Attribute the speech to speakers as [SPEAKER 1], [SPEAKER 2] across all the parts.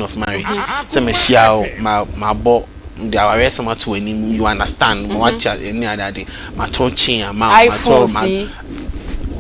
[SPEAKER 1] of marriage. Sɛ mehyia wo, ma mabɔ de awareɛ sɛm ato w'anim, you understand, ma wate ne ade ade, matɔ chain ama wo, matɔ
[SPEAKER 2] iPhone
[SPEAKER 1] ma
[SPEAKER 2] si.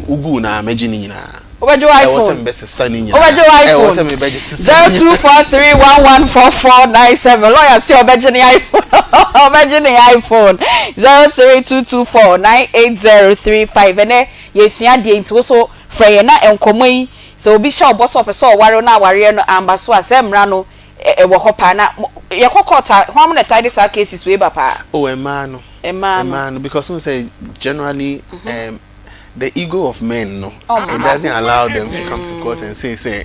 [SPEAKER 1] Wogu na mɛgye ne nyinaa.
[SPEAKER 2] Wobɛgye wo
[SPEAKER 1] Ɛwɔ sɛ
[SPEAKER 2] iPhone.
[SPEAKER 1] mebɛsesa ne nyinaa.
[SPEAKER 2] Wobɛgye wo
[SPEAKER 1] Ɛwɔ
[SPEAKER 2] iPhone.
[SPEAKER 1] sɛ mebɛgye sesa
[SPEAKER 2] Zero
[SPEAKER 1] ne
[SPEAKER 2] two
[SPEAKER 1] nyinaa.
[SPEAKER 2] 4 3 1 1 4 4 9 7. Lawyer si ɔbɛgye ne iPhone, ɔbɛgye ne iPhone. 0322498035. Ɛnɛ yɛsua deɛ, nti woso frɛ yɛn na nkɔmɔ yi sɛ obi hyɛ ɔbɔ sɛ ɔpɛ sɛ ɔware na awareɛ no amba so a, sɛ mmara no ɛwɔ hɔ paa na yɛkɔ court a, hɔn na tae de saa cases wei ba paa?
[SPEAKER 1] Oh, mmaa no.
[SPEAKER 2] Mmaa no.
[SPEAKER 1] Mmaa no, because wɔn sɛ generally the ego of men no,
[SPEAKER 2] Oh,
[SPEAKER 1] it doesn't allow them to come to court and say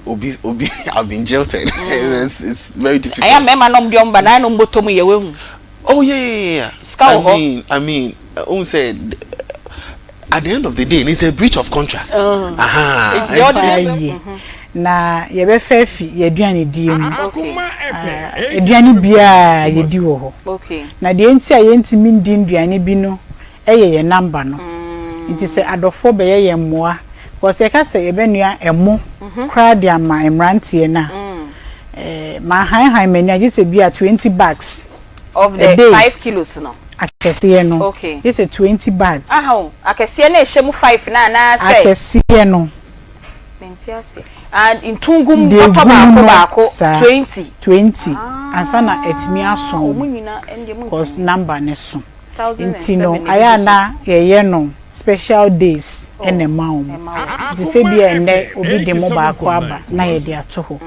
[SPEAKER 1] obi obi, "I've been jilted." It's very difficult.
[SPEAKER 2] Ɛyɛ mmarima nom deɛ, ɔmo ba na ɛna ɔmo bɔtɔ mu yɛ wehu.
[SPEAKER 1] Oh yeah.
[SPEAKER 2] Sika
[SPEAKER 1] I
[SPEAKER 2] wɔ hɔ.
[SPEAKER 1] mean, wɔn sɛ at the end of the day, it's a breach of contract.
[SPEAKER 2] It's the ordinary.
[SPEAKER 3] Ayie na yɛbɛfɛ fi yɛaduane die mu.
[SPEAKER 2] Okay.
[SPEAKER 3] Ah, aduane biara yɛdi wɔ hɔ. Na deɛ nti a yɛntumi ndi nduane bi no ɛyɛ yɛn number no. Nti sɛ adɔfoɔ bɛyɛ yɛn mmoa, because yɛka sɛ yɛbɛnua ɛmo koraa de ama mmeranteɛ no a, mahanhan m'ani agye sɛ bi a 20 bags
[SPEAKER 2] of
[SPEAKER 3] a
[SPEAKER 2] the
[SPEAKER 3] day.
[SPEAKER 2] 5 kilos no.
[SPEAKER 3] Akɛseɛ no. Gye sɛ 20 bags.
[SPEAKER 2] Aha o, akɛseɛ no ɛhyɛ mu five na anaasɛ?
[SPEAKER 3] Akɛseɛ no.
[SPEAKER 2] Mente ase. And ntungum
[SPEAKER 3] Deɛ
[SPEAKER 2] bɔtɔ
[SPEAKER 3] egu mu
[SPEAKER 2] baako
[SPEAKER 3] no,
[SPEAKER 2] baako
[SPEAKER 3] saa.
[SPEAKER 2] 20.
[SPEAKER 3] 20 ansa na ɛtumi aso.
[SPEAKER 2] Ɔmo
[SPEAKER 3] Wɔn
[SPEAKER 2] nyinaa ɛndeɛ mo
[SPEAKER 3] cause
[SPEAKER 2] ntumi.
[SPEAKER 3] Number ne so.
[SPEAKER 2] Thousand and
[SPEAKER 3] Nti no
[SPEAKER 2] seven
[SPEAKER 3] ayɛ
[SPEAKER 2] ebi
[SPEAKER 3] a na yɛyɛ no special days ɛna ɛma wɔn.
[SPEAKER 2] Ɛma wɔn.
[SPEAKER 3] Nti sɛ bi a ɛnnɛ obi de mo baako aba na yɛde ato hɔ,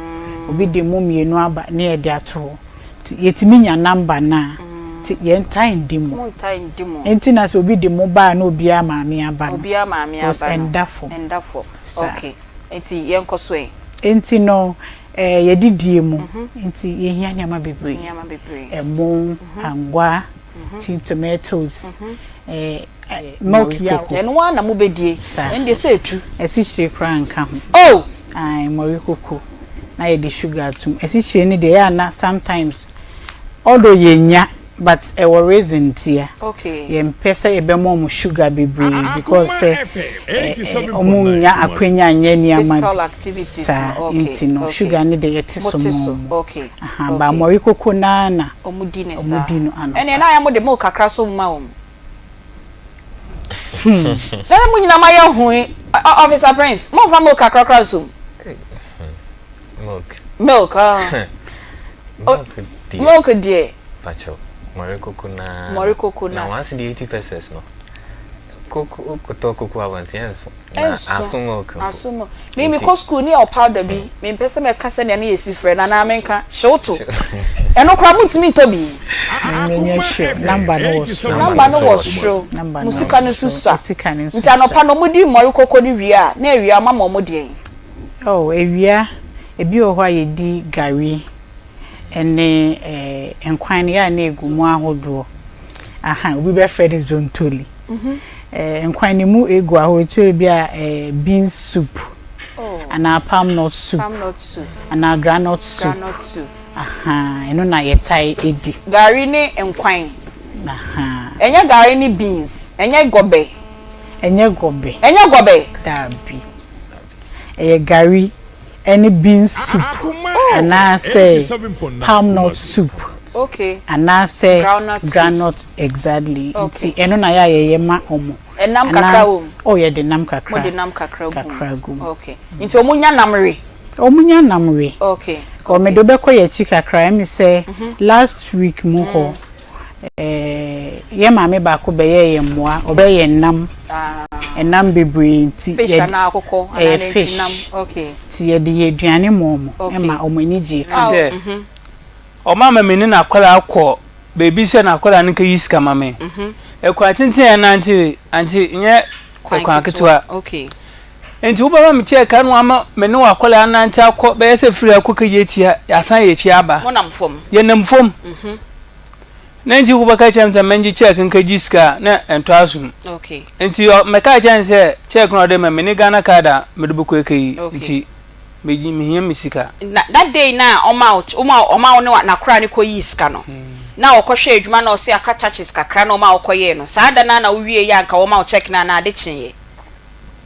[SPEAKER 3] obi de mo mmienu aba na yɛde ato hɔ, nti yɛtumi nya number na nti yɛn time di mu.
[SPEAKER 2] Mo ntaa ndi mu.
[SPEAKER 3] Nti na sɛ obi de mo baa na obiara maame aba no,
[SPEAKER 2] Obiara maame
[SPEAKER 3] because
[SPEAKER 2] aba no.
[SPEAKER 3] Ɛnda fam.
[SPEAKER 2] Ɛnda fam.
[SPEAKER 3] Saa.
[SPEAKER 2] Okay, nti yɛnkɔ so ɛ.
[SPEAKER 3] Nti no yɛde die mu nti yɛhia nneɛma bebree.
[SPEAKER 2] Nneɛma bebree.
[SPEAKER 3] Ɛmo, angwa, tin tomatoes, milk yi a
[SPEAKER 2] Ɛno ara na mobɛdie?
[SPEAKER 3] Saa.
[SPEAKER 2] Ɛndeɛ sɛ etu.
[SPEAKER 3] Asikyire koraa nka ho.
[SPEAKER 2] Oh.
[SPEAKER 3] Ai, mmɔre koko na yɛde sugar atum. Asikyire no deɛ, ɛyɛ ana sometimes although yɛnya, but ɛwɔ reason tia. Yɛmpɛ sɛ yɛbɛma ɔmo sugar bebree because sɛ ɔmo nya akwanya nyɛ nneɛma
[SPEAKER 2] Physical activities.
[SPEAKER 3] saa.
[SPEAKER 2] No, okay,
[SPEAKER 3] nti no sugar no deɛ, yɛte so
[SPEAKER 2] Mote
[SPEAKER 3] ma
[SPEAKER 2] so
[SPEAKER 3] ɔmo. Aha, ba mmɔre koko naa na
[SPEAKER 2] ɔmo di ne
[SPEAKER 3] ɔmo
[SPEAKER 2] saa.
[SPEAKER 3] di no anɔpa.
[SPEAKER 2] Ɛnna ɛna ayɛ mo de milk kakra so ma wɔn na mo nyinaa ma yɛ hu yi. Officer Prince, mo nfa milk kakra kora so?
[SPEAKER 4] Milk.
[SPEAKER 2] Milk, ah.
[SPEAKER 4] Milk deɛ.
[SPEAKER 2] Milk deɛ.
[SPEAKER 4] Pakyɛw, mmɔre koko naa.
[SPEAKER 2] Mmɔre koko
[SPEAKER 4] na
[SPEAKER 2] na.
[SPEAKER 4] 1 cedi 80 pesewas no, koko wokotɔ koko abɔnten ɛnso na
[SPEAKER 2] Ɛnso.
[SPEAKER 4] aso milk mpo.
[SPEAKER 2] Aso no mi kɔ school ne yɛ powder bi, mi mpɛ sɛ mɛka sɛ nea ne yɛ si frɛ na anaa menka hyewto, ɛno koraa mo ntumi ntɔ bi.
[SPEAKER 3] Menyɛ sure, number no wɔ soro.
[SPEAKER 2] Number no wɔ soro.
[SPEAKER 3] Number
[SPEAKER 2] Mo
[SPEAKER 3] no
[SPEAKER 2] sika
[SPEAKER 3] wɔ
[SPEAKER 2] no nso
[SPEAKER 3] soro.
[SPEAKER 2] sua.
[SPEAKER 3] Sika no nso
[SPEAKER 2] Nti anɔpa
[SPEAKER 3] sua.
[SPEAKER 2] no mo di mmɔre koko no wie a, na awia ama ma ɔmo deɛn?
[SPEAKER 3] Oh, awia ebi wɔ hɔ a yɛdi gari ɛne nkwan no yɛ a na egu mu ahodoɔ. Aha, obi bɛfrɛ no zontoli. Nkwan no mu egu ahodoɔ ebi bi a beans soup anaa palm nut soup.
[SPEAKER 2] Palm nut soup.
[SPEAKER 3] Anaa groundnut soup.
[SPEAKER 2] Groundnut soup.
[SPEAKER 3] Aha, ɛno na yɛtae edi.
[SPEAKER 2] Gari ne nkwan.
[SPEAKER 3] Aha.
[SPEAKER 2] Ɛnyɛ gari ne beans, ɛnyɛ gɔbɛ?
[SPEAKER 3] Ɛnyɛ gɔbɛ.
[SPEAKER 2] Ɛnyɛ gɔbɛ?
[SPEAKER 3] Daabi, ɛyɛ gari ɛne beans soup anaasɛ palm nut soup anaasɛ
[SPEAKER 2] Groundnut soup.
[SPEAKER 3] Groundnut, exactly.
[SPEAKER 2] Okay.
[SPEAKER 3] Nti ɛno na yɛ a yɛyɛ ma ɔmo.
[SPEAKER 2] Ɛnam kakra wɔ mu?
[SPEAKER 3] Oh, yɛde nam kakra.
[SPEAKER 2] Mo de nam kakra gu mu?
[SPEAKER 3] Kakra gu mu.
[SPEAKER 2] Okay, nti ɔmo nya nam we?
[SPEAKER 3] Ɔmo nya nam we. Kɔ mede wobɛkɔ yɛ akyi kakra, ɛmi sɛ last week mu hɔ, yɛ maame baako bɛyɛ yɛ mmoa, ɔbɛyɛ nam.
[SPEAKER 2] Ah.
[SPEAKER 3] Ɛnam bebree nti
[SPEAKER 2] Fish anaa akokɔ anaa
[SPEAKER 3] ɛyɛ
[SPEAKER 2] nantwi
[SPEAKER 3] fish.
[SPEAKER 2] nam, okay.
[SPEAKER 3] Nti yɛde yɛ aduane ma ɔmo ɛma ɔmo ani gye ka.
[SPEAKER 5] Sɛ ɔma ma me ne n'akwadaa kɔ beebi sɛ n'akwadaa no kɛyi sika ma me, ɛkwan tenten a ɛnante ante nyɛ ɛkwan ketewa. Nti wobɛma me kyɛɛ ka no ama me ne w'akwadaa nante akɔ bɛyɛ sɛ firi akɔ kɛgye tia, yɛasan yɛ akyi aba.
[SPEAKER 2] Mo nam fam?
[SPEAKER 5] Yɛnam fam. Na nti wobɛka kyerɛ me sɛ mɛngye check nkɛgye sika a, na ɛntɔ asom. Nti mɛka kyerɛ no sɛ check no a ɔde ma me ne Ghana card a mede bɛkɔ akɛyi. Nti megye mehia me sika.
[SPEAKER 2] Na that day na ɔma wo ɔma ɔma wo ne n'akora ne kɔ yii sika no, na ɔkɔhwɛ adwuma na ɔsɛ aka touches kakra na ɔma ɔkɔyɛɛ no saa da na wowie yɛ anka wɔma wo check na anaa ade kyeeɛ?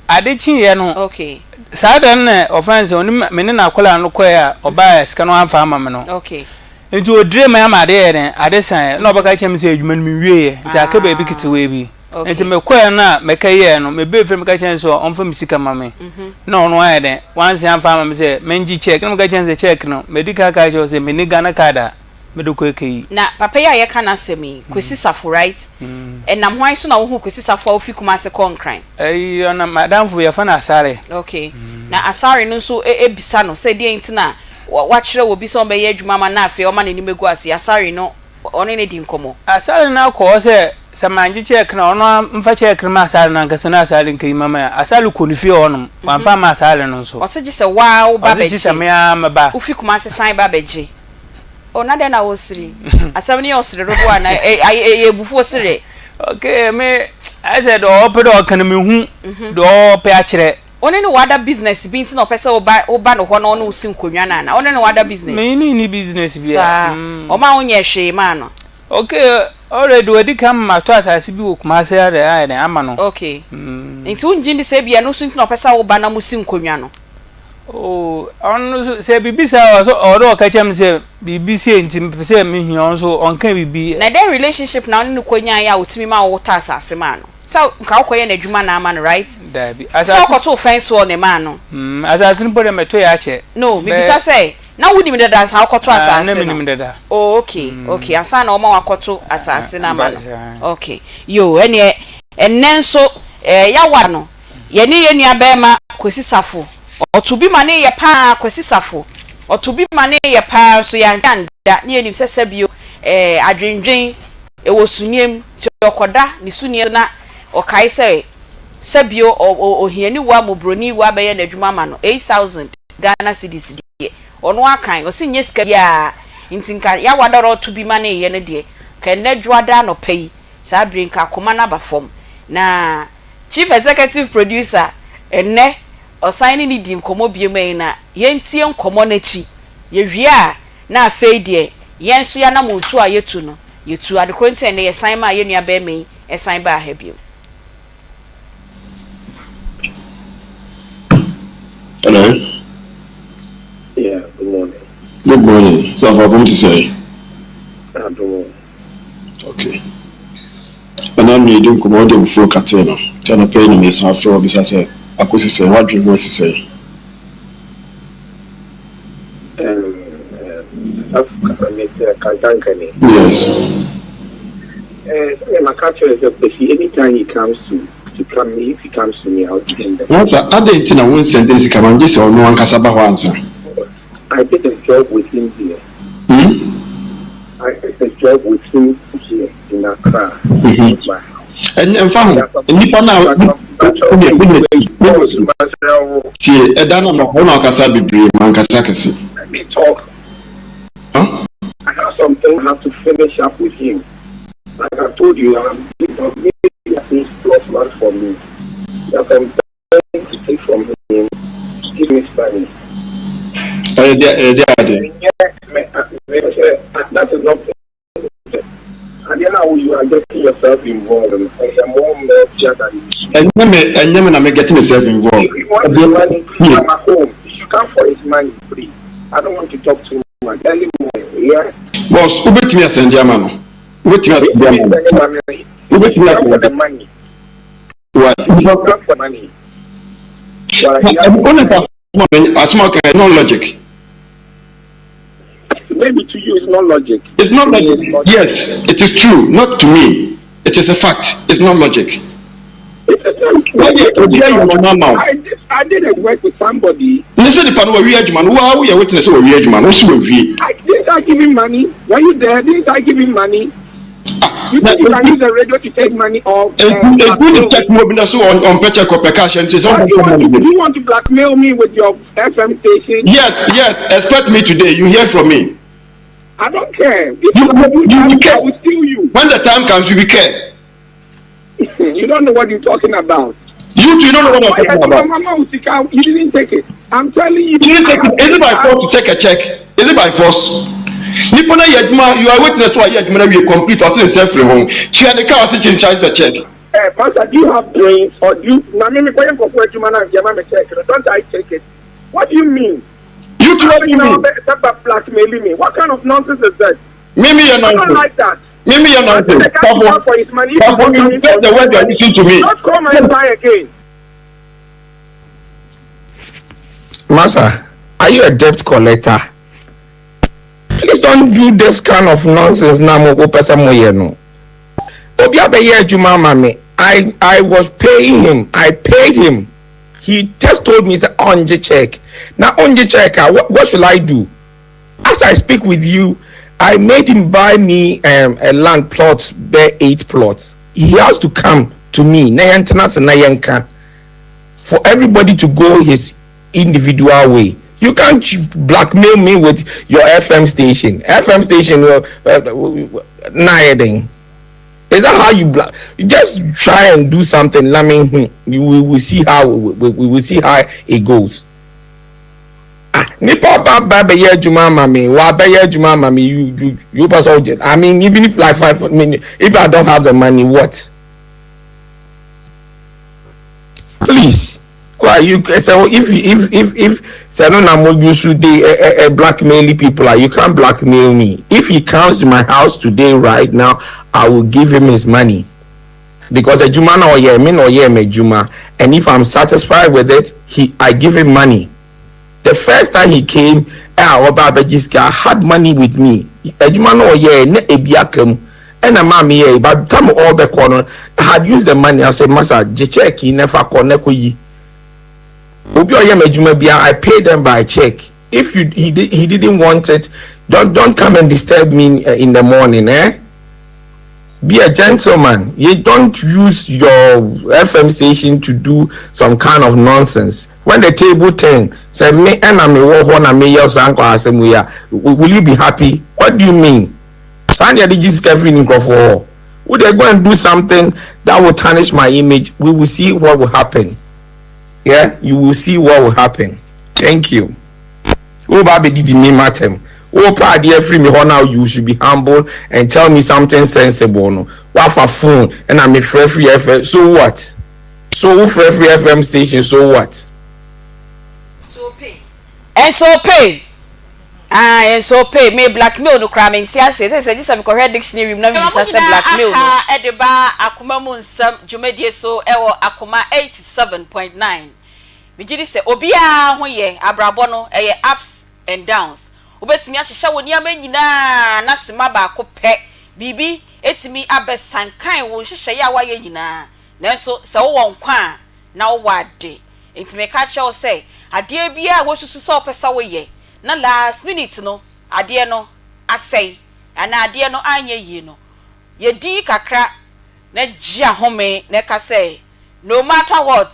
[SPEAKER 5] Ade kyeeɛ no,
[SPEAKER 2] Okay.
[SPEAKER 5] saa da no na ɔfrɛ no sɛ ɔne me ne n'akwadaa no kɔeɛ a ɔbaeɛ sika no wamfa amma me no.
[SPEAKER 2] Okay.
[SPEAKER 5] Nti ɔdire me ama ade yɛɛ dɛn, ade saeɛ. Na ɔbɛka kyerɛ me sɛ adwuma no menwieeɛ nti aka baabi
[SPEAKER 2] Ah.
[SPEAKER 5] ketewaa bi.
[SPEAKER 2] Okay.
[SPEAKER 5] Nti mekɔeɛ no a mɛka yɛɛ no, mebɛɛ fie no meka kyerɛ no sɛ ɔmfa me sika ma me. Na ɔno ayɛ dɛn, wansan amfa amma me sɛ mengye check. Na meka kyerɛ no sɛ check no, madi kan aka akyerɛ wo sɛ menni Ghana card a mede kɔ ɛkɛyi.
[SPEAKER 2] Na papa yi a yɛka n'asɛm yi, Kwesi Safo right? Ɛnam hwan so na wohuu Kwesi Safo a ofi Kumasi kɔɔ Nkran?
[SPEAKER 5] Ɛyi ɔnam m'adamfo bi yɛfrɛ no Asare.
[SPEAKER 2] Okay. Na Asare no nso bisa no sɛ deɛn nti na wakyerɛ obi sɛ ɔmmɛyɛ adwuma ama no na afei ɔma n'anim agu ase. Asare no ɔne no di nkɔmmɔ.
[SPEAKER 5] Asare no akɔ hɔ sɛ sɛ mangye kyɛɛke no a ɔno ara mfa kyɛɛke no ma Asare no ankasa na Asare nkayi ma me a, Asare kɔ ne fie hɔ nom, wamfa amma Asare no nso.
[SPEAKER 2] Ɔse gye sɛ wo ara wo ba
[SPEAKER 5] Ɔse gye sɛ
[SPEAKER 2] bɛgye.
[SPEAKER 5] me ara meba.
[SPEAKER 2] Wofi Kumasi san ba bɛgye. Oh na dɛn na wosere? Asɛm no yɛ ɔsere dodoɔ anaa ɛyɛ abufuo sereɛ?
[SPEAKER 5] Okay me ayɛ sɛ deɛ ɔpɛ dɛ ɔka no mehu deɛ ɔpɛ akyerɛ.
[SPEAKER 2] Wo ne no wɔ ada business bi nti na ɔpɛ sɛ woba woba no hɔ na ɔne wo si nkonnwa no anaa? Wo ne no wɔ ada business?
[SPEAKER 5] Me ne nni business biara.
[SPEAKER 2] Saa? Ɔma wo nyɛɛ hwee maa no?
[SPEAKER 5] Okay already wadi kan ma matɔ asase bi wɔ Kumasi ayɛ dɛn ama no.
[SPEAKER 2] Okay nti wongye ndi sɛ ebia ɛno nso nti na ɔpɛ sɛ woba na mo si nkonnwa no?
[SPEAKER 5] Oh, ɔno nso sɛ biribi saa ɔsɛ ɔwɔ dɛ ɔka kyerɛ me sɛ biribi sei nti mepɛ sɛ mehia ɔno nso ɔnka biribi.
[SPEAKER 2] Na dɛn relationship na wo ne no kɔnyaeɛ a ɔtumi ma wo wotɔ asase maa no? Sɛ nka wokɔyɛ n'adwuma na ama no right?
[SPEAKER 5] Daabi,
[SPEAKER 2] Sɛ
[SPEAKER 5] asase.
[SPEAKER 2] wokɔtoo fence wall na ɛmaa no?
[SPEAKER 5] Mm, asase no mpo deɛ mɛtɔeɛ akyɛ.
[SPEAKER 2] No,
[SPEAKER 5] Bɛyɛ.
[SPEAKER 2] mebisa sɛ, na wonim dada ansa wokɔtɔ
[SPEAKER 5] Ah, na
[SPEAKER 2] asase no?
[SPEAKER 5] menim dada.
[SPEAKER 2] Oh, okay, okay, ansa na ɔma wakɔto asase no ama
[SPEAKER 5] Mba,
[SPEAKER 2] no. Okay, yoo, ɛneɛ ɛnnɛ nso eh, yɛaware no. Yɛne yɛn nua barima Kwesi Safo, ɔto bi ma ne yɛ paa Kwesi Safo, ɔto bi ma ne yɛ paa nso yɛanhwɛ anda ne yɛnim sɛ sɛbio eh, adwendwen wɔ sunie mu nti ɔkɔda ne sunie so na ɔkae sɛ sɛbio ɔ ɔ ohiani wɔ a mmɔborɔni wɔ abɛyɛ n'adwuma ama no 8000 Ghana cedis deɛ ɔno akan ɔse nyɛ sika biara nti nka Yawa da ɔto bi ma ne yɛ no deɛ nka ɛnnɛ Dwoada anɔpa yi saa bere nka akoma no aba fam na Chief Executive Producer, ɛnnɛ ɔsan ne no di nkɔmmɔ biom ɛyi na yɛntie nkɔmmɔ no akyi, yɛwie a na afei deɛ yɛn nso yɛanamontuo a yɛtu no yɛtu, adekorɔ nti a ɛnnɛ yɛsan maa yɛn nua barima yi san baa ha biom.
[SPEAKER 6] Hello.
[SPEAKER 7] Yeah, good morning.
[SPEAKER 6] Good morning. So, I'm to say.
[SPEAKER 7] Adom.
[SPEAKER 6] Okay. Ɛna me di nkɔmmɔ wode abufuo katee no. Nti anɔpa yi na mesan afrɛ wo abisa sɛ akosi sɛn, w'adwene ho asi sɛn?
[SPEAKER 7] Kantankani.
[SPEAKER 6] Yes.
[SPEAKER 7] Eh, maka kyerɛ sɛ Kwesi anytime he comes to to come if he comes to me I will give him the
[SPEAKER 6] money. Wata, adɛn nti na wo nsɛnde ne sika ma no gye sɛ ɔno ankasa ba hɔ ansa?
[SPEAKER 7] I did a job with him here.
[SPEAKER 6] Hmm?
[SPEAKER 7] I did a job with him here in Accra. Not my house.
[SPEAKER 6] Ɛnyɛ mfa ho nnipa no a wode wode tie ɛda no ma hɔ na ɔkasa bebree ma ankasa kɛse.
[SPEAKER 7] Let me talk.
[SPEAKER 6] Huh?
[SPEAKER 7] I have something I have to finish up with him. Like I told you, I'm maybe things 12 months for me. There are some things to take from him to give me money.
[SPEAKER 6] Ɛyɛ deɛ ade.
[SPEAKER 7] Yeah, that is not adeɛ no a you are getting yourself involved no ɛyɛ more messier than you.
[SPEAKER 6] Ɛnyɛ me na me get myself involved.
[SPEAKER 7] If you want his money, please, I'm at home. If you come for his money, please. I don't want to talk too much. Early morning, yeah.
[SPEAKER 6] Boss, wobɛtumi asɛnde ama no. Wobɛtumi asɛnde ama no. Wobɛtumi
[SPEAKER 7] Come for the
[SPEAKER 6] asɛnde.
[SPEAKER 7] money.
[SPEAKER 6] Why?
[SPEAKER 7] Come for money. Why?
[SPEAKER 6] Onipa asoma ɔka not logic.
[SPEAKER 7] Maybe to you it's not logic.
[SPEAKER 6] It's not
[SPEAKER 7] To me,
[SPEAKER 6] logic.
[SPEAKER 7] it's logic.
[SPEAKER 6] Yes, it is true. Not to me. It is a fact. It's not logic.
[SPEAKER 7] It's a fact.
[SPEAKER 6] Wọ́n obi ayi wɔn ama o.
[SPEAKER 7] I did a work with somebody.
[SPEAKER 6] Ne sɛ nipa no wɔwie adwuma no, wo a woyɛ witness sɛ wɔwie adwuma no, wosi wɔwie.
[SPEAKER 7] I didn't I give him money? Were you there? Didn't I give him money?
[SPEAKER 6] Ah,
[SPEAKER 7] You
[SPEAKER 6] na
[SPEAKER 7] think you can use the radio to take money off?
[SPEAKER 6] Edu edu ne check mu obi na so ɔmpɛ check ɔpɛ cash nti sɛ
[SPEAKER 7] Why
[SPEAKER 6] ɔmpɛ
[SPEAKER 7] do you want
[SPEAKER 6] money
[SPEAKER 7] to,
[SPEAKER 6] bi.
[SPEAKER 7] you want to blackmail me with your FM station?
[SPEAKER 6] Yes, expect me today. You hear from me.
[SPEAKER 7] I don't care. If
[SPEAKER 6] You
[SPEAKER 7] you do
[SPEAKER 6] you
[SPEAKER 7] that,
[SPEAKER 6] you
[SPEAKER 7] I
[SPEAKER 6] care.
[SPEAKER 7] will steal you.
[SPEAKER 6] When the time comes, you will care.
[SPEAKER 7] You don't know what you're talking about.
[SPEAKER 6] You too, you don't know what I'm
[SPEAKER 7] Why
[SPEAKER 6] talking about.
[SPEAKER 7] Mama Usika, you didn't take it. I'm telling you.
[SPEAKER 6] You didn't take it. Is it by force to take a check? Is it by force? Nipa na yɛ adwuma, you are witness to a yɛ adwuma na wie complete ɔte ne nsa firi ho. Tua ne ka ɔse kyenkyan sɛ check.
[SPEAKER 7] Eh, Pastor, do you have brains or do you na me mekɔyɛ nkurɔfoɔ adwuma na yɛma me check no, don't I take it? What do you mean?
[SPEAKER 6] You threaten me.
[SPEAKER 7] Bɛba blackmailing me. What kind of nonsense is that?
[SPEAKER 6] Me me yɛ
[SPEAKER 7] I don't
[SPEAKER 6] nonsense.
[SPEAKER 7] like that.
[SPEAKER 6] Me me yɛ
[SPEAKER 7] I think
[SPEAKER 6] nonsense.
[SPEAKER 7] the guy should
[SPEAKER 6] Sɔfo,
[SPEAKER 7] come for his money. If he's
[SPEAKER 6] sɔfo,
[SPEAKER 7] not
[SPEAKER 6] you
[SPEAKER 7] coming
[SPEAKER 6] get
[SPEAKER 7] for
[SPEAKER 6] the
[SPEAKER 7] his
[SPEAKER 6] word you are
[SPEAKER 7] money,
[SPEAKER 6] listening to me.
[SPEAKER 7] don't call my line again.
[SPEAKER 8] Massa, are you a debt collector? Please don't do this kind of nonsense na mo wopɛ sɛ moyɛ no. Obi abɛyɛ adwuma ama me. I I was paying him. I paid him. He just told me sɛ ɔngye check. Na ɔngye check a what, what should I do? As I speak with you, I made him buy me um, a land plot, bɛ eight plots. He has to come to me. Na yɛntena ase na yɛnka. For everybody to go his individual way. You can't blackmail me with your FM station. FM station, uh, uh, uh, Is that how you black? Just try and do something. Let me. Hmm, we will see how we, we, we will see how it goes. Ah, nipa ba ba bɛyɛ adwuma ama me wa bɛyɛ adwuma ama me you you you pastor I mean even if like 5 minutes if I don't have the money what please why you so if if if if sɛ no na mo use dey eh, eh, blackmail people ah you can't blackmail me if he comes to my house today right now I will give him his money because adwuma na ɔyɛ me na ɔyɛ m'adwuma and if I'm satisfied with it he I give him money the first time he came a ɔba abɛgye sika I had money with me adwuma na ɔyɛ na ebi aka mu ɛna maa mi yɛ by the time ɔbɛkɔ no I had used the money I said masa gye check yi na fa kɔ na kɔ yi obi a ɔyɛ m'adwuma bia I pay them by check if you he did he didn't want it don't don't come and disturb me in the morning eh be a gentleman you don't use your fm station to do some kind of nonsense when the table turn sɛ me ɛna me wɔ hɔ na me yɛ saa nkɔ asɛm yi a will you be happy what do you mean saa deɛ de gye sika firi ne nkurɔfoɔ hɔ wo dey go and do something that will tarnish my image we will see what will happen yeah you will see what will happen thank you wo ba abɛdidi me matam wo pa adeɛ afiri mi hɔ now you should be humble and tell me something sensible no wafa phone ɛna me frɛ firi fm so what so wo frɛ firi fm station so what.
[SPEAKER 2] Ɛnso pay ah ɛnso pay me blackmail no koraa mente aseɛ sɛ sɛ gye sɛ mekɔhwɛ dictionary mu na mebisa sɛ blackmail no. Aha de ba Akoma mu nsɛm dwumadie so wɔ Akoma 87.9. Megye di sɛ obiara ho yɛ, abrabɔ no ɛyɛ ups and downs. Wobɛtumi ahyehyɛ wo nneɛma nyinaa na sima baako pɛ biribi atumi abɛsankan wo nhyehyɛeɛ a woayɛ nyinaa. Nanso sɛ wowɔ nkwa a na wowɔ ade. Enti meka kyerɛ wo sɛ adeɛ biara a woasusu sɛ wopɛ sɛ woyɛ na last minute no adeɛ no asɛe anaa adeɛ no anyɛ yie no, yɛ din kakra na gye ahome na ka sɛ no matter what,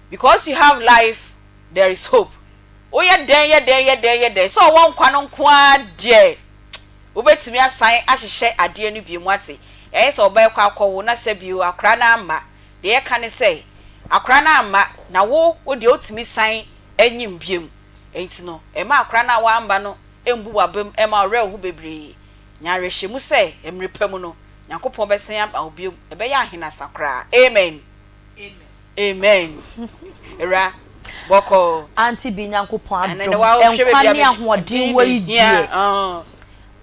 [SPEAKER 2] because you have life there is hope. Woyɛ dɛn yɛ dɛn yɛ dɛn yɛ dɛn sɛ ɔwɔ nkwa no nko ara deɛ wobɛtumi asan ahyehyɛ adeɛ no bio moate? Ɛyɛ sɛ ɔbaa kɔ akɔwo na sɛ bio akora no amma deɛ yɛka ne sɛ akora no amma na wo wo deɛ wotumi san anyim biom enti no mma akora no a wamma no mbu w'abam mma wo werɛ nho bebree nya awerɛhyɛmu sɛ mmere pa mu no Nyankopɔn bɛsan ama wo biom ɛbɛyɛ ahenasa koraa amen amen awura bɔkɔɔ.
[SPEAKER 9] Auntie bi Nyankopɔn
[SPEAKER 2] Ɛnɛ
[SPEAKER 9] adom
[SPEAKER 2] de wa wohwɛ
[SPEAKER 9] nkwa
[SPEAKER 2] baabi a
[SPEAKER 9] ne
[SPEAKER 2] me
[SPEAKER 9] ahoɔden
[SPEAKER 2] din
[SPEAKER 9] wɔ
[SPEAKER 2] de
[SPEAKER 9] yi
[SPEAKER 2] hia
[SPEAKER 9] deɛ
[SPEAKER 2] ɔɔ.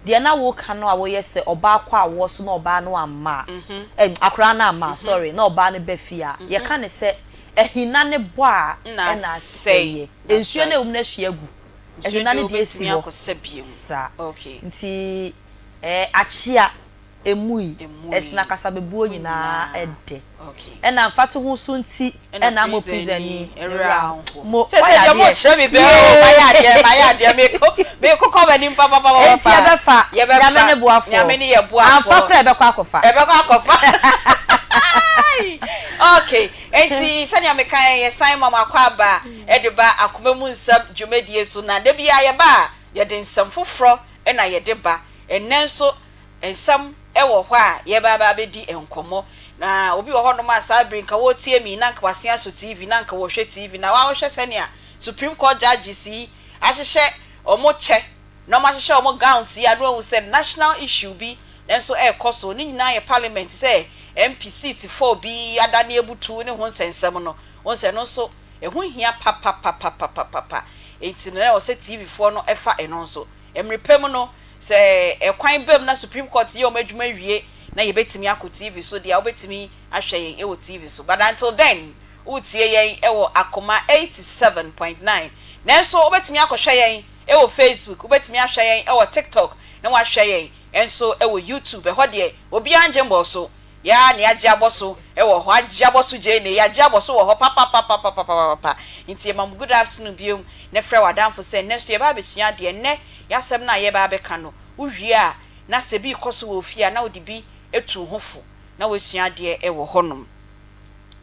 [SPEAKER 9] Deɛ na woka no a woyɛ sɛ ɔbaa kɔ awoɔ so na ɔbaa no amma a, eh, akwadaa no amma a, sorry, na ɔbaa no ba fie a, yɛka no sɛ ahina no bɔ a
[SPEAKER 2] Ɛna
[SPEAKER 9] ɛna
[SPEAKER 2] asɛe.
[SPEAKER 9] asɛeɛ. Nsuo no a ɛwɔ mu no ahwie agu.
[SPEAKER 2] Nsuo
[SPEAKER 9] Ahina
[SPEAKER 2] deɛ
[SPEAKER 9] no deɛ ɛsi
[SPEAKER 2] wobɛtumi
[SPEAKER 9] hɔ
[SPEAKER 2] akɔsa biom.
[SPEAKER 9] saa.
[SPEAKER 2] Okay.
[SPEAKER 9] Nti eh, akyea. Emui,
[SPEAKER 2] Emui.
[SPEAKER 9] ɛsene akasabebuo
[SPEAKER 2] Wo
[SPEAKER 9] nyinaa
[SPEAKER 2] nyinaa.
[SPEAKER 9] dɛ.
[SPEAKER 2] Okay.
[SPEAKER 9] Ɛna mfatoho so nti
[SPEAKER 2] Ɛna
[SPEAKER 9] na mo
[SPEAKER 2] prison
[SPEAKER 9] prison
[SPEAKER 2] ni
[SPEAKER 9] ni
[SPEAKER 2] werɛ
[SPEAKER 9] werɛ
[SPEAKER 2] aho.
[SPEAKER 9] aho. Mo,
[SPEAKER 2] Sɛ sɛ
[SPEAKER 9] wayɛ
[SPEAKER 2] deɛ mo
[SPEAKER 9] adeɛ.
[SPEAKER 2] kyerɛ me bɛɛ o, mayɛ adeɛ, mayɛ adeɛ, meko, mekokɔ m'anim papapapapa.
[SPEAKER 9] Enti yɛbɛfa,
[SPEAKER 2] Yɛbɛfa.
[SPEAKER 9] Nyame ne boafoɔ.
[SPEAKER 2] Nyame ne yɛ boafoɔ.
[SPEAKER 9] Amfa koraa yɛbɛkɔ akɔfa.
[SPEAKER 2] Yɛbɛkɔ akɔfa. Okay, enti sɛnea mekaeɛ yɛsan ma mo akwaaba de ba Akoma Mu Nsɛm dwumadie so, na da biara yɛba a, yɛde nsɛm foforɔ na yɛde ba. Ɛnnɛ nso Nsɛm wɔ hɔ a yɛbɛaba abɛdi nkɔmmɔ. Na obi wɔ hɔnom a saa bere yi nka ɔretie me yi na anka wasen asɔ TV na anka ɔrehwɛ TV. Na woahwɛ sɛnea Supreme Court judges yi ahyehyɛ wɔn kyɛ na wɔahyehyɛ wɔn gowns yi a na woahu sɛ national issue bi nso rekɔ so. Ne nyinaa yɛ parliament sɛ MP seat fɔɔ bi adane abutu ne ho nsɛnsɛm no, wohu sɛ ɛno nso ɛho hia papapapapapapa. Enti no na ɛwɔ sɛ TV foɔ no fa ɛno nso. Mmere pa mu no, sɛ ɛkwan ba mu na Supreme Court yɛ wɔn adwuma wie na yɛbɛtumi akɔ TV so deɛ a, wobɛtumi ahwɛ yɛn wɔ TV so. But until then, woretie yɛn wɔ Akoma 87.9. Nanso wobɛtumi akɔhwɛ yɛn wɔ Facebook, wobɛtumi ahwɛ yɛn wɔ TikTok, na woahwɛ yɛn nso wɔ YouTube. Ɛhɔ deɛ, obiara ngye mmɔɔ so. Yɛ ara na yɛagye abɔ so wɔ hɔ. Agye abɔ so gyeene, yɛagye abɔ so wɔ hɔ papapapapapapa. Nti yɛma mo good afternoon biom, na frɛ w'adamfo sɛ nnɛ nso yɛba abɛsua adeɛ. Nnɛ, y'asɛm no a yɛreba abɛka no, wowie a, na sɛ bi rekɔ so wɔ ofie a, na wode bi atu wo ho fo, na woasua adeɛ wɔ hɔnom.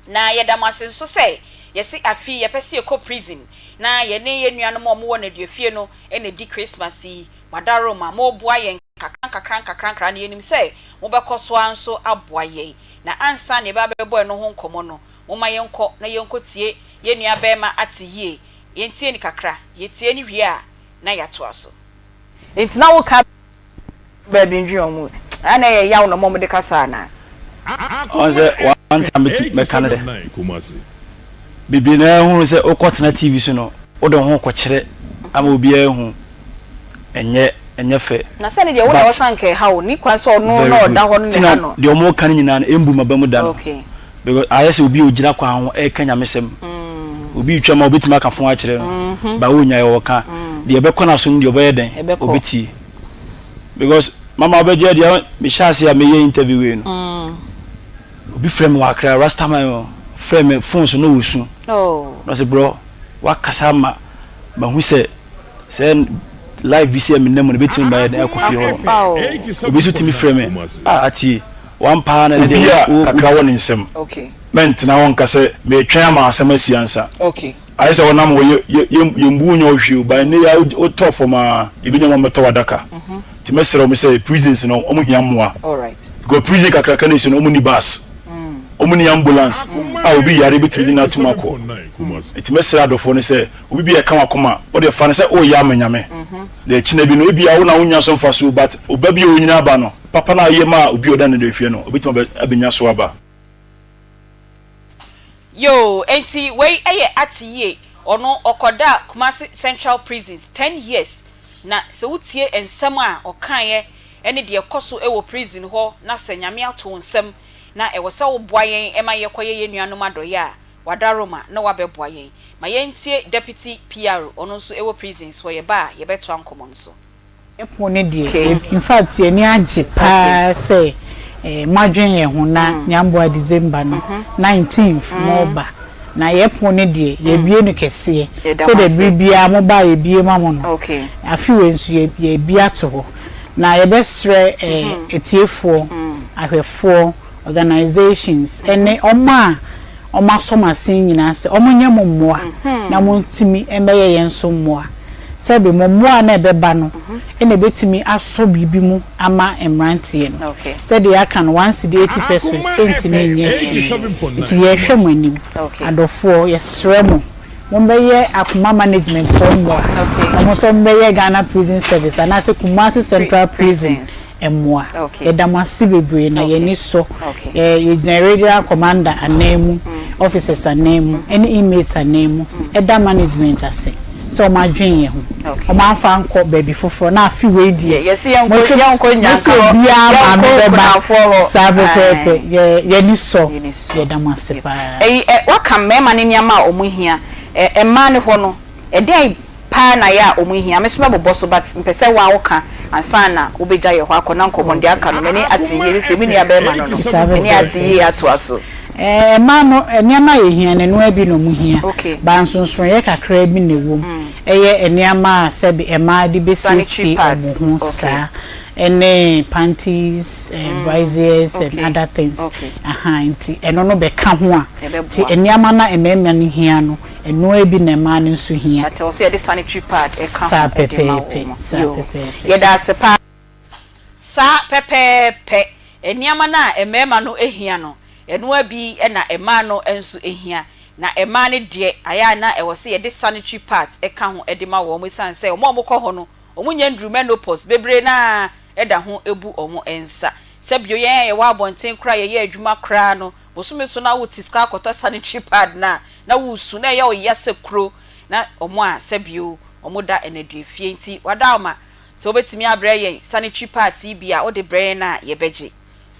[SPEAKER 2] Na yɛda mo ase nso sɛ yɛse afe yi yɛpɛ sɛ yɛkɔ prison na yɛne yɛn nuanom a wɔwɔ nnaduafie no na ɛdi Christmas yi. Mo adaworoma, moreboa yɛn nkakra nkakra nkakra na yɛnim sɛ mobɛkɔ so ara nso aboa yɛn. Na ansa na yɛbɛba abɛbɔ ɛno ho nkɔmmɔ no, momma yɛnkɔ na yɛnkɔtie yɛn nuabarima Ateyie. Yɛntie no kakra. Yɛtie no wie a, na yɛatoa so. Enti na woka baabi ndwen ɔmo a na ɛyɛ yaw na ɔmo de kasa anaa.
[SPEAKER 10] Ɔn sɛ one thing a mɛti mɛka ne sɛ bebree naa hunu sɛ wokɔ tena TV so no wode wo ho kɔkyerɛ ama obiara ahu ɛnyɛ ɛnyɛ fɛ.
[SPEAKER 2] Na sɛ ne deɛ wo na
[SPEAKER 10] But
[SPEAKER 2] ɔsan nka ɛha wo ni kwan sɛ ɔno
[SPEAKER 10] very
[SPEAKER 2] na
[SPEAKER 10] good
[SPEAKER 2] ɔda hɔ no na
[SPEAKER 10] ti na
[SPEAKER 2] ɛha no.
[SPEAKER 10] deɛ ɔmo ka no nyinaa no ɛmbu maba mu da no
[SPEAKER 2] Okay.
[SPEAKER 10] because ayɛ sɛ obi a ogyina kwan ho ɛreka nyamesɛm obi retwa ma obetumi aka fon akyerɛ no ba wonyae ɔka deɛ ɛbɛkɔ n'aso no deɛ ɔbɛyɛ dɛn ɔbɛtie because mama ɔbɛgye deɛ mehyɛ ase a meyɛ interview wei no obi frɛ me wɔ Accra Rastaman frɛ me phone so na ɔsu na ɔsɛ bro wakasa ma mahu sɛ Sɛ life bi si a menam mu no bɛtumi bayɛ dɛn akɔ fie hɔ nom. Obi nso tumi frɛ me, ah Atie, wampa ara na ɛnɛ
[SPEAKER 6] Obi
[SPEAKER 10] deɛ
[SPEAKER 6] a
[SPEAKER 10] wo
[SPEAKER 6] kakra wɔ ne nsam, mɛntena hɔ nka sɛ meretwɛn ama asɛm asi ansa. Ayɛ sɛ wonam hɔ, yɛ, yɛ, yɛ, yɛmbu wo nyɛ wo hwee o, but ɛnnɛ yi ara wotɔ fam ara, yɛbɛnya wɔn abɛtɔ w'adaka. Nti mɛsrɛ wɔn sɛ prisons no, wɔhia mmoa. Because prison kakraka no a ɛsi no, wɔnni bus, wɔnni ambulance a obi yare bɛtumi de no atom akɔ. Nti mɛsrɛ adɔfoɔ no sɛ, Obi bi a ɛka w'akoma, wo deɛ fa no sɛ woreyɛ ama Nyame. Na akyina bi no, ebia wo na wonnya so mfasoɔ but oba bi a ɔnyini aba no, papa no a woyɛ maa obi a ɔda nneduafie no, ɔbɛtumi aba abɛnya so aba.
[SPEAKER 2] Yoo enti wei yɛ ate yie ɔno ɔkɔdaa Kumasi central prisons ten years na sɛ wotie nsɛm a ɔkaeɛ ɛne deɛ ɛkɔ so wɔ prison hɔ na sɛ Nyame ato wo nsam na ɛwɔ sɛ woboa yɛn ma yɛkɔyɛ yɛn nuanom adɔeɛ a Wadaroma na wabɛboa yɛn. Ma yɛntie Deputy PRO, ɔno nso wɔ prisons hɔ, yɛba a yɛbɛtoa nkɔmmɔ no so.
[SPEAKER 3] Yɛpon no deɛ, infact yɛn ani agye paa sɛ moadwen yɛn ho na Nyamboa December no 19th moreba. Na yɛpon no deɛ yɛabue no kɛseɛ sɛdeɛ bere biara moba a yɛbue ma mo no, afe wei nso yɛabue ato hɔ. Na yɛbɛsrɛ atiefoɔ, ahwɛfoɔ, organisations ne wɔn a wɔasɔ mo asen nyinaa sɛ wɔnyɛ mo mmoa na montumi mmɛyɛ yɛn nso mmoa. Sɛbe mo mmoa no a ɛbɛba no na ɛbɛtumi asɔ biribi mu ama mmeranteɛ no. Sɛdeɛ yɛaka no, one cedi 80 pesos ntumi nyɛ hwee. Nti yɛrehwɛ mo anim. Adɔfoɔ, yɛsrɛ mo, mommɛyɛ Akoma Management foɔ mmoa na mo nso mommɛyɛ Ghana Prison Service anaasɛ Kumasi Central Prison mmoa. Yɛda mo ase bebree na yɛn ani sɔ. Yɛgyina Regional Commander ananmu, officers ananmu ne inmates ananmu da management ase sɛ wɔn adwene yɛn ho. Wɔn amfa ankɔ baabi foforɔ na afe wei deɛ mose mose obiara maame bɛba saa pɛpɛɛpɛ. Yɛn ani sɔ. Yɛda mo ase paa.
[SPEAKER 2] Eyi ɛ, woaka mmarima no nneɛma a wɔhia. Ɛ, mmaa no hɔ no, ɛdeɛn paa na yɛ a ɔmo hia? Me nso mɛbobɔ so but mpɛ sɛ wo a wo ka ansa na wo bɛgya yɛ hɔ akɔ na nkɔmmɔ no deɛ aka no m'ani ate yie sesei me nua bɛɛma no no m'ani ate yie atoa so.
[SPEAKER 3] Ɛɛ mmaa no nneɛma a yɛhia no ɛnoaa bi na ɔmo hia but nsonsonoeɛ kakraa bi na ɛwɔ mu ɛyɛ nneɛma a sɛbe mmaa de bɛsiesie ɔmo ho saa ɛne panties braziers and other things ahaa nti ɛno no bɛka ho a nti nneɛma no a mmarima no hia no Ɛnoa bi na mmaa no nso hia.
[SPEAKER 2] But ɛwɔ sɛ yɛde sanitary pad ɛka
[SPEAKER 3] Saa
[SPEAKER 2] ho de ma
[SPEAKER 3] pɛpɛɛpɛ,
[SPEAKER 2] wɔn.
[SPEAKER 3] saa
[SPEAKER 2] Yoo,
[SPEAKER 3] pɛpɛɛpɛ.
[SPEAKER 2] yɛda ase paa. Saa pɛpɛɛpɛ, nneɛma no a mmarima no hia no, ɛnoa bi na mmaa no nso hia. Na mmaa no deɛ, ayɛ a na ɛwɔ sɛ yɛde sanitary pads ka ho de ma wɔn ɛsiane sɛ wɔn a wɔkɔ hɔ no, wɔnnya nnuru menopause, bebree no ara da ho bu wɔn nsa. Sɛ bio yɛn a yɛwɔ abɔnten koraa a yɛyɛ adwuma koraa no, bosome so na wote sika akɔtɔ sanitary pad no a, na woresu, na ɛyɛ wo ya sɛ kuro, na wɔn a sɛ bio wɔda nnaduafie nti wadaoma sɛ wobɛtumi abrɛ yɛn sanitary pads yi bi a wode brɛ yɛn a yɛbɛgye.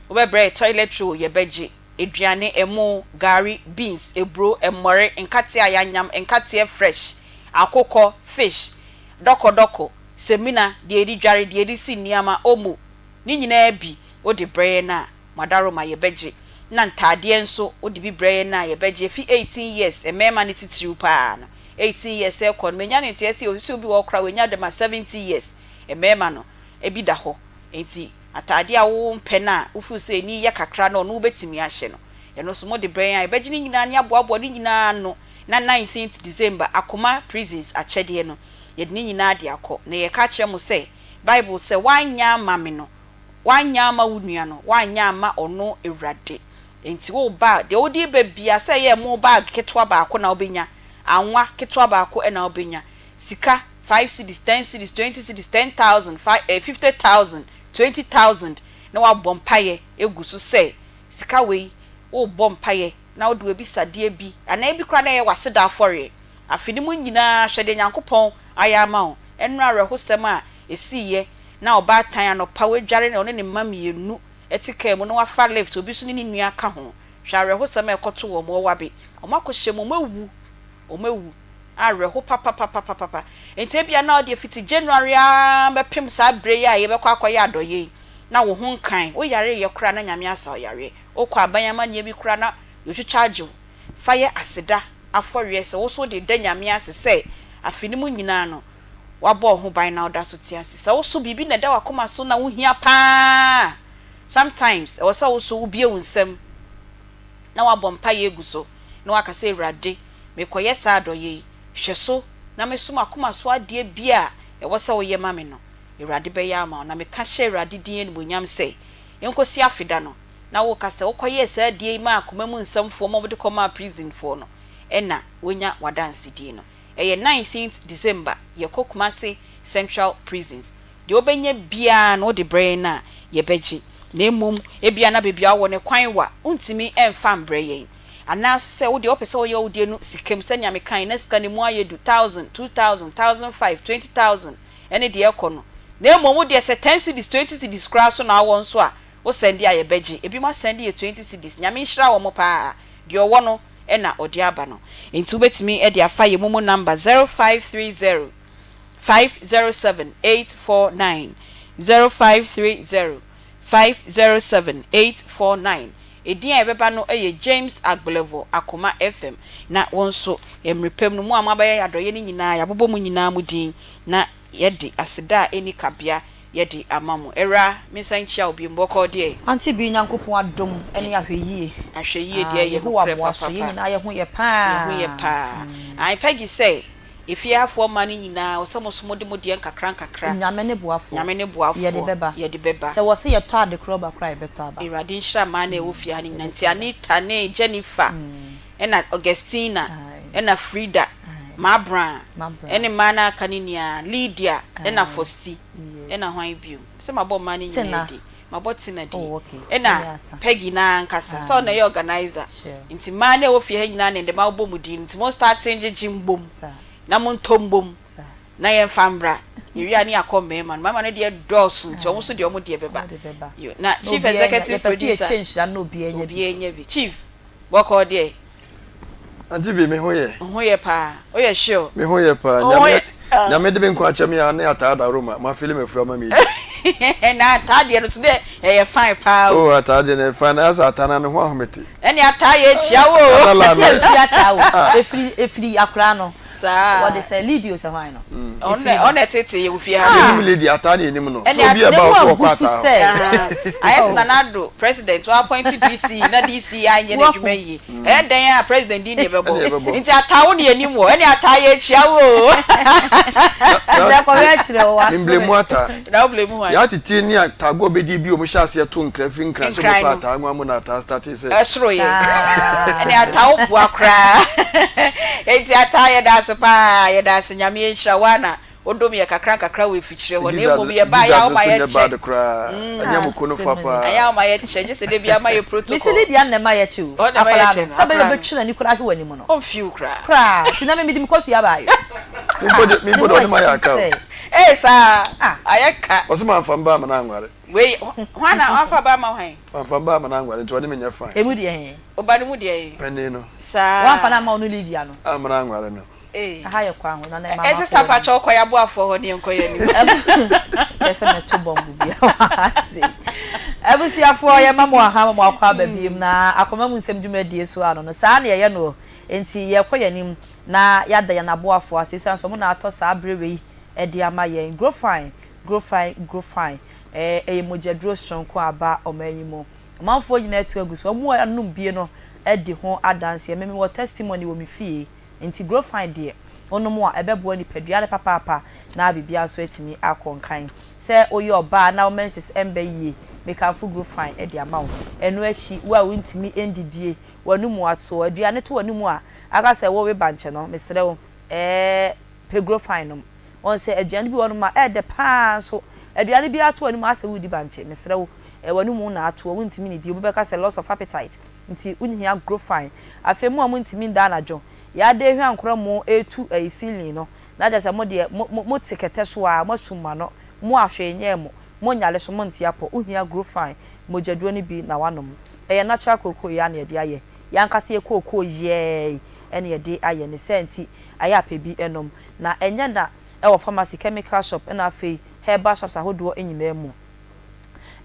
[SPEAKER 2] Wobɛbrɛ yɛn toilet roll yɛbɛgye, aduane, ɛmo, gari, beans, aburo, mmɔre, nkateɛ a yɛanyam, nkateɛ fresh, akokɔ, fish, dɔkɔdɔkɔ, samina, deɛ yɛde dware, deɛ yɛde si nneɛma, omo, ne nyinaa bi wode brɛ yɛn a, Madaroma yɛbɛgye. Na ntaadeɛ nso wode bi brɛ yɛn a yɛbɛgye. Ɛfi 18 years, mmarima no titiriw paa no, 18 years rekɔ no, menya no nteɛ sɛ sɛ obi wɔ hɔ koraa a wanya dɛm a 70 years, mmarima no, ebi da hɔ. Enti ataadeɛ a wompɛ no a wo feel sɛ ani yɛ kakra no ɔno wobɛtumi ahyɛ no, ɛno nso mode brɛ yɛn a yɛbɛgye ne nyinaa ne aboaboa ne nyinaa ano na 19th December Akoma Prisons akyɛdeɛ no yɛde ne nyinaa de akɔ. Na yɛka akyerɛ mo sɛ Bible sɛ woanyɛ ama me no, woanyɛ amma wo nua no, woanyɛ amma ɔno Awurade. Enti woreba a, deɛ wode reba biara, sɛ ɛyɛ ɛmo bag ketewa baako na wobɛnya, anwa ketewa baako na wobɛnya, sika, five cedis, ten cedis, twenty cedis, 10,000, fi eh, 50,000, 20,000, na woabɔ mpaeɛ agu so sɛ, sika wei, worebɔ mpaeɛ na wode w'abisadeɛ bi, anaa ebi koraa na ɛyɛ w'aseda afɔreɛ. Afe no mu nyinaa, hwɛ deɛ Nyankopɔn ayɛ ama wo. Ɛnora awerɛhosɛm a ɛsiiɛ na ɔbaatan anɔpa wadware na ɔne ne mma mmienu te kaa mu na wafa lift, obi nso ne ne nua ka ho. Hwɛ awerɛhosɛm a ɛkɔto wɔn wɔ Wabe. Wɔakɔhyɛ mu, wɔawu, wɔawu. Awerɛho papapapapapa. Enti ebia na wodeɛ fiti January ara bɛpem saa berɛ yi a yɛbɛkɔ akɔyɛ adɔeɛ yi, na wo ho nkan. Woyareeɛ koraa na Nyame asa wo yareɛ. Wokɔ aban amanneɛ bi koraa na wɔtwitwa agye wo. Fa yɛ aseda afɔreɛ sɛ wo nso wode reda Nyame ase sɛ afe no mu nyinaa no, woabɔ wo ho ban na woda so te ase. Sɛ wo so biribi na ɛda w'akoma so na wohia pa ara a, sometimes ɛwɔ sɛ wo so wobue wo nsam na woabɔ mpaeɛ agu so na woaka sɛ, Awurade, merekɔyɛ saa adɔeɛ yi, hwɛ so na me so m'akoma so adeɛ biara a ɛwɔ sɛ woyɛ ma me no, Awurade bɛyɛ ama wo. Na meka hyɛ Awurade din animuonyam sɛ, ɛnkɔsi afe da no, na woka sɛ wokɔyɛɛ saa adie yi maa akoma mu nsɛmfoɔ ma wɔde kɔmaa prisonfoɔ no, ɛna wonya w'adansedie no. Ɛyɛ nineteenth December yɛkɔ Kumasi Central Prisons. Deɛ wobɛnya biara no wode brɛ yɛn a yɛbɛgye. Na mmom ebia na baabi a wowɔ no kwan wa, wontumi mfa mbrɛ yɛn. Anaa nso sɛ wodeɛ wopɛ sɛ woyɛ wodeɛ no sika mu sɛnea mekae na sika no mu ayɛ du, thousand, 2000, 1005, 20,000 ɛne deɛ ɛkɔ no. Na mmom wodeɛ sɛ ten cedis, twenty cedis koraa nso na wowɔ nso a, wo sɛnde a yɛbɛgye. Ebinom asɛnde yɛ twenty cedis. Nyame nhyira wɔn paa. Deɛ ɔwɔ no na ɔde aba no. Enti wobɛtumi de afa yɛn momo number 0530 507 849, 0530 507 849. Edin a ɛbɛba no yɛ James Agblevor Akoma FM. Na wo nso, mmerɛ pa mu no, mo a moabɛyɛ yɛn adɔeɛ no nyinaa, yɛabobɔ mo nyinaa mo din, na yɛde aseda a ɛnni kabea yɛde ama mo. Awuraa, me nsan nkyia wo biom, bɔkɔɔ deɛ?
[SPEAKER 9] Auntie Bee Nyankopɔn adom ne ahwɛyie.
[SPEAKER 2] Ahwɛyie deɛ
[SPEAKER 9] Ah
[SPEAKER 2] ɛyɛ
[SPEAKER 9] Yehowa
[SPEAKER 2] nokorɛ
[SPEAKER 9] mmoa so yɛn
[SPEAKER 2] papapa.
[SPEAKER 9] nyinaa yɛ ho yɛ
[SPEAKER 2] Yɛ ho yɛ
[SPEAKER 9] paa.
[SPEAKER 2] paa. Ae Peggy sɛ efie hafoɔ mma no nyinaa ɔsɛ mo nso mode mo deɛ nkakra nkakra.
[SPEAKER 9] Nyame ne boafoɔ.
[SPEAKER 2] Nyame ne
[SPEAKER 9] Yɛde
[SPEAKER 2] boafoɔ.
[SPEAKER 9] bɛba.
[SPEAKER 2] Yɛde bɛba.
[SPEAKER 9] Sɛ wɔse yɛtɔ ade korɔ ba koraa a yɛbɛtɔ aba.
[SPEAKER 2] Awurade nhyira mmaa no a ɛwɔ fie ha no nyinaa.
[SPEAKER 9] Yɛbɛtɔ
[SPEAKER 2] Nti
[SPEAKER 9] aba.
[SPEAKER 2] Anita ne Jennifer ɛna Augustina
[SPEAKER 9] Ae.
[SPEAKER 2] ɛna Frida,
[SPEAKER 9] Ae.
[SPEAKER 2] Mabra
[SPEAKER 9] Mabra.
[SPEAKER 2] ɛne mmaa no a aka no nyinaa, Lydia ɛna
[SPEAKER 9] Ae.
[SPEAKER 2] Fosti.
[SPEAKER 9] Yes.
[SPEAKER 2] Ɛna hwan bio? Sɛ mabɔ mmaa no nyinaa
[SPEAKER 9] Tina.
[SPEAKER 2] din. Mabɔ Tina din.
[SPEAKER 9] Oh okay.
[SPEAKER 2] Ɛna
[SPEAKER 9] Ɛyɛ asa.
[SPEAKER 2] Peggy no ara ankasa. Sɛ ɔno na
[SPEAKER 9] Aye.
[SPEAKER 2] ɛyɛ organiser.
[SPEAKER 9] Sure.
[SPEAKER 2] Nti mmaa no a ɛwɔ fie ha nyinaa na ɛndɛ mabobɔ mo din. Nti mo starte ngyegye mbom.
[SPEAKER 9] Saa.
[SPEAKER 2] Na montɔ mbom.
[SPEAKER 9] Saa.
[SPEAKER 2] Na yɛmfa mbra. Yɛwie a ne yɛakɔ mmarima no. Mmarima no deɛ dɔɔso nti wɔn nso deɛ wɔn deɛ bɛba.
[SPEAKER 9] Wɔn de bɛba.
[SPEAKER 2] Yo. Na
[SPEAKER 9] Na
[SPEAKER 2] Chief
[SPEAKER 9] obiara nya.
[SPEAKER 2] Executive
[SPEAKER 9] Yɛpɛ sɛ
[SPEAKER 2] Producer.
[SPEAKER 9] yɛkyɛ nhyira no na obiara nya bi.
[SPEAKER 2] Obiara nya bi. Chief, bɔkɔɔ deɛ?
[SPEAKER 11] Auntie B, me ho yɛ.
[SPEAKER 2] Wo ho yɛ paa. Wo yɛ sure?
[SPEAKER 11] Me ho yɛ paa.
[SPEAKER 2] Wo ho
[SPEAKER 11] Nyame
[SPEAKER 2] yɛ.
[SPEAKER 11] Nyame de me nkwa akyɛ me a ne ataa da Roma. Ma fili m'afuru ama me di.
[SPEAKER 2] Na ataa deɛ no so deɛ ɛyɛ fine paa o.
[SPEAKER 11] Oh ataa deɛ no ɛyɛ fine. Na asɛ ataa no ne ho ahomete.
[SPEAKER 2] Ɛne ataa yɛ akyia wo o.
[SPEAKER 11] Ana la
[SPEAKER 9] Ɛsɛ
[SPEAKER 11] na.
[SPEAKER 9] efiri ataa o.
[SPEAKER 11] Ah.
[SPEAKER 9] Efiri efiri akora no.
[SPEAKER 2] Saa.
[SPEAKER 9] Wɔde sɛ Lydia o sɛ hwan no.
[SPEAKER 2] Ɔno
[SPEAKER 9] Efiri
[SPEAKER 2] na
[SPEAKER 9] no.
[SPEAKER 2] ɔno na ɛtete yɛ wɔ fie ha.
[SPEAKER 11] Yɛnim lady ataa na yɛnim no.
[SPEAKER 2] Ɛne
[SPEAKER 11] Sɛ obi
[SPEAKER 2] at
[SPEAKER 11] ɛba
[SPEAKER 9] Ne
[SPEAKER 11] wo
[SPEAKER 9] ho
[SPEAKER 11] so wɔkɔ
[SPEAKER 9] abufu
[SPEAKER 11] ataa hɔ.
[SPEAKER 9] sɛ.
[SPEAKER 2] Ah, ayɛ sɛ
[SPEAKER 9] Oh.
[SPEAKER 2] Nana Addo president wa appoint DC na DC anyɛ
[SPEAKER 9] Wahu.
[SPEAKER 2] n'adwuma yie. Ɛyɛ dɛn a president din na
[SPEAKER 11] Ɛna
[SPEAKER 2] yɛbɛbɔ.
[SPEAKER 11] yɛbɛbɔ.
[SPEAKER 2] Nti ataa wo na yɛnim wɔ. Ɛne ataa yɛkyia wo o.
[SPEAKER 11] Na
[SPEAKER 9] Ɛsɛ kɔhwɛ akyerɛ o
[SPEAKER 11] me blame
[SPEAKER 9] wasere.
[SPEAKER 11] ataa.
[SPEAKER 2] Na wo blame hwan?
[SPEAKER 11] Yɛatete ne ataago a ɔbɛdi bi a wɔhyɛ aseɛ to nkra firi nkran sɛ
[SPEAKER 2] Nkran
[SPEAKER 11] wɔpɛ
[SPEAKER 2] no.
[SPEAKER 11] ataa nwa mu na ataa startee sɛ.
[SPEAKER 2] Ɛsoro yɛ.
[SPEAKER 9] Saa.
[SPEAKER 2] Ɛne ataa wo boa koraa. Enti ataa yɛda ase paa. Yɛda ase Nyame nhyira wo ara na. Wodom yɛ kakra nkakra wɔ efikyire hɔ, na mmom yɛba a, ɛyɛ a
[SPEAKER 11] Gizzard
[SPEAKER 2] woma
[SPEAKER 11] nso nyɛ
[SPEAKER 2] yɛkyɛ.
[SPEAKER 11] bad koraa. Ɛnyɛ mo ko no fa paa.
[SPEAKER 2] Ɛyɛ a woma yɛkyɛ, gye sɛ da biara ma yɛ protocol.
[SPEAKER 9] Mese Lydia no na ɛma yɛkyɛ o.
[SPEAKER 2] Ɔno na ɛma
[SPEAKER 9] Akwadaa
[SPEAKER 2] yɛkyɛ
[SPEAKER 9] no,
[SPEAKER 2] no,
[SPEAKER 9] sɛ ɛbɛyɛ
[SPEAKER 2] akwadaa no.
[SPEAKER 9] ɔbɛtwi n'ani koraa ahwɛ w'anim no.
[SPEAKER 2] Ɔmfi wo koraa.
[SPEAKER 9] Koraa, nti na me mede me kosua baeɛ.
[SPEAKER 11] Me mpo de, me
[SPEAKER 9] Ne
[SPEAKER 11] mpo de
[SPEAKER 9] ho
[SPEAKER 11] ɔne mayɛ
[SPEAKER 9] ahye
[SPEAKER 11] aka o.
[SPEAKER 9] sɛ.
[SPEAKER 2] Ee saa,
[SPEAKER 9] Ah.
[SPEAKER 2] ayɛ ka.
[SPEAKER 11] Ɔse mamfa mba ama no anware.
[SPEAKER 2] Wei, hwan na, wamfa ba amma hwan?
[SPEAKER 11] Mamfa mba ama no anware nti ɔne me nyɛ fine.
[SPEAKER 9] Emu deɛ he?
[SPEAKER 2] Wo ba no mu deɛ he?
[SPEAKER 11] Panin no.
[SPEAKER 2] Saa.
[SPEAKER 9] Wamfa no amma ɔno Lydia no.
[SPEAKER 11] Amma no anware no.
[SPEAKER 2] Ee.
[SPEAKER 9] Aha yɛ kwan ho na na ɛma
[SPEAKER 2] Eh sister
[SPEAKER 9] amanfoɔ
[SPEAKER 2] pakyɛw kɔ y'aboafoɔ hɔ ne yɛnkɔ yɛn anim.
[SPEAKER 9] Pɛ sɛ mɛto bɔmbo bi wɔ ha sei. Abusuafoɔ yɛma mo aha ma mo akɔ aba biom na akoma mu nsɛm dwumadie so ano no saa na yɛyɛ no nti yɛkɔ yɛn anim na yɛada yɛn aboafoɔ ase esiane sɛ wɔn na atɔ saa bere wei de ama yɛn. Grofine, Grofine, Grofine eh, ɛyɛ mogyaduro soronko a aba ɔman yi mu. Ɔmanfoɔ nyinaa atu agu so. Wɔn a anom bie no adi ho adanseɛ. Me mewɔ testimony wɔ me fie. Nti Grofine deɛ wonom a ɛbɛboa nipadua no papaapa na biribiara nso atumi akɔ nkan. Sɛ woyɛ ɔbaa na wo menses ɛmba yie, mekamfo Grofine de ama wo. Ɛno akyi, wo a wontumi ndidie, w'anomu ato, aduane to w'anomu a aka sɛ wowe bankye no, mesrɛ wo, ɛɛ pɛ Grofine nom. Woahu sɛ aduane bi wɔ hɔnom a ɛyɛ dɛ pa ara nso aduane biara to w'anomu a asɛ woredi bankye, mesrɛ wo, w'anomu na atoɔ, wontumi nnidi, obi bɛka sɛ loss of appetite. Nti wohia grofine. Afei mo a montumi nda anadwo, yɛada ehwa nkorɔ mo retu ɛyi ceiling no, na kyerɛ sɛ mo deɛ mo mo mote kɛtɛ so ara, moasum mo ano, mo a hwee nyɛɛ mo, mo nyare so monte apɔ, wohia grofine mogyaduro no bi na woanom. Ɛyɛ natural kookoo yi ara na yɛde ayɛ, yɛn ankasa yɛ kookoo yɛɛi ɛna yɛde ayɛ, ne saa nti ayɛ a pɛ bi nom. Na ɛnyɛ na ɛwɔ pharmacy, chemical shop ɛna afei herbal shops ahodoɔ nyinaa mu.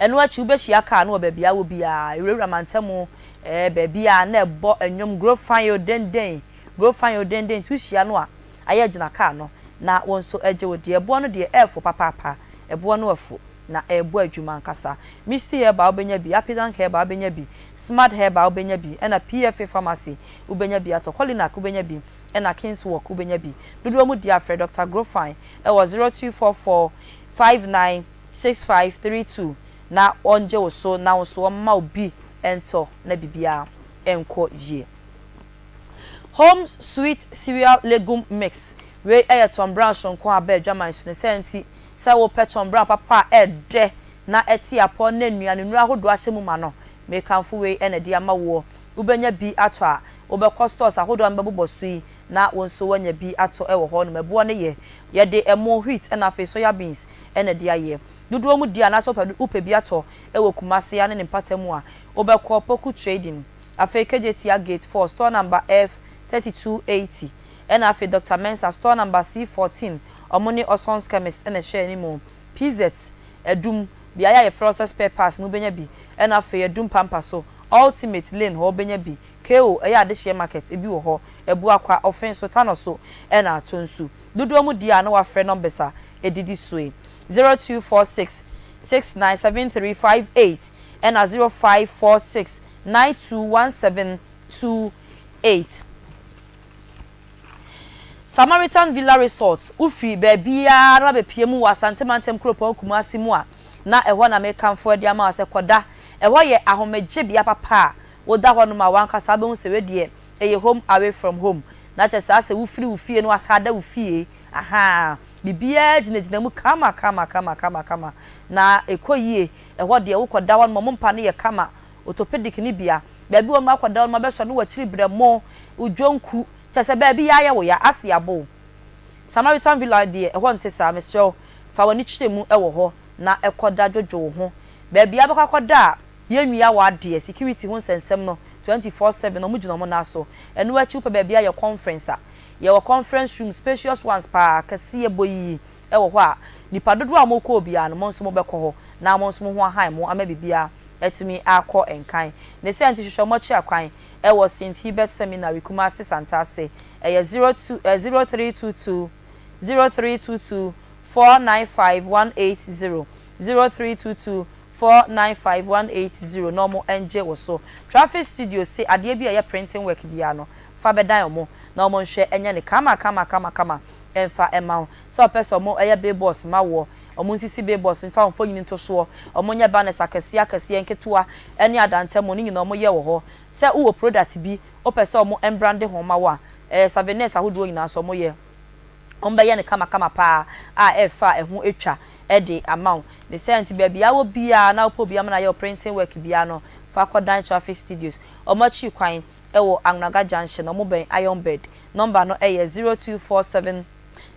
[SPEAKER 9] Ɛno akyi wobɛhyia kaa no wɔ baabi a wɔ biara, ɛwurawura mantamu ɛɛ baabi a na ɛbɔ nnwom Gro Fine o denden, Gro Fine o denden nti wohyia no a ayɛ gyina kaa no na wo nso gye wo deɛ. Ɛboɔ no deɛ ɛɛfo papaapa, ɛboɔ no ɛfo na ɛɛbɔ adwuma ankasa. Misty Herbal wobɛnya bi, Apidank Herbal wobɛnya bi, Smart Herbal wobɛnya bi, ɛna PFA Pharmacy wobɛnya bi atɔ, Kolinak wobɛnya bi, ɛna Kingswalk wobɛnya bi. Dodoɔ mu deɛ a frɛ Doctor Grofine ɛwɔ 0244 59 6532 na ɔngye wo so na wo nso ɔmma wo bi ntɔ na biribiara nkɔ yie. Home Sweet Cereal Legume Mix, Wei yɛ tɔnbran soronko a aba adwaman so ne saa nti sɛ wopɛ tɔnbran papa a ɛdɛ na ɛte apɔ na nnuane nnuro ahodoɔ ahyɛ mu ma no, mekamfo wei na ɛde ama woɔ. Wobɛnya bi atɔ a, wobɛkɔ stores ahodoɔ a mebɛbobɔ so yi na wo nso woanya bi atɔ wɔ hɔ nom. Ɛboɔ no yɛ, yɛde ɛmo, wheat ɛna afei soya beans na ɛde ayɛ. Dodoɔ mu di anaasɛ wopɛ wopɛ bi atɔ wɔ Kumasi ha ne ne mpata mu a, wobɛkɔ Poku Trading, afei Kejetia Gate 4, store number F 3280, ɛna afei Doctor Mensah, store number C 14, wɔn ne Oson's Chemist na ɛhwɛ anim. PZ, Adum, beaeɛ a yɛfrɛ hɔ sɛ Spare Parts no wobɛnya bi, ɛna afei Adum Pampa so, Ultimate Lane hɔ wobɛnya bi. KO, ɛyɛ adehyeɛ market, ebi wɔ hɔ, Abuakwa, Ɔfen so, Tanɔ so, ɛna Atonsu. Dodoɔ mu deɛ a na wafrɛ numbers a ɛdidi so yi, 0246 697358 ɛna 0546 921728. Samaritan Villa Resort, Wofiri baabiara na wabɛpue mu wɔ Asante Mantam Kuropɔn Kumasi mu a, na ɛhɔ na mekamfo de ama wo sɛ kɔda. Ɛhɔ yɛ ahomegyebea papa a woda hɔnom a w'ankasa wobɛhu sɛ wei deɛ ɛyɛ home away from home. Na kyerɛ sɛ asɛ wofiri wo fie na wasan ada wo fie. Ahaa, biribiara gyinagyina mu kama kama kama kama kama. Na ɛkɔ yie. Ɛhɔ deɛ wokɔda hɔnom a, wɔn mpa no yɛ kama. Orthopedic no bi a, baabi wɔ hɔnom a wokɔda hɔnom a bɛsɔ ne w'akyiri berɛmo, wo dwonku, kyerɛ sɛ baabi yɛ ayɛ wo ya, ase abɔ wo. Samaritan Villa deɛ, ɛhɔ nte saa, mesrɛ wo, fa w'ani kyerɛ mu wɔ hɔ na kɔda dwodwo wo ho. Baabi a wobɛkɔ akɔda a yɛnwia w'adeɛ, security ho nsɛnsɛm no, 24/7 wɔgyina wɔn nan so. Ɛno akyi wopɛ baabi ayɛ conference a, yɛwɔ conference room, spacious ones paa, kɛseɛ, boyii wɔ hɔ a, nnipa dodoɔ a wɔrekɔ biara no, mo nso mobɛkɔ hɔ na mo nso mo ho ahan mo ama biribiara atumi akɔ nkan. Ne saa nti hwehwɛ mo akyiri akwan wɔ Saint Hubert Seminary, Kumasi Santase. Ɛyɛ 02 eh, 0322 0322 495 180, 0322 495 180 na ɔmo ngye wo so. Traffic Studio se adeɛ bi a ɛyɛ printing work biara no, fa bɛdan ɔmo na ɔmo nhwɛ nyɛ no kama kama kama kama mfa mma wo. Sɛ wopɛ sɛ ɔmo yɛ billboards ma woɔ, ɔmo nsisi billboards mfa wo mfonini nto soɔ, ɔmo nyɛ banners akɛseɛ akɛseɛ, nketewa ne adantamu, ne nyinaa ɔmo yɛ wɔ hɔ. Sɛ wowɔ product bi wopɛ sɛ ɔmo mbrande ho ma wo a, ɛɛ souvenirs ahodoɔ nyinaa nso ɔmo yɛ. Wɔbɛyɛ no kamakama paa a ɛrefa a ɛho atwa de ama wo. Ne saa nti baabi a wɔ biara na wopɛ obi ama no ayɛ wo printing work biara no, fa kɔ Dan Traffic Studios. Wɔn akyiri kwan wɔ Anwnaga Junction, wɔbɛn Iron Bed. Number no yɛ 0247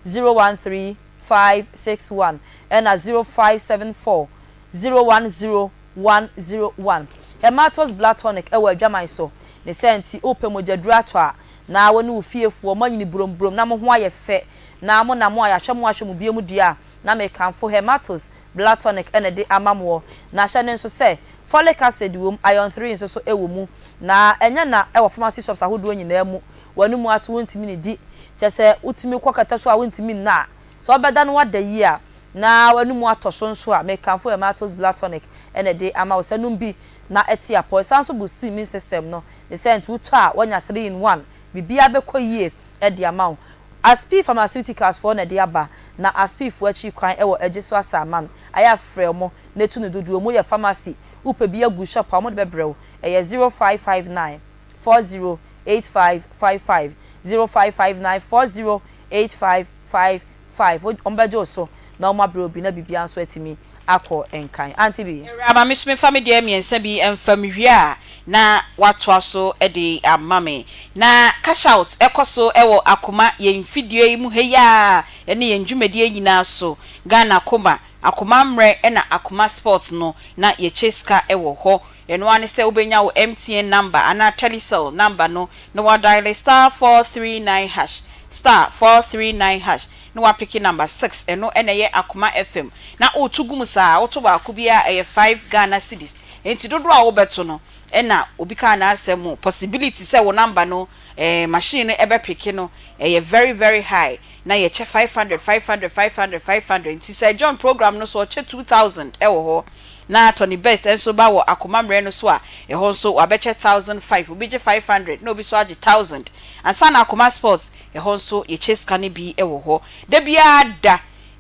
[SPEAKER 9] 013 561 ɛna 0574 010 101. Hematos Blood Tonic wɔ adwaman so. Ne saa nti wopɛ mogyaduru atɔ a, na wo ne wo fiefoɔ moanyini brombrɔm na mo ho ayɛ fɛ na mo na mo a yɛahwɛ mo ahwɛ mo bio mu deɛ a, na mekamfo Hematos Blood Tonic na ɛde ama moɔ. Na hyɛ no nso sɛ, folic acid wɔ mu, iron 3 nso so wɔ mu. Na ɛnyɛ na ɛwɔ pharmacy shops ahodoɔ nyinaa mu. W'anomu ato wontumi nnidi, kyerɛ sɛ wotumi kɔ kɛtɛ so a wontumi nna a, sɛ wobɛda na woada yie a, na w'anomu atɔ so nso a, mekamfo Hematos Blood Tonic na ɛde ama wo sɛ nom bi na ɛte apɔ. Ɛsan nso boost immune system no. Ne sɛ nti wotɔ a woanya 3 in 1, biribiara bɛkɔ yie de ama wo. Aspi Pharmaceuticals foɔ na ɛde aba, na Aspi foɔ akyiri kwan wɔ Agyeso Asaman. Ayɛ a frɛ wɔn na tu no dodoɔ. Wɔn yɛ pharmacy, wopɛ bi agu shop a wɔde bɛbrɛ wo. Ɛyɛ 0559 40 8555, 0559 40 8555. Wɔbɛgye wo so na wɔabrɛ wo bi na biribiara nso atumi akɔ nkan. Auntie Bee.
[SPEAKER 2] Awuraa ma me so memfa me deɛ mmiɛnsa bi mfa mewie a na watoa so de ama me. Na cash out kɔ so wɔ Akoma yɛn mfidie yi mu ha yi ara ne yɛn dwumadie nyinaa so. Ghana Koma, Akoma Mmerɛ na Akoma Sports no na yɛkyɛ sika wɔ hɔ. Ɛno ara ne sɛ wobɛnya wo MTN number anaa Telecel number no na woadiale *439 hash, *439 hash na woapeke number 6, ɛno na ɛyɛ Akoma FM na woto gu mu saa, woto baako biara ɛyɛ 5 Ghana cedis. Enti dodoɔ a wobɛto no ɛna obi kaa n'asɛm mu, possibility sɛ wo number no eh, machine no ɛbɛpeke no ɛyɛ very very high na yɛkyɛ 500, 500, 500, 500 nti sɛ John program no so ɔkyɛ 2000 ɛwɔ hɔ na Tony Best nso ba wɔ akoma mmerɛ no so a ɛhɔ nso wabɛkyɛ 1005, obi gye 500 na obi nso agye 1000 ansa na Akoma Sports ɛhɔ nso yɛkyɛ sika no bi wɔ hɔ da biara da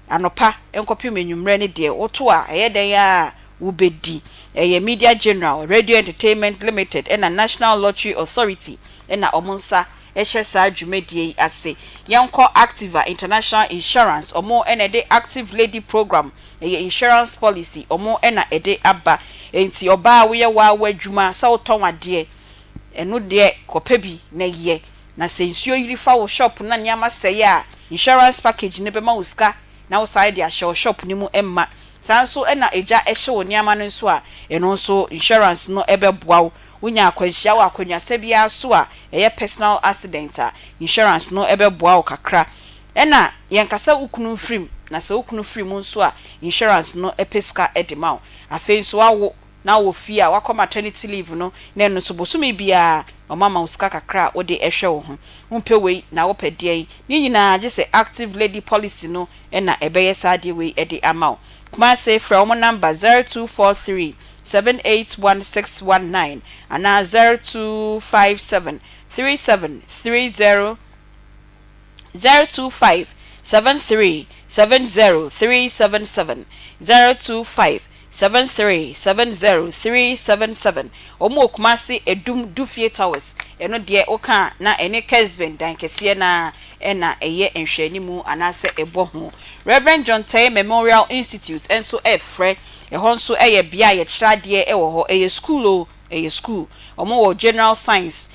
[SPEAKER 2] anɔpa nkɔpem anwummerɛ no deɛ woto a ɛyɛ dɛn ara a wobɛdi. Ɛyɛ Media General, Radio Entertainment Limited ɛna National Lottery Authority na wɔn nsa hyɛ saa dwumadie yi ase. Yɛnkɔ Activa International Insurance, wɔn na ɛde Active Lady Program, ɛyɛ insurance policy, wɔn na ɛde aba. Enti ɔbaa a woyɛ woa w'adwuma sɛ wotɔn adeɛ, ɛno deɛ kɔpɛ bi na yɛ. Na sɛ nsuo yiri fa wo shop na nneɛma sɛe a, insurance package no bɛma wo sika na wo san de ahyɛ wo shop no mu ma. Saa nso na egya hye wo nneɛma no nso a, ɛno nso insurance no bɛboa wo. Wonya akwanhyia wɔ akwannuasa biara so a, ɛyɛ personal accident a, insurance no bɛboa wo kakra. Ɛna yɛnkasa wo kunu mfiri mu, na sɛ wo kunu firi mu nso a, insurance no pɛ sika de ma wo. Afei nso woawo na wowɔ fie a, woakɔ maternity leave no, na ɛno nso bosome biara wɔama wo sika kakra a wode hwɛ wo ho. Wompɛ wei na wopɛ deɛn? Ne nyinaa gye sɛ Active Lady Policy no na ɛbɛyɛ saa adeɛ wei de ama wo. Kumasi, frɛ wɔn number 0243 781 619 anaa 0257 3730 025 73 70 377 025 73 70 377 Wɔn wɔ Kumasi Adum Dufie Towers, ɛno deɛ woka a na ɛne Kesben dan kɛseɛ no ara na ɛyɛ nhwɛanimu anaasɛ ɛbɔ ho. Rev. John Teye Memorial Institute nso refrɛ, ɛhɔ nso yɛ bea a yɛkyerɛ adeɛ wɔ hɔ, ɛyɛ sukuu o, Ɛyɛ sukuu. Wɔn wɔ General Science,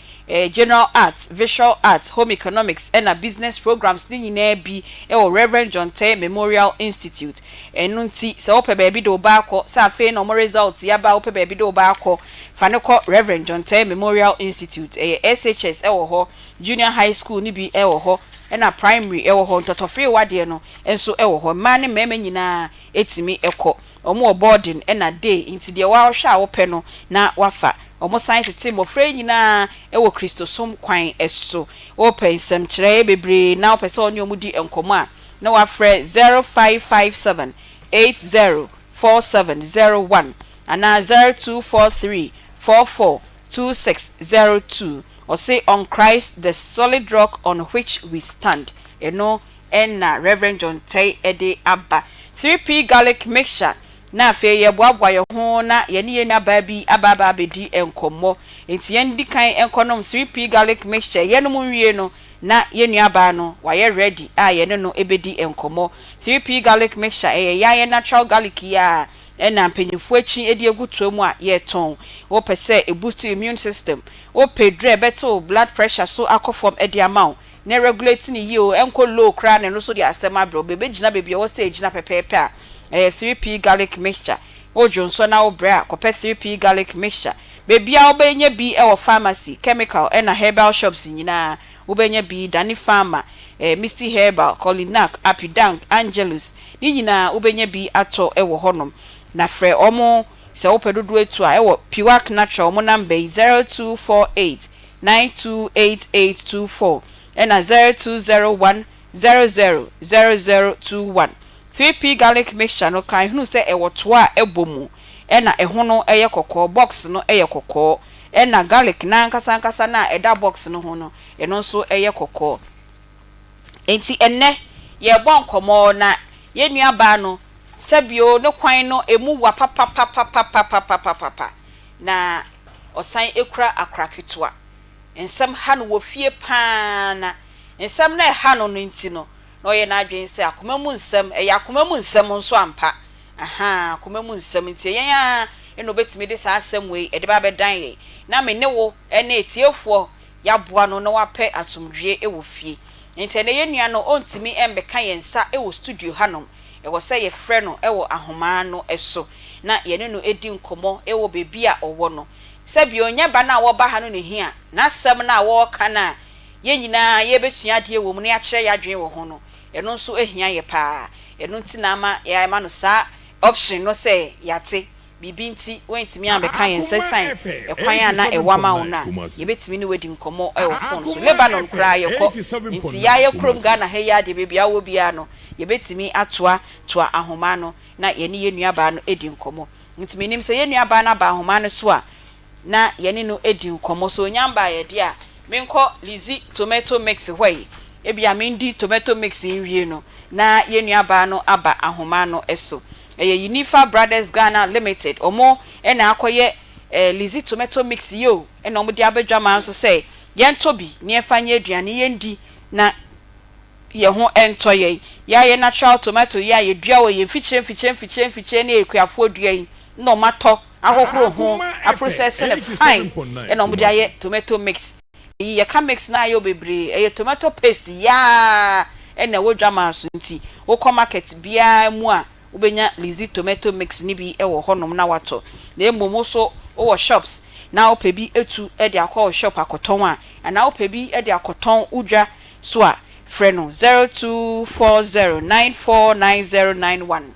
[SPEAKER 2] General Arts, Visual Arts, Home Economics ɛna Business programs no nyinaa bi wɔ Rev. John Teye Memorial Institute. Ɛno nti sɛ wopɛ baabi de wo ba akɔ, sɛ afei na wɔn results yi aba a wopɛ baabi de wo ba akɔ, fa no kɔ Rev. John Teye Memorial Institute. Ɛyɛ SHS wɔ hɔ, Junior High School no bi wɔ hɔ, ɛna Primary wɔ hɔ, ntɔtɔfeewa deɛ no nso wɔ hɔ. Mmaa ne mmarima nyinaa tumi kɔ. Wɔn wɔ boarding ɛna day nti deɛ woahwɛ a wopɛ no na woafa. Wɔn san tete mmɔfra yi nyinaa wɔ Kristosom kwan so. Wopɛ nsɛmkyerɛɛ bebree na wopɛ sɛ wo ne wɔn di nkɔmmɔ a, na woafrɛ 0557 80 4701 anaa 0243 44 2602. Ɔse On Christ the solid rock on which we stand. Ɛno na Rev. John Tei de aba. 3P Garlic Mixture Na afei yɛboaboa yɛn ho na yɛne yɛn nuabaa bi aba aba abɛdi nkɔmmɔ. Enti yɛn di kan nkɔnom 3P Garlic Mixture. Yɛnom nwie no, na yɛn nuabaa no wayɛ ready a yɛne no bɛdi nkɔmmɔ. 3P Garlic Mixture, ɛyɛ yɛn ara yɛn natural garlic yi ara na mpanyinfoɔ akyi de agu toa mu a yɛretɔn. Wopɛ sɛ ɛboost immune system, wopɛ duru a ɛbɛte wo blood pressure so akɔ fam de ama wo, na ɛregulate no yie o, ɛnkɔ low koraa na ɛno nso de asɛm abrɛ wo, bɛbɛgyina baabi a ɛwɔ sɛ ɛgyina pɛpɛɛpɛ a, ɛyɛ 3P Garlic Mixture. Wodwo nsɔ na wobrɛ a, kɔpɛ 3P Garlic Mixture. Baabiara wobɛnya bi wɔ pharmacy, chemical ɛna herbal shops nyinaa. Wobɛnya bi, Dani Pharma, Misty Herbal, Colinac, Apidank, Angelus, ne nyinaa wobɛnya bi atɔ wɔ hɔnom. Na frɛ wɔn sɛ wopɛ dodoɔ atu a ɛwɔ Piwak Natural wɔn number yi, 0248 928824 ɛna 0201 000021. 3P Garlic Mixture no kan hunu sɛ ɛwɔ toa a ɛbɔ mu ɛna ɛho no yɛ kɔkɔɔ, box no yɛ kɔkɔɔ ɛna garlic no ankasa ankasa no a ɛda box no ho no ɛno nso yɛ kɔkɔɔ. Enti ɛnnɛ yɛrebɔ nkɔmmɔ na yɛn nua baa no sɛbio ne kwan no ɛmu wa papapapapapapapapa na ɔsan kura akora ketewa. Nsɛm ha no wɔ fie pa ara na nsɛm no a ɛha no no nti no na ɔyɛ n'adwene sɛ akoma mu nsɛm, ɛyɛ akoma mu nsɛm nso ampa, ahaa, akoma mu nsɛm nti yɛn ara na ɔbɛtumi de saa asɛm wei de ba abɛdan yɛn, na me ne wo ne atiefoɔ yɛaboa no na wapɛ asomdwoeɛ wɔ fie. Nti ɛnnɛ yɛn nua no ɔntumi mmɛka yɛn nsa wɔ studio hanom, ɛwɔ sɛ yɛfrɛ no wɔ ahomaa no so na yɛne no di nkɔmmɔ wɔ baabi a ɔwɔ no. Sɛbi ɔnyɛ ba no a wɔba ha no na ɛhia, n'asɛm no a wɔreka no a yɛn nyinaa yɛrebɛsua adeɛ wɔ mu na yɛakyerɛ yɛn adwene wɔ ho no, ɛno nso hia yɛ pa ara. Ɛno nti na ama yɛama no saa option no sɛ yɛate biribi nti woantumi ammɛka yɛn nsa ɛsiane ɛkwan a na ɛwɔ ama wo no a, yɛbɛtumi ne wo adi nkɔmmɔ wɔ phone so. Lebanon koraa yɛkɔ, nti yɛa yɛ kurom Ghana ha yi ara deɛ baabi a wowɔ biara no, yɛbɛtumi atoa toa ahoma no na yɛne yɛn nuabaa no adi nkɔmmɔ. Nti mennim sɛ yɛn nuabaa no aba ahoma no so a, na yɛne no adi nkɔmmɔ. Sɛ ɔnya mbaeɛ deɛ a, menkɔ Lizzy tomato mix hɔ yi. Ebia mendi tomato mix nwie no, na yɛn nuabaa no aba ahoma no so. Ɛyɛ Unifa Brothers Ghana Limited, wɔn na akɔyɛ Lizzy tomato mix yi o, ɛna wɔde aba dwamaa nso sɛ yɛntɔ bi na yɛmfa nyɛ aduane yɛndi na yɛn ho ntɔ yɛn. Yɛayɛ natural tomato yi a yɛdua wɔ yɛn mfikyire mfikyire mfikyire mfikyire ne akuafoɔ dua yi na wɔatɔ ahohoro ho, aprosɛse no fine na wɔde ayɛ tomato mix. Eyi yɛka mix no a ayɛ bebree, ɛyɛ tomato paste yi ara na ɛwɔ dwamaa so nti wokɔ market biara mu a wobɛnya Lizzy tomato mix no bi wɔ hɔnom na woatɔ. Na mmom wo nso wowɔ shops na wopɛ bi atu de akɔ wo shop akɔtɔn a, anaa wopɛ bi de akɔtɔn wo dwa so a, frɛ no 0240 949091.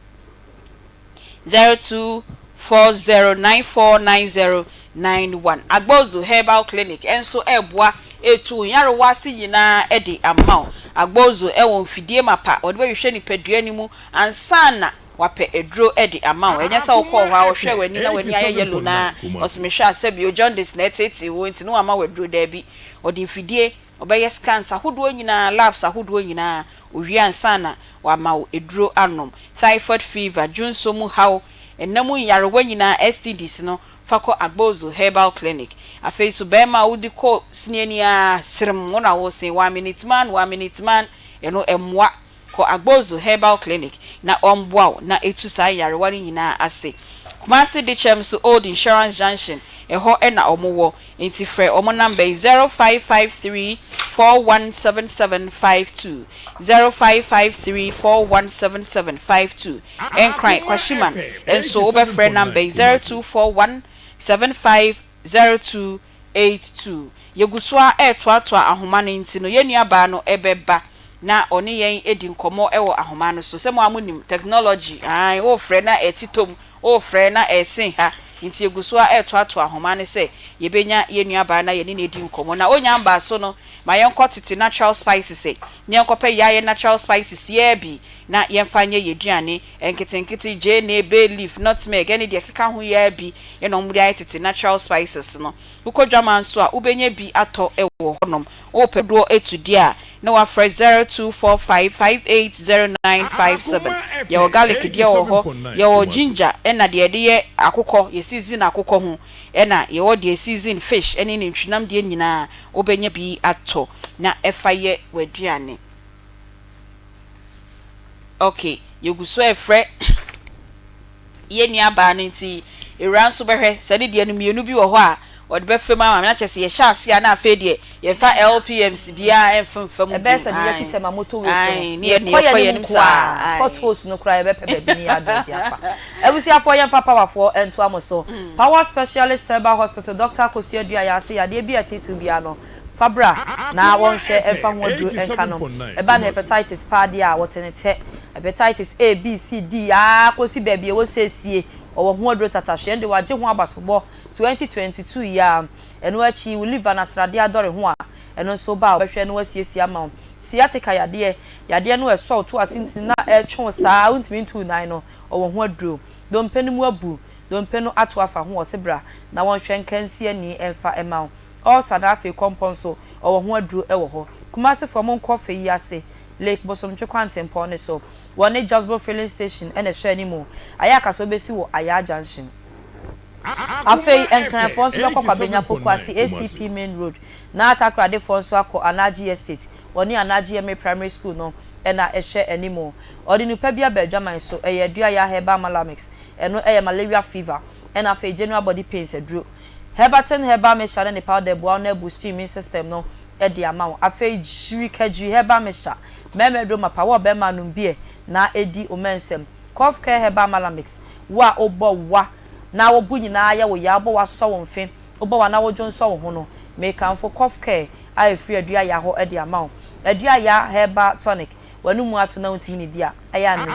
[SPEAKER 2] 0240949091. Agbozu Herbal Clinic nso reboa retu wo nyarewa ase nyinaa de ama wo. Agbozu wɔ mfidie mapa a wɔde bɛhwehwɛ nipadua no mu ansa na wapɛ aduro de ama wo. Ɛnyɛ sɛ wokɔɔ hɔ a wɔhwɛɛ w'ani na w'ani ayɛ yellow na ɔse mehwɛ a sɛbi o jaundice na ɛteetee wo nti na wama wo aduro. Daabi, ɔde mfidie, ɔbɛyɛ scans ahodoɔ nyinaa, labs ahodoɔ nyinaa, ɔwie ansa na wama wo aduro anom. Typhoid fever, dwonsɔ mu haw, nna mu nyarewa nyinaa, STDs no, fa kɔ Agbozu Herbal Clinic. Afei nso barima a wode kɔ sini ani ara serem wo na wosen, one minute man, one minute man, ɛno ɛmmoa. Kɔ Agbozu Herbal Clinic na wɔmmoa wo na ɛtu saa nyarewa no nyinaa ase. Kumasi Dekyɛm nso Old Insurance Junction, ɛhɔ na wɔwɔ. Enti frɛ wɔn number yi, 0553 417752, 0553 417752. Nkran, Kwashiman nso wobɛfrɛ number yi, 0241 750282. Yɛgu so ara retoatoa ahoma no nti no, yɛn nuabaa no bɛba na ɔne yɛn adi nkɔmmɔ wɔ ahoma no so. Sɛ mo ara monim, technology, aane, worefrɛ na ɛtetɔ mu, Worefrɛ na ɛresen ha, nti yɛgu so ara retoatoa nhoma no sɛ yɛbɛnya yɛn nuabaa na yɛne no adi nkɔmmɔ. Na ɔnnya mbaa so no, ma yɛnkɔ tete natural spices ɛ, na yɛnkɔpɛ yɛayɛ natural spices yi ara bi na yɛmfa nyɛ yɛn aduane nketenkete, gyeene, bay leaf, nutmeg ɛne deɛ ɛkeka ho yi ara bi na wɔde ayɛ tete natural spices no. Wokɔ dwaman nso a, wobɛnya bi atɔ wɔ hɔnom. Wopɛ dodoɔ atu deɛ a, na wafrɛ 0245 580957. Yɛwɔ garlic deɛ wɔ hɔ, yɛwɔ ginger ɛna deɛ yɛde yɛ akokɔ, yɛ season akokɔ ho, ɛna yɛwɔ deɛ season fish ɛne nantwinam deɛ nyinaa wobɛnya bi atɔ na ɛfa yɛ w'aduane. Ok, yɛgu so ɛfrɛ yɛn nua baa no nti ewura nso bɛhwɛ sɛ ne deɛ no mmienu bi wɔ hɔ a ɔde bɛfa mu ama me na kyerɛ sɛ yɛhyɛ aseɛ a na afei deɛ yɛmfa LPMs biara ɛmfa mfa mu
[SPEAKER 9] Ɛbɛyɛ
[SPEAKER 2] bio
[SPEAKER 9] sɛ deɛ yɛasi
[SPEAKER 2] ae
[SPEAKER 9] Tema motorway so no,
[SPEAKER 2] ae ne yɛ ne
[SPEAKER 9] yɛkɔ
[SPEAKER 2] yɛkɔ
[SPEAKER 9] yɛn
[SPEAKER 2] yɛn
[SPEAKER 9] anim
[SPEAKER 2] anim
[SPEAKER 9] nko
[SPEAKER 2] saa
[SPEAKER 9] ara,
[SPEAKER 2] ae.
[SPEAKER 9] Potholes no koraa yɛbɛpɛ baabi ne yɛadɔɔgye afa. Abusuafoɔ yɛmfa Powerfoɔ ntoa mo so. Power Specialist Herbal Hospital, Doctor Akosua Duah Yɛase yadeɛ bi a ɛtetew biara no, fa bra na wɔnhwɛ mfa ho aduro nka nom. Ɛba no hepatitis paa deɛ a, wɔte no tɛ. Hepatitis A, B, C, D aa kɔsi baabi a ɛwɔ seesie, wɔwɔ ho aduro tatahwe. Ɛnde wɔagye ho abasobɔ 2022 yi ara. Ɛno akyi, wo liver no asradeɛ adɔre ho a, ɛno nso woba a wɔbɛhwɛ na wɔasiesie ama wo. Sciatica yadeɛ, yadeɛ no a ɛsɔ wo to ase ntini na ɛretwe wo saa a wontumi ntu wo nan no, wɔwɔ ho aduro. Dompe no mu abu, dompe no ato afa ho, wɔse bra na wɔnhwɛ nka nsi ani mfa mma wo. Ulcer na afei kɔmpɔ nso ɔwɔ ho aduro wɔ hɔ. Kumasi foɔ monkɔ fɛ yi ase Lake Bosomtwe kwantempɔn no so. Wɔne Josbo filling station na ɛhwɛ anim. Ayɛ aka sɛ wobɛsi wɔ Ayaa junction. Afei Nkran foɔ nso bɛkɔ Kwabenya Pokuase ACP main road na Takoradi foɔ nso akɔ Anagye Estate. Wɔne Anagye Emiri Primary School no na ɛhwɛ anim. Ɔde nupa bi aba adwaman so. Ɛyɛ Aduaya Herbal Malamix. Ɛno yɛ malaria fever ɛna afei general body pains aduro. Herbatn herbal mixture ne ne powder boa wo na abuusti immune system no de ama wo. Afei Gyiri Kagyiri herbal mixture, mmarima aduro mapa, wo ɔbarima nom bi ɛ na ɛdi wo mɛnsɛm. Cough Care herbal malamix, wo a wobɔ wa na wo bo nyinaa yɛ wo ya, wobɔ wa sosɔ wo mfe, wobɔ wa na wodwo nsɔ wo ho no, mekamfo Cough Care a ɛfiri Aduaya hɔ de ama wo. Aduaya herbal tonic, w'anomu ato na wontumi nnidi a, ɛyɛ a nom bi.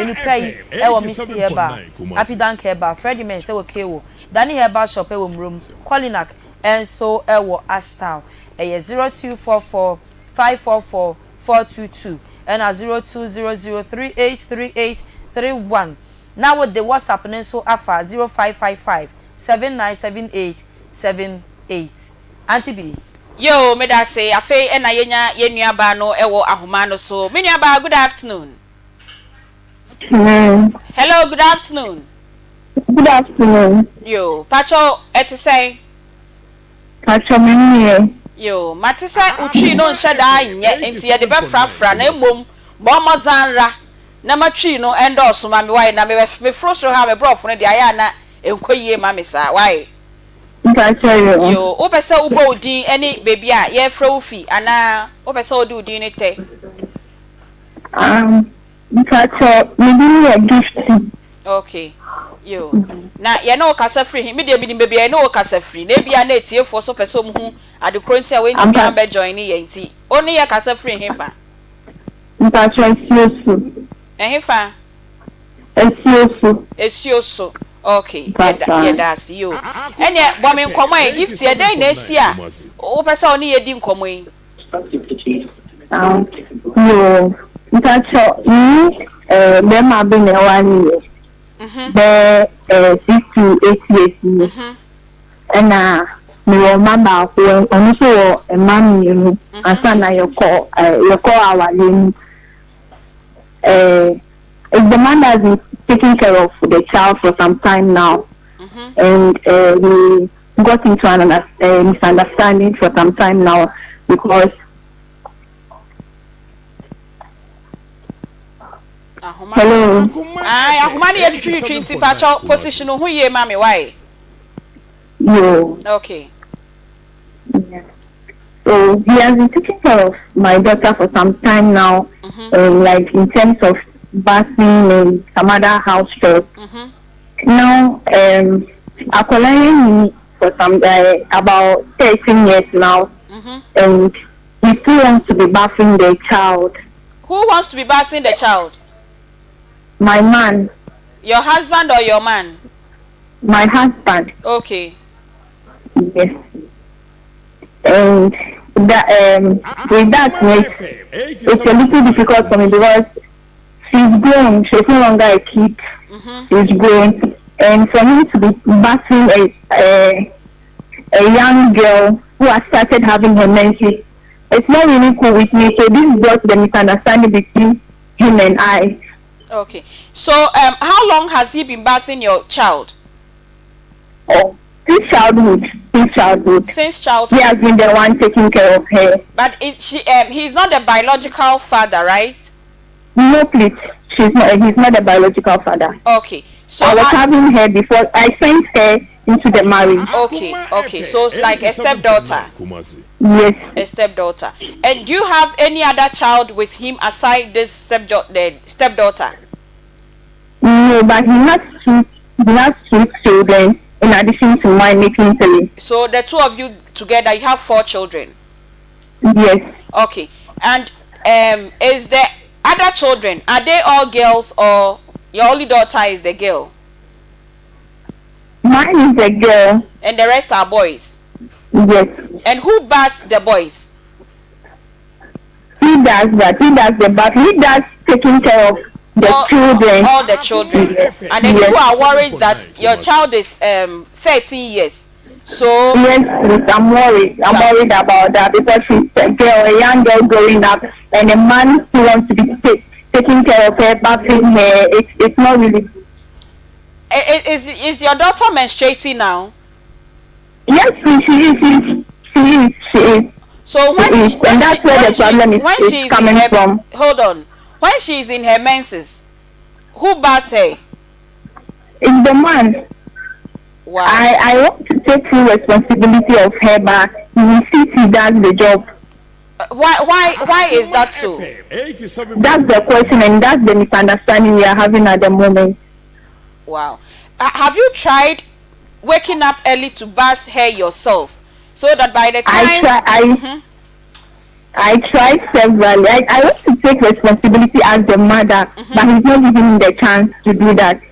[SPEAKER 9] Enupɛ yi, ɛwɔ Misty Herbal, Apidank Herbal, Fredimens ɛwɔ Kewo, Danny Herbal Shop ɛwɔ Murom, Kolinak nso ɛwɔ Ashtown. Ɛyɛ 0244 544 422 ɛna 0200 3838 31. Na wode WhatsApp no nso afa 0555 7978 78. Auntie Bee.
[SPEAKER 2] Yoo medase afei na yɛnya yɛn nua baa no wɔ ahoma no so me nua baa good afternoon.
[SPEAKER 12] Hello.
[SPEAKER 2] Hello good afternoon.
[SPEAKER 12] Good afternoon.
[SPEAKER 2] Yoo pakyɛw ɛte sɛn.
[SPEAKER 12] Pakyɛw me ho yɛ.
[SPEAKER 2] Yoo mate sɛ wo twi no nhyɛ daa nyɛ nti yɛde bɛfrafra na mmom bɔ mmɔdzen ra na ma twi no ɛndɔɔso ma me wae na me meforo soro ha me brɔfo no deɛ ayɛ a na ɛnkɔ yie ma me saa wae.
[SPEAKER 12] Mpakyɛw yoo.
[SPEAKER 2] Yoo, wopɛ sɛ wobɔ wo din ne baabi a yɛrefrɛ wo fi anaa wopɛ sɛ wode wo din no tɛ?
[SPEAKER 12] Um, mpakyɛw, me din yɛ Gifty.
[SPEAKER 2] Okay, yoo. Na yɛne wo kasa firi he? Me deɛ menim baabi a yɛne wo kasa firi, na ebia na atiefoɔ nso pɛ sɛ wɔhu ade korɔ nti a woantumi
[SPEAKER 12] Ampa.
[SPEAKER 2] ambɛ joine yɛn nti, wo ne yɛ kasa firi he fa?
[SPEAKER 12] Mpakyɛw, Asuosu.
[SPEAKER 2] Ɛhefa?
[SPEAKER 12] Asuo so.
[SPEAKER 2] Asuo so ok yɛda yɛda ase yoo ɛneɛ bɔ me nkɔmɔ ɛ Gifty ɛdɛn na asi a wopɛ sɛ wo ne yɛ di nkɔmɔ yi.
[SPEAKER 12] Ah yoo mpakyɛ me ne eh bɛɛma bi na ɛware yɛ bɛyɛ eh 6 to 8 years nie ɛna me wɔ mma baako ɔno nso wɔ mma mmienu ansa na yɛkɔ eh yɛkɔ awareɛ mu eh. It's the man that's been taking care of the child for some time now, mm-hmm. and uh, we got into an uh, misunderstanding for some time now because.
[SPEAKER 2] Hello. Ayi ahoma ni yɛ twitwi nti patsɔ position ho yie ma mi why.
[SPEAKER 12] Yo.
[SPEAKER 2] Okay.
[SPEAKER 12] Yeah. So he has been taking care of my daughter for some time now, mm-hmm. um, like in terms of bathing and some other house chores. Mm-hmm. Now, um, Akolanye for some uh, about 13 years now, mm-hmm. and he still wants to be bathing the child.
[SPEAKER 2] Who wants to be bathing the child?
[SPEAKER 12] My man.
[SPEAKER 2] Your husband or your man?
[SPEAKER 12] My husband.
[SPEAKER 2] Okay.
[SPEAKER 12] Yes. And that um with that it's, it's a little difficult for me because she's grown. She's no longer a kid. Mm-hmm. She's grown. And for me to be battling a, a a young girl who has started having her menses It's not really cool with me. So this brought the misunderstanding between him and I.
[SPEAKER 2] Okay. So um, how long has he been bathing your child?
[SPEAKER 12] Oh, since childhood. Since childhood.
[SPEAKER 2] Since childhood.
[SPEAKER 12] He has been the one taking care of her.
[SPEAKER 2] But is she, um, he's not the biological father, right?
[SPEAKER 12] No, please. She's not. He's not the biological father.
[SPEAKER 2] Okay. So
[SPEAKER 12] I was I, having her before I sent her into the marriage.
[SPEAKER 2] Okay, okay. So it's like a stepdaughter.
[SPEAKER 12] Yes.
[SPEAKER 2] A stepdaughter. And do you have any other child with him aside this step the stepdaughter?
[SPEAKER 12] No, but he has two. He has two children in addition to mine, making three.
[SPEAKER 2] So the two of you together, you have four children.
[SPEAKER 12] Yes.
[SPEAKER 2] Okay, and um, is the other children are they all girls or your only daughter is the girl?
[SPEAKER 12] Mine is a girl.
[SPEAKER 2] And the rest are boys?
[SPEAKER 12] Yes.
[SPEAKER 2] And who baths the boys?
[SPEAKER 12] He does that. He does the bath. He does taking care of the all, children.
[SPEAKER 2] All the children.
[SPEAKER 12] Yes.
[SPEAKER 2] And then
[SPEAKER 12] yes.
[SPEAKER 2] you are worried that your child is um, 13 years. So
[SPEAKER 12] yes, I'm worried. I'm worried about that because she's a girl, a young girl growing up, and a man who wants to be take, taking care of her, bathing her. It's it's not really.
[SPEAKER 2] Is is your daughter menstruating now?
[SPEAKER 12] Yes, she is. She, she is. She is.
[SPEAKER 2] So when,
[SPEAKER 12] she is.
[SPEAKER 2] When
[SPEAKER 12] and that's
[SPEAKER 2] she,
[SPEAKER 12] where
[SPEAKER 2] when
[SPEAKER 12] the problem
[SPEAKER 2] she,
[SPEAKER 12] is,
[SPEAKER 2] when
[SPEAKER 12] is
[SPEAKER 2] she is
[SPEAKER 12] coming
[SPEAKER 2] in her,
[SPEAKER 12] from.
[SPEAKER 2] Hold on. When she is in her menses, who bathed her?
[SPEAKER 12] It's the man.
[SPEAKER 2] Wow.
[SPEAKER 12] I, I want to take full responsibility of her, but he insists he does the job.
[SPEAKER 2] Uh, why why why is that so?
[SPEAKER 12] That's the question, and that's the misunderstanding we are having at the moment.
[SPEAKER 2] Wow. Uh, have you tried waking up early to bath her yourself so that by the time
[SPEAKER 12] I try I mm-hmm. I tried severally. I, I want to take responsibility as the mother, mm-hmm. but he's not giving me the chance to do that.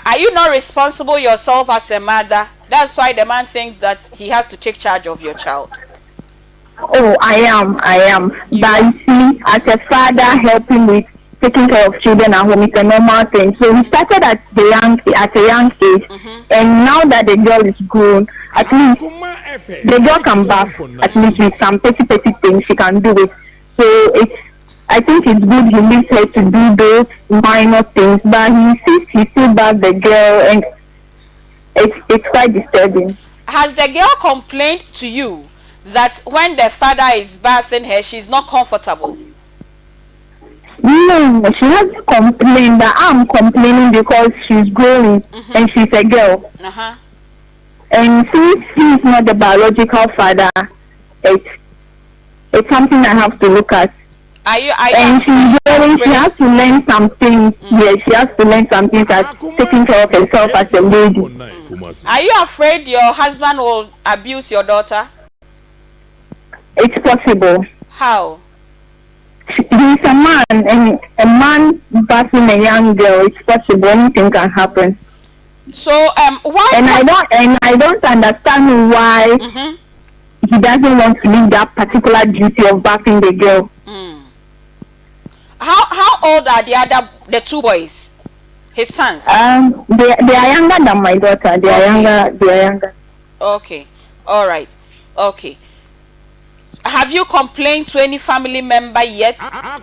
[SPEAKER 2] Are you not responsible yourself as a mother? That's why the man thinks that he has to take charge of your child.
[SPEAKER 12] Oh, I am, I am. You but you see, as a father helping with taking care of children at home is a normal thing. So we started at the young at a young age, mm-hmm. and now that the girl is grown, at least the girl can bath. At least with some petty petty things she can do it. So it's I think it's good he leaves her to do those minor things, but he insists he still baths the girl, and it's it's quite disturbing.
[SPEAKER 2] Has the girl complained to you that when the father is bathing her, she's not comfortable?
[SPEAKER 12] No, she hasn't complained. That I'm complaining because she's growing mm-hmm. and she's a girl.
[SPEAKER 2] Uh-huh.
[SPEAKER 12] And since he's not the biological father, it's it's something I have to look at.
[SPEAKER 2] Are you, are you
[SPEAKER 12] and she's growing, she has to learn some things. Mm. Yes, she has to learn some things as taking care of herself as a lady.
[SPEAKER 2] Mm. Are you afraid your husband will abuse your daughter?
[SPEAKER 12] It's possible.
[SPEAKER 2] How?
[SPEAKER 12] He's a man, and a man battling a young girl, it's possible. Anything can happen.
[SPEAKER 2] So, um, why?
[SPEAKER 12] And I don't, and I don't understand why mm-hmm. he doesn't want to leave that particular duty of bathing the girl.
[SPEAKER 2] Mm. How how old are the other the two boys, his sons?
[SPEAKER 12] Um, they they are younger than my daughter. They okay. are younger. They are younger.
[SPEAKER 2] Okay, all right, okay. Have you complained to any family member yet?
[SPEAKER 12] Yeah,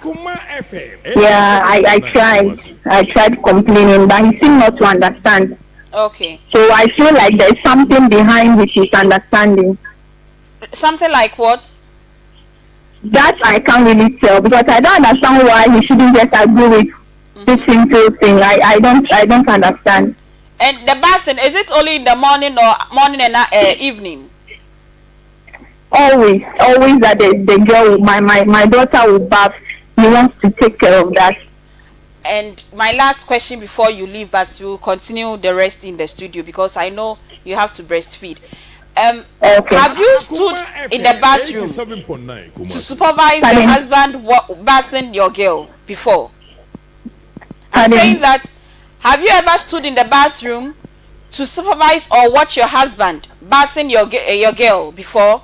[SPEAKER 12] I, I tried. I tried complaining, but he seemed not to understand.
[SPEAKER 2] Okay.
[SPEAKER 12] So I feel like there's something behind which is understanding.
[SPEAKER 2] Something like what?
[SPEAKER 12] That I can't really tell because I don't understand why he shouldn't just agree with mm-hmm. this simple thing. I, I don't I don't understand.
[SPEAKER 2] And the bathing is it only in the morning or morning and uh, evening?
[SPEAKER 12] Always, always that the, the girl, my, my, my daughter will bath. He wants to take care of that.
[SPEAKER 2] And my last question before you leave us, we'll continue the rest in the studio because I know you have to breastfeed. Um,
[SPEAKER 12] okay.
[SPEAKER 2] Have you stood in the bathroom to supervise
[SPEAKER 12] Pardon?
[SPEAKER 2] the husband bathing your girl before? I'm
[SPEAKER 12] Pardon?
[SPEAKER 2] saying that have you ever stood in the bathroom to supervise or watch your husband bathing your uh, your girl before?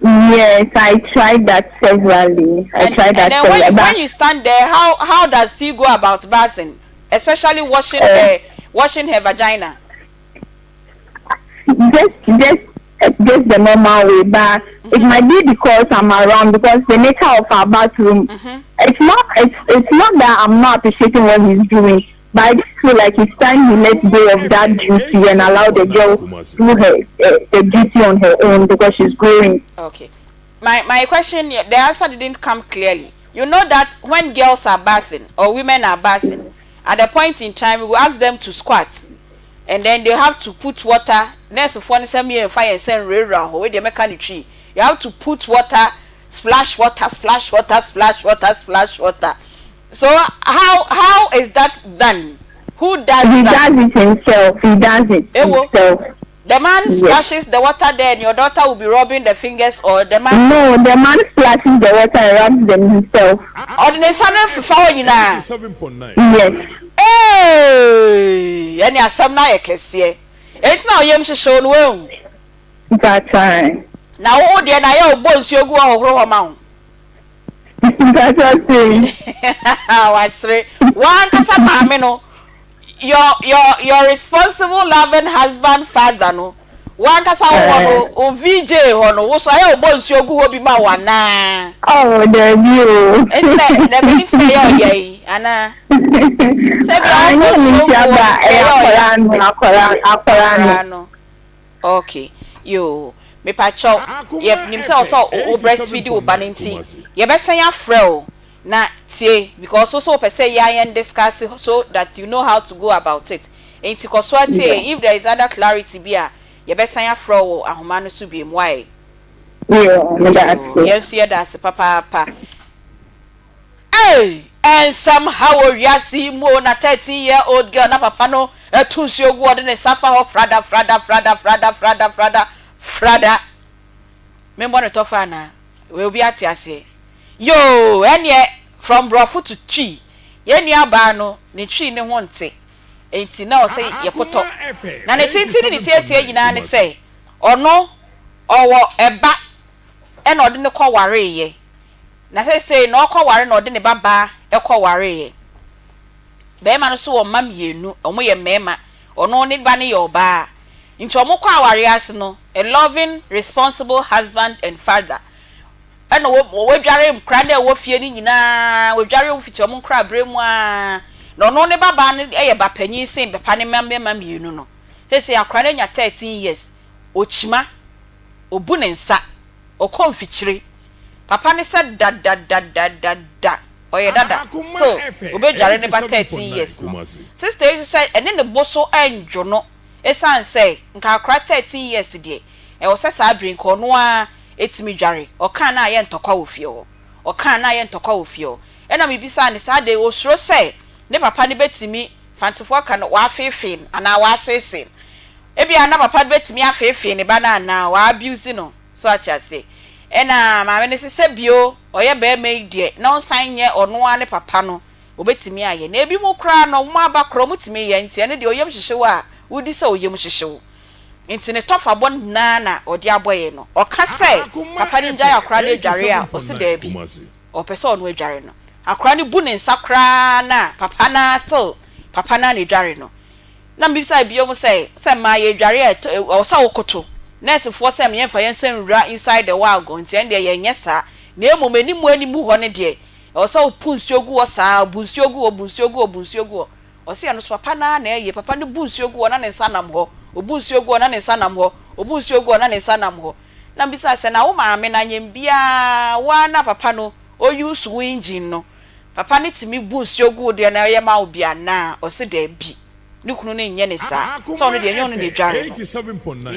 [SPEAKER 12] Yes, I tried that severally. I
[SPEAKER 2] and,
[SPEAKER 12] tried that
[SPEAKER 2] and then
[SPEAKER 12] severally.
[SPEAKER 2] when, when you stand there, how how does he go about bathing, especially washing uh, her washing her vagina?
[SPEAKER 12] Just just just the normal way, but it might be because I'm around because the nature of our bathroom. It's not it's it's not that I'm not appreciating what he's doing, but I just feel like it's time he let go of that duty and allow the girl do her the duty on her own because she's growing.
[SPEAKER 2] Okay. My my question the answer didn't come clearly. You know that when girls are bathing or women are bathing, at a point in time we will ask them to squat and then they have to put water. Nurse foɔ no sɛ yɛmfa yɛn nsa nwurawura hɔ, wei deɛ mɛka no twi. You have to put water, splash water, splash water, splash water, splash water. So how how is that done? Who does
[SPEAKER 12] He
[SPEAKER 2] that?
[SPEAKER 12] does it himself. He does it
[SPEAKER 2] Ewo.
[SPEAKER 12] himself.
[SPEAKER 2] The man
[SPEAKER 12] Yes.
[SPEAKER 2] splashes the water there and your daughter will be rubbing the fingers or the man
[SPEAKER 12] No, the man splashes the water and rubs them himself.
[SPEAKER 2] Ɔde ne nsa no fefa hɔ nyinaa.
[SPEAKER 12] Yes.
[SPEAKER 2] Eeii ɛne asɛm no ayɛ kɛseɛ. Enti na ɔyam hyehye wo no woahu.
[SPEAKER 12] Mpakyɛw.
[SPEAKER 2] Na wo wo deɛ na ayɛ wo bɔ nsuo gu hɔ hohoro hɔ ma wo.
[SPEAKER 12] Mpakyɛw sei.
[SPEAKER 2] Wasere. W'ankasa maame no your your your responsible loving husband father no w'ankasa wo hɔ no wo VJ hɔ no wo so ayɛ wo bɔ nsuo gu hɔ bi ma wo anaa.
[SPEAKER 12] Oh dabi o.
[SPEAKER 2] Nti na dabi nti na ɛyɛ ɔya yi anaa. Sɛ bi a wobɔ nsuo gu hɔ nti ɛyɛ ɔya.
[SPEAKER 12] Akwadaa no akwadaa no.
[SPEAKER 2] Okay yoo mepakyɛw yɛ nim sɛ ɔsɛ wo breastfeed wo ba no nti yɛbɛsan afrɛ wo na tie because wo so wopɛ sɛ yɛa yɛn discuss so that you know how to go about it nti kɔ so ara tie yɛn if there is other clarity bi a yɛbɛsan afrɛ wo wɔ ahoma no so biom wai?
[SPEAKER 12] Yoo meda ase.
[SPEAKER 2] Yoo yɛn nso yɛda ase papaapa. Ei! Nsɛm ha wɔ wiase yi mu o, na 13 year old girl na papa no tu nsuo gu ɔde ne nsa fa hɔ frada frada frada frada frada frada frada. Membɔ no tɔfa anaa? Wei obi ate aseɛ? Yoo! Ɛneɛ from brɔfo to twi, yɛn nua baa no ne twi ne ho nte, enti na ɔsɛ yɛkotɔ. Na ne tenten ne ne tiatia nyinaa ne sɛ ɔno ɔwɔ ɛba ɛna ɔde no kɔ wareeɛ. Na seesei na ɔrekɔware na ɔde ne babaa kɔwareeɛ. Barima no nso wɔ mma mmienu, wɔyɛ mmarima. Ɔno ne ba no yɛ ɔbaa. Nti wɔkɔ awareɛ ase no, a loving, responsible husband and father. Ɛna wadware nkwadaa no a ɛwɔ fie no nyinaa, wadware wɔn fiti wɔn nkoraaberɛ mu ara. Na ɔno ne babaa no yɛ ba panin sen papa no mma mmarima mmienu no. Seesei akwadaa no anya 13 years, ɔkyima, ɔbu ne nsa. Ɔkɔ mfikyire. Papa no sɛ dadadadadada ɔyɛ dada still obedware ne ba 13 years no. Sister yi nso sɛ ɛne ne bo so ɛndwo no ɛsiane sɛ nka akora 13 years deɛ ɛwɔ sɛ saa bere nka ɔno ara ɛtumi dware. Ɔkaa na ayɛ ntɔkwa wɔ fie hɔ. Ɔkaa na ayɛ ntɔkwa wɔ fie hɔ. Ɛna mebisaa no saa deɛ ɔsuro sɛ ne papa no bɛtumi, Fantefoɔ ka no, w'afeefee no anaa w'aseesee no. Ebia na papa no bɛtumi afeefee ne ba no anaa wa abuse no. So ate aseɛ? Ɛna maame no se sɛ bio ɔyɛ barima yi deɛ na ɔnsan nyɛ ɔno ara ne papa no, ɔbɛtumi ayɛ. Na ebinom koraa no wɔn aba koraa wɔtumi yɛ, nti ɛno deɛ ɔyam hyehye wo a, wodi sɛ ɔyam hyehye wo. Nti ne tɔfabɔ no nyinaa na ɔde abɔ yɛn no. Ɔka sɛ papa no ngyae akwadaa no adware a, ɔse daabi, ɔpɛ sɛ ɔno adware no. Akwadaa no bu ne nsa koraa no a, papa no ara still papa no ara na ɛdware no. Na mebisae bio sɛ, sɛ mmaa yɛdware a, ɛtɔ, ɛwɔ sɛ wokoto? Nɛɛsefoɔ sɛ yɛmfa yɛn nsa nwura inside the wag nti ɛndeɛ yɛnyɛ saa. Na mmom animu animu hɔ no deɛ, ɛwɔ sɛ wopu nsuo gu hɔ saa, bu nsuo gu hɔ, bu nsuo gu hɔ, bu nsuo gu hɔ. Ɔse ɛno nso papa no ara na ɛyɛ, papa no bu nsuo gu hɔ na ne nsa nam hɔ, ɔbu nsuo gu hɔ na ne nsa nam hɔ, ɔbu nsuo gu hɔ na ne nsa nam hɔ. Na mebisae sɛ, na wo maame no anyem biara, wo ara na papa no ɔ use wo engine no, Papa no tumi bu nsuo gu wo deɛ na ɔyɛ ma wo bi anaa? Ɔse daabi, ne kunu no nyɛ no saa, sɛ ɔno deɛ ɛnyɛ ɔno na ɛdware no,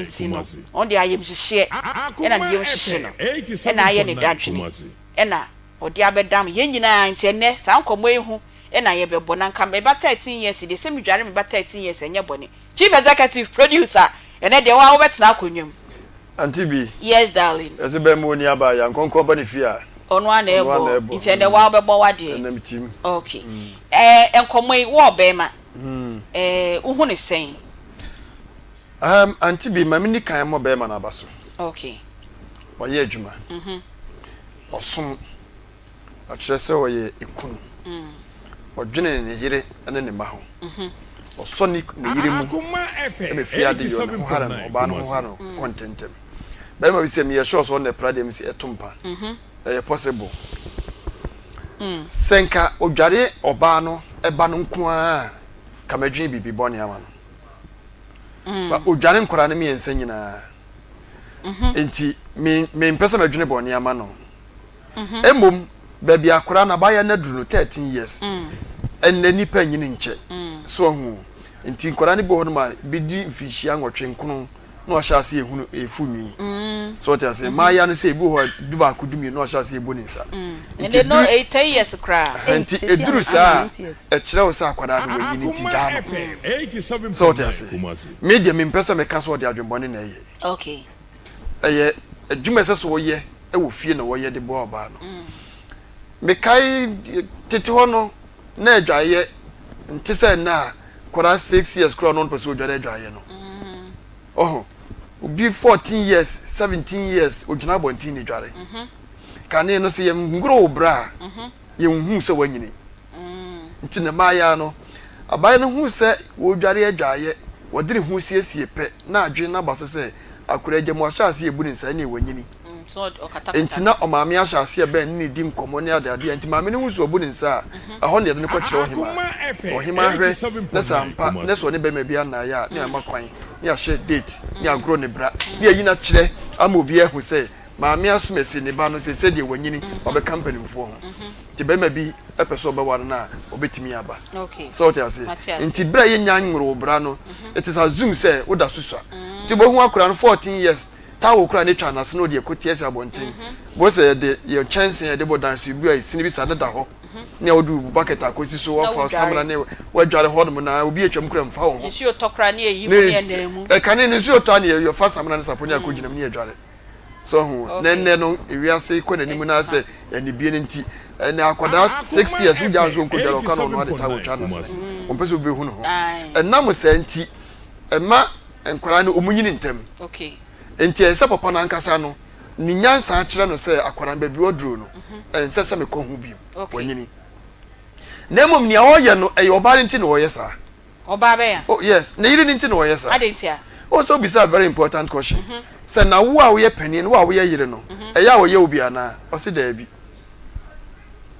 [SPEAKER 2] nti no ɔno deɛ ayamhyehyeɛ ɛna ne yam hyehye no ɛna ayɛ ne dadwene ɛna ɔde abɛdam yɛn nyinaa, nti ɛnnɛ saa nkɔmmɔ yi ho ɛna yɛbɛbɔ, na nka me ba 13 years deɛ sɛ medware me ba 13 years ɛnyɛ bɔne. Chief Executive Producer, ɛnnɛ deɛ wo ara wobɛtena akonnwa mu.
[SPEAKER 11] Auntie bi.
[SPEAKER 2] Yes darling.
[SPEAKER 11] Yɛse bɛɛma oni aba a yankɔnkɔn ba ne fie a.
[SPEAKER 2] Ɔno ara na ɛbɔ nti ɛnɛ waa wobɛbɔ w'adeɛ.
[SPEAKER 11] Ɛnɛ me team.
[SPEAKER 2] Ok ɛɛ nkɔmɔ yi wo ɔbɛɛma ɛɛ wohu ne sɛn?
[SPEAKER 11] Um auntie bi ma me ni kan mmɔ bɛɛma no aba so.
[SPEAKER 2] Ok.
[SPEAKER 11] Wayɛ adwuma. Ɔsom. Ɔkyerɛ sɛ ɔyɛ ekunu. Ɔdwene ne yere ne ne mma ho. Ɔsɔ ne ne yere mu ma fie ade yɔ ne ho hare no, ɔbaa no ho hare no kɔ ntɛmntɛm. Barima bi sɛ meyɛ sure sɛ ɔno na ɛpra deɛ mesi ɛto mpa. Ɛyɛ possible. Sɛ nka odware ɔbaa no ɛba no nko ara a, ka mɛdwene biribi bɔne ama no. Ba odware nkwadaa no mmiɛnsa nyinaa. Nti me mempɛ sɛ mɛdwene bɔne ama no. Mmom baabi akwadaa no abayewa no aduru no 13 years. Ɛnnɛ nnipa nyini nkyɛ. So ahu o. Nti nkwadaa no bi wɔ hɔnom a bi di mfinhyia nwɔtwe nkono na wahyɛ ase ehunu efu nwi. So ɔte ase mmaayewa no sɛ ebi wɔ hɔ a du baako du mmienu na wahyɛ ase ebu ne nsa.
[SPEAKER 2] Nti eduru no ten years koraa.
[SPEAKER 11] Nti eduru saa a ɛkyerɛ wo sɛ akwadaa no wanyini nti gyaa no. So ɔte ase me deɛ mempɛ sɛ meka sɛ ɔde adwemmɔne na ɛyɛ.
[SPEAKER 2] Okay.
[SPEAKER 11] Ɛyɛ adwuma ɛsɛ sɛ ɔyɛ wɔ fie na ɔyɛ de boa ɔbaa no. Mekae tete hɔ no na adwaeɛ nte sɛ nnɛ a akwadaa 6 years koraa ɔno ɔpɛ sɛ ɔdware adwaeɛ no. Ɔho obi 14 years 17 years ogyina abɔnten ne dware. Kane no sɛ yɛngoro wo bra a yɛnhu sɛ woanyini. Nti na mmaayewa no abayewa no hu sɛ wɔredware adwaeɛ wɔde ne ho siesie pɛ na adwene no aba so sɛ akwadaa agya mu ahyɛ ase ebu ne nsa ɛne wanyini. Nti na ɔmaame ahyɛ aseɛ bɛn ne ne di nkɔmmɔ ne adeadeɛ nti maame no hu sɛ ɔbu ne nsa a ɛhɔ na yɛde no kɔkyerɛ ɔhemaa. Ɔhemaa hwɛ na sɛ ampa na sɛ ɔne bɛrima bi anaeɛ a ne ama kwan ne ahyɛ date ne agorɔ ne bra ne ayi no akyerɛ ama obi ahu sɛ maame asomasi ne ba no sɛ sɛdeɛ wanyini wabɛka mpanimfoɔ ho. Nti bɛrima bi pɛ sɛ ɔbɛware no a ɔbɛtumi aba. Sɛ wote aseɛ? Nti berɛ a yɛnnya nworo wo bra no it is assumed sɛ woda so sua. Nti wobɛhu akwadaa no 14 years towel koraa ne twa n'ase na ɔde ɛkɔti asi abɔnten. Wobɛhu sɛ yɛde yɛn kyɛnsee a yɛde bɔ dan so ebi a esini bi saa no da hɔ ne a wode wo bucket akɔsi so wafa samina ne wadware hɔ nom na obi atwam koraa mfa wo ho.
[SPEAKER 2] Nsuo tɔ koraa ne yɛyi mu ne yɛnan mu.
[SPEAKER 11] Ɛkane no nsuo tɔ a ne yɛfa samina ne sapɔ ne akɔgyina mu ne yɛdware. So ho na ɛnnɛ no ewiase kɔ n'anim na sɛ anibie no nti ɛnɛ akwadaa 6 years wogya nso nkɔdware ɔka na ɔno ade towel twa n'ase ɔmpɛ sɛ obi bɛhu ne ho. Ɛnam saa nti ɛma nkwadaa no wɔn nyini ntɛm. Nti ɛsɛ sɛ papa no ankasa no ne nyansa akyerɛ no sɛ akwadaa no baabi ɔduro no ɛnsɛ sɛ mekɔ ho bio, wanyini. Na mmom nea ɔyɛ no ɛyɛ ɔbaa no nti na ɔyɛ saa.
[SPEAKER 2] Ɔbaa bɛn a?
[SPEAKER 11] Oh yes, ne yere no nti na ɔyɛ saa.
[SPEAKER 2] Adɛn ntia?
[SPEAKER 11] Oh sɛ obisaa very important question. Sɛ na wo a woyɛ panin, wo a woyɛ yere no, ɛyɛ a ɔyɛ wo bi anaa? Ɔse daabi.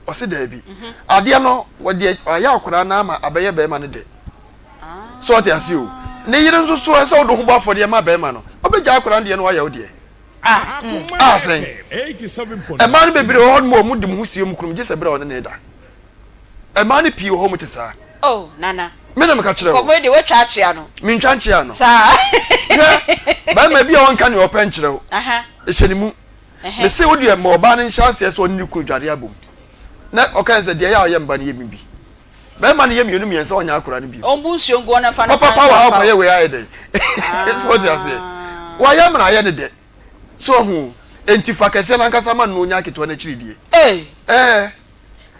[SPEAKER 11] Ɔse daabi. Adeɛ no wɔde ayɛ akwadaa no ama abɛyɛ bɛrima no dɛ. So ɔte ase o. Ne yere nso so ɛsɛ wode ho bɔ afɔdeɛ ma bɛrima no. Ɔbɛgya akwadaa no deɛ na wayɛ wo deɛ.
[SPEAKER 2] Ah.
[SPEAKER 11] Ah sɛn? Mmaa no bebree wɔ hɔ nom a wɔn de wɔn ho sie wɔn kunu mu gye sɛ berɛ a ɔne ne da. Mmaa no pii wɔ hɔ wɔn te saa.
[SPEAKER 2] Oh Nana.
[SPEAKER 11] Me na meka kyerɛ wo.
[SPEAKER 2] Kɔmɔ yi deɛ woatwa akyea no.
[SPEAKER 11] Mentwa nkyea no.
[SPEAKER 2] Saa.
[SPEAKER 11] Hwɛ, barima bi a ɔnka nea ɔpɛ nkyerɛ wo. Ɛhyɛ ne mu. Mese wo deɛ ma ɔbaa no nhyɛ aseɛ sɛ ɔne ne kunu dware abom. Na ɔka sɛ deɛ ɛyɛ a ɔyɛ mba no yɛ me bi. Bɛrima no yɛ mmienu mmiɛnsa ɔnyɛ akora no bio.
[SPEAKER 2] Ɔmbu nsuo ngu ɔno mfa no
[SPEAKER 11] Papa pa wɔ ha ɔkɔyɛ wei ayɛ dɛn? So wote aseɛ? Wayɛ amena ayɛ ne dɛ. So ahu? Enti fa kɛseɛ no ankasa ma no na ɔnya aketewa no akyiri die.
[SPEAKER 2] Ei!
[SPEAKER 11] Ɛɛ.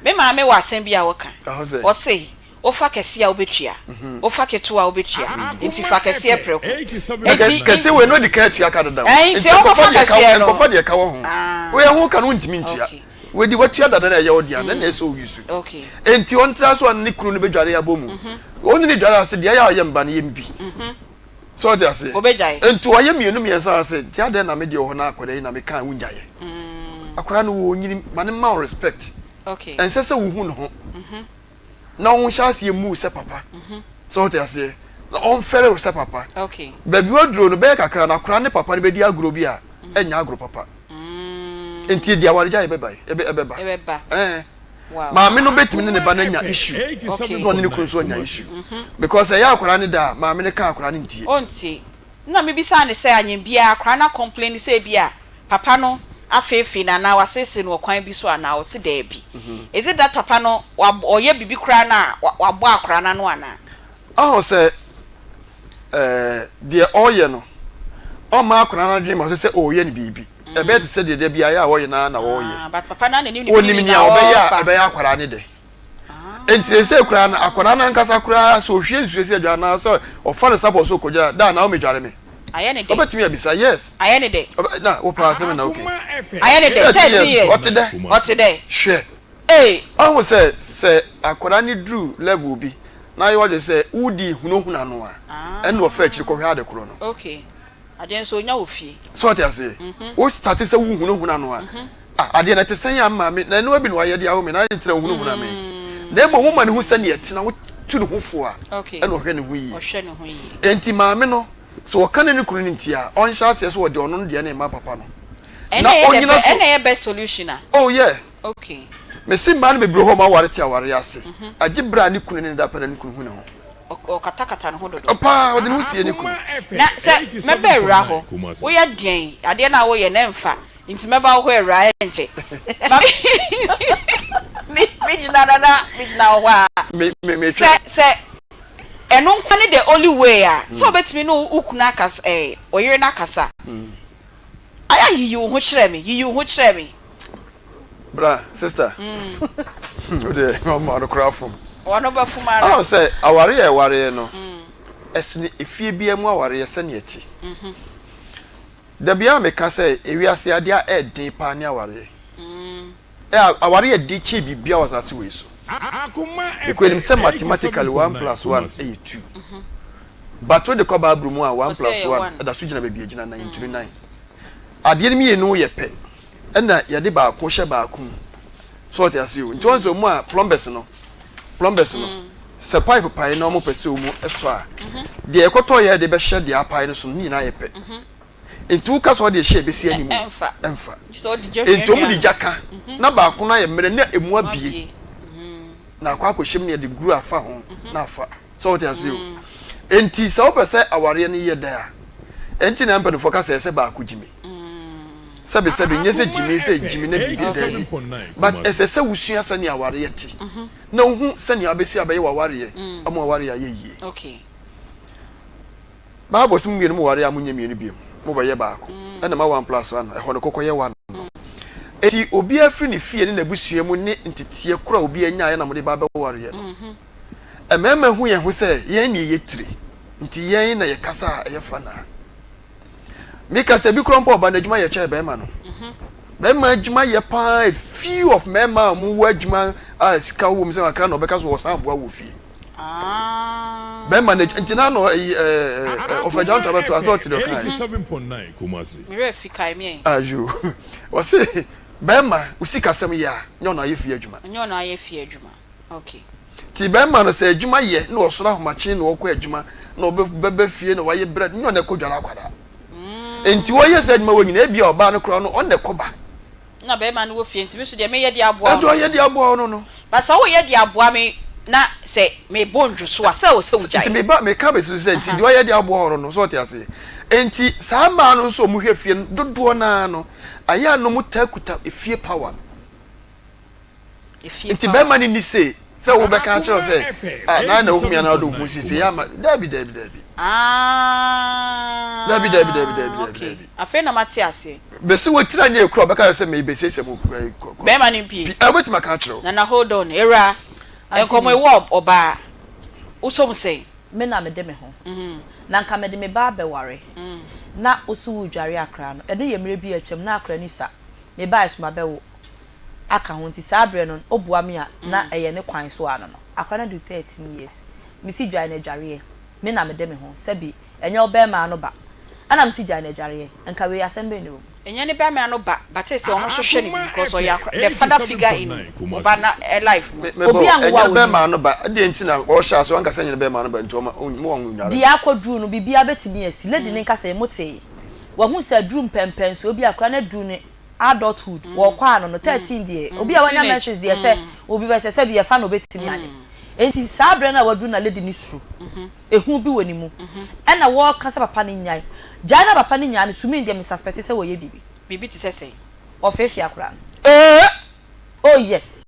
[SPEAKER 2] Me maame wɔ asɛm bi a ɔka.
[SPEAKER 11] Ɛhɔ sɛ?
[SPEAKER 2] Ɔse, wofa kɛseɛ a wobɛtua, wofa ketewa a wobɛtua, nti fa kɛseɛ prɛko. Enti.
[SPEAKER 11] Kɛseɛ wei no adi kan atua ka dada o.
[SPEAKER 2] Ɛɛ, nti ɔnkɔfa kɛseɛ no.
[SPEAKER 11] Nkɔfa deɛ ɛka wɔ ho. Wei ɛho ka no wontumi ntua.
[SPEAKER 2] Okay.
[SPEAKER 11] Wei de watua dada na ɛyɛ wo dea na na ɛsɛ oyi so. Enti ɔntra so a ne kunu no bɛdware abɔ mu. Ɔne ne dware ase deɛ ɛyɛ a ɔyɛ mba no yɛ bi. Sɛ ɔte aseɛ? Enti ɔyɛ mmienu mmiɛnsa ase nti adɛn na me deɛ wɔ hɔ na akwadaa yi na meka a wongyaeɛ. Akwadaa no wɔ onyini ma ne ma wo respect. Ɛnsɛ sɛ wohu ne ho na ɔnhyɛ aseɛ mmu wo sɛ papa. Sɛ ɔte aseɛ? Na ɔmfɛre wo sɛ papa. Baabi waduro no bɛyɛ kakra no akwadaa ne papa no bɛdi agorɔ bi a ɛnyɛ agorɔ papa. Nti edi awaregyae bɛba yi, ɛbɛ ɛbɛba.
[SPEAKER 2] Ɛbɛba.
[SPEAKER 11] Ɛɛ.
[SPEAKER 2] Wow.
[SPEAKER 11] Maame no betumi ne ne ba no anya issue.
[SPEAKER 2] Okay.
[SPEAKER 11] Na ɔne ne kunu nso anya issue. Because ɛyɛ akwadaa no da a, maame no ka akwadaa no ntie.
[SPEAKER 2] Ɔntie. Nna mebisaa no sɛ anyɛ biara akwadaa no acomplaini sɛ ebia papa no afeefee no anaa waseesee no wɔ kwan bi so anaa? Ɔse daabi. Is it that papa no wab ɔyɛ biribi koraa no a wabɔ akwadaa no ano anaa?
[SPEAKER 11] Ɔho sɛ ɛɛ deɛ ɔreyɛ no, ɔmma akwadaa no adwene ma ɔsɛ sɛ ɔreyɛ no biribi. Ɛbɛyɛ te sɛ deɛ da biara yɛ a ɔyɛ no ara na ɔreyɛ.
[SPEAKER 2] Ah, but papa no ara na nim ne
[SPEAKER 11] Ɔnim
[SPEAKER 2] feeling
[SPEAKER 11] nea
[SPEAKER 2] a
[SPEAKER 11] ɔbɛyɛ a
[SPEAKER 2] ɔrefa.
[SPEAKER 11] ɛbɛyɛ akwadaa no dɛ. Enti seesei koraa no, akwadaa no ankasa koraa sɛ ɔhwie nsuo si adware anaa sɛ ɔfa ne sapɔ so kɔdware a, daa Naomi dware me.
[SPEAKER 2] Ayɛ ne dɛ.
[SPEAKER 11] Ɔbɛtumi abisa, yes.
[SPEAKER 2] Ayɛ ne dɛ.
[SPEAKER 11] Ɔbɛ, na wo paa asɛm na okay.
[SPEAKER 2] Ayɛ ne dɛ.
[SPEAKER 11] 13
[SPEAKER 2] 13
[SPEAKER 11] years,
[SPEAKER 2] years.
[SPEAKER 11] ɔte dɛ.
[SPEAKER 2] Ɔte dɛ.
[SPEAKER 11] Hwɛ.
[SPEAKER 2] Ei!
[SPEAKER 11] Wahu sɛ, sɛ akwadaa no duru level bi na ayɛ w'adwene sɛ wodi hunahuna no a, ɛnna ɔfa akyiri kɔhwɛ ade korɔ no.
[SPEAKER 2] Okay. Adeɛ nso ɔnya wɔ fie.
[SPEAKER 11] So ɔte aseɛ? Wo starte sɛ wo hunahuna no a, ah adeɛ no ɛte sɛn a maame, na ɛnoa bi na wayɛ de awo me, na adɛn nti na wo hunahuna me? Na mmom wo ma no hu sɛdeɛ ɛte na wo tu ne ho fo a, ɛna ɔhwɛ ne ho yie. Enti maame no, sɛ ɔka ne ne kunu no nti a, ɔnhyɛ aseɛ sɛ ɔde ɔno no deɛ no rema papa no.
[SPEAKER 2] Na ɔnyina so. Ɛna ɛyɛ best solution a.
[SPEAKER 11] Oh yeah.
[SPEAKER 2] Okay.
[SPEAKER 11] Mese mmaa no bebree hɔ a wɔn aware te awareɛ ase, agye berɛ a ne kunu ne no da pɛ na ne kunu hu ne ho.
[SPEAKER 2] Ɔkatakata ne ho dodo.
[SPEAKER 11] Paa, ɔde ne ho sie ne kunu.
[SPEAKER 2] Na sɛ mɛba awura hɔ, woyɛ deɛn? Adeɛ no a woyɛ no ɛmfa, nti mɛba wo hɔ awura ɛnkyɛ. Ma me, megyina no na megyina wo hɔ ara. Sɛ, sɛ ɛno nko ne the only way a, sɛ wobɛtumi ne wo kunu akasa, ɛɛ, wo yere no akasa. Ayɛ a yiyi wo ho kyerɛ me, yiyi wo ho kyerɛ me.
[SPEAKER 11] Bra, sister. Wo deɛ ɔma no koraa fom.
[SPEAKER 2] Wɔn bɛfom ara.
[SPEAKER 11] Ɔn sɛ awareɛ a ɛwareɛ no, ɛsene efie biara mu awareɛ sɛnea ɛte. Da biara meka sɛ ewiase adeɛ a ɛɛden paa ne awareɛ. Ɛ awareɛ ɛden kyɛn biribiara wɔ asase wei so. Because yɛnim sɛ mathematically one plus one ɛyɛ two. But wode kɔ Bible mu a one plus one ɛda so gyina baabi a ɛgyina nine ntumi nine. Adeɛ no mmienu yɛ pɛ. ɛna yɛde baako hyɛ baako mu so ɔte ase o nti wɔn sɛ wɔn a plumbers no plumbers no mm. sɛ pipe pae na wɔn pɛ sɛ wɔn sɔ a mhm. deɛ ɛkɔtɔ yɛ de bɛhyɛ deɛ apae no so no nyinaa yɛ pɛ mhm. nti woka sɛ ɔde ɛhyɛ ebesi anim ɛnfa nti wɔn de gya ka mhm. na baako no ayɛ mmerɛ na emu abie na akɔ akɔhyɛ mu na yɛde guru afa ho na afa. So wote ase o? Enti sɛ wopɛ sɛ awareɛ no yɛ dɛ a, ɛnti na mpanimfoɔ ka sɛ ɛsɛ baako gyimi. Sɛbe sɛbe, nyɛ sɛ gyimi sɛ gyimi na biribi daabi. But ɛsɛ sɛ wosua sɛnea awareɛ te na wohu sɛnea wobɛsi abɛyɛ w'awareɛ ama w'awareɛ ayɛ yie. Bible se mo mmienu moware a monyɛ mmienu biom, mobɛyɛ baako. Ɛna ma one plus one no, ɛhɔ no kɔkɔyɛ one no. Enti obiara firi ne fie ne n'abusua mu ne nteteɛ korɔ a obiara nyaeɛ na mode ba abɛwareɛ no. Mmarima hu yɛn ho sɛ yɛn na yɛyɛ tire, nti yɛn na yɛkasa a ɛyɛ fa naa. Meka sɛ bi koraa mpo ɔba no adwuma yɛ kyɛn bɛrima no. Bɛrima adwuma yɛ paa, few of mmarima a wɔwɔ adwuma a sika wɔ mu sɛ kakra na ɔbɛka so wɔsan aboa wɔ fie. Bɛrima no nti na no ɛyi ɛɛ ɔfɛ gya nto abɛto asɛ ɔte deɛ ɔka
[SPEAKER 2] yi. Mmerɛ fi kae me.
[SPEAKER 11] Ayo wɔse bɛrima wo sikasɛm yɛ a nyɛ ɔno ayɛ fie adwuma.
[SPEAKER 2] Nyɛ ɔno ayɛ fie adwuma. Okay.
[SPEAKER 11] Nti bɛrima no sɛ adwuma yɛ na ɔsoro ahomakye na ɔkɔ adwuma na ɔbɛba fie na wayɛ brɛ nyɛ ɔno ɛkɔ dware akwadaa. Nti wɔyɛ sɛ adwuma wɔ nyina ebia ɔbaa no koraa no ɔno na ɛkɔ ba.
[SPEAKER 2] Na bɛrima no wɔ fie nti me nso deɛ meyɛ de aboa wo no.
[SPEAKER 11] Ɛdeɛ ɔyɛ de aboa wo no no.
[SPEAKER 2] But sɛ woyɛ de aboa me na sɛ mebɔ ndwo so a sɛ ɛwɔ sɛ wogyae.
[SPEAKER 11] Nti meba meka bɛsi so sɛ nti deɛ ɔyɛ de aboa wo no no so ɔte aseɛ. Nti saa mmaa no nso a wɔhwɛ fie no dodoɔ no ara no ayɛ a na wɔtaa kuta efie power no. Nti bɛrima no nni say sɛ wobɛka akyerɛ wo sɛ ah na na wohu me anaa wode wo ho sisi yɛ ama daabi daabi daabi.
[SPEAKER 2] Ah.
[SPEAKER 11] Daabi daabi daabi daabi daabi daabi.
[SPEAKER 2] Afei na mate aseɛ.
[SPEAKER 11] Bɛsi wo tiri anyɛ ekura ɔbɛka sɛ mebɛsiesie mo
[SPEAKER 2] kɔ. Bɛrima no mpie.
[SPEAKER 11] Pi wobɛtumi aka akyerɛ wo.
[SPEAKER 2] Nana hold on ewura nkɔmɔ ewɔ ɔbaa wosɔ mu sɛn.
[SPEAKER 9] Me na mede me ho. Na nka mede me ba abɛware na wo so woredware akra no ɛno yɛ mmerɛ bi a atwam na akra no sua me bae so mabɛwo aka ho nti saa berɛ no ɔboa me a na ɛyɛ ne kwan so ano no akora no adu 13 years mesi dwae no adwareɛ me na mede me ho sɛbi ɛnyɛ wo bɛɛma ano ba ɛna mesi gyae no adwareɛ nka wei asɛm bɛn na ɛwɔ mu.
[SPEAKER 2] Ɛnyɛ ne bɛɛma ano ba but sɛ ɔno nso hwɛ no bi because ɔyɛ akora the father figure in ɔba na life mu.
[SPEAKER 11] Me bɔ ɛnyɛ ne bɛɛma ano ba ɛdeɛ nti na ɔhyɛ ase wanka sɛ ɛnyɛ ne bɛɛma ano ba nti ɔma mo wɔn nware.
[SPEAKER 9] Deɛ akɔduru no biribiara bɛtumi asi lady no nka sɛ motee wahu sɛ aduru mpɛnpɛnsoɔ bi akora no aduru ne adulthood wɔkɔ ano no 13 deɛ obi a wanya menses deɛ sɛ obi bɛsɛ sɛ bi yɛfa na obetumi anyɛ nti saa berɛ no a waduru na lady no suro ehu bi wɔ ne mu ɛna wɔka sɛ papa no nyae gyae na papa no nyae no to me deɛ me suspect sɛ wɔyɛ biribi.
[SPEAKER 2] Biribi te sɛ sɛn?
[SPEAKER 9] Ɔfeefee akwadaa no.
[SPEAKER 2] Ee!
[SPEAKER 9] Oh yes.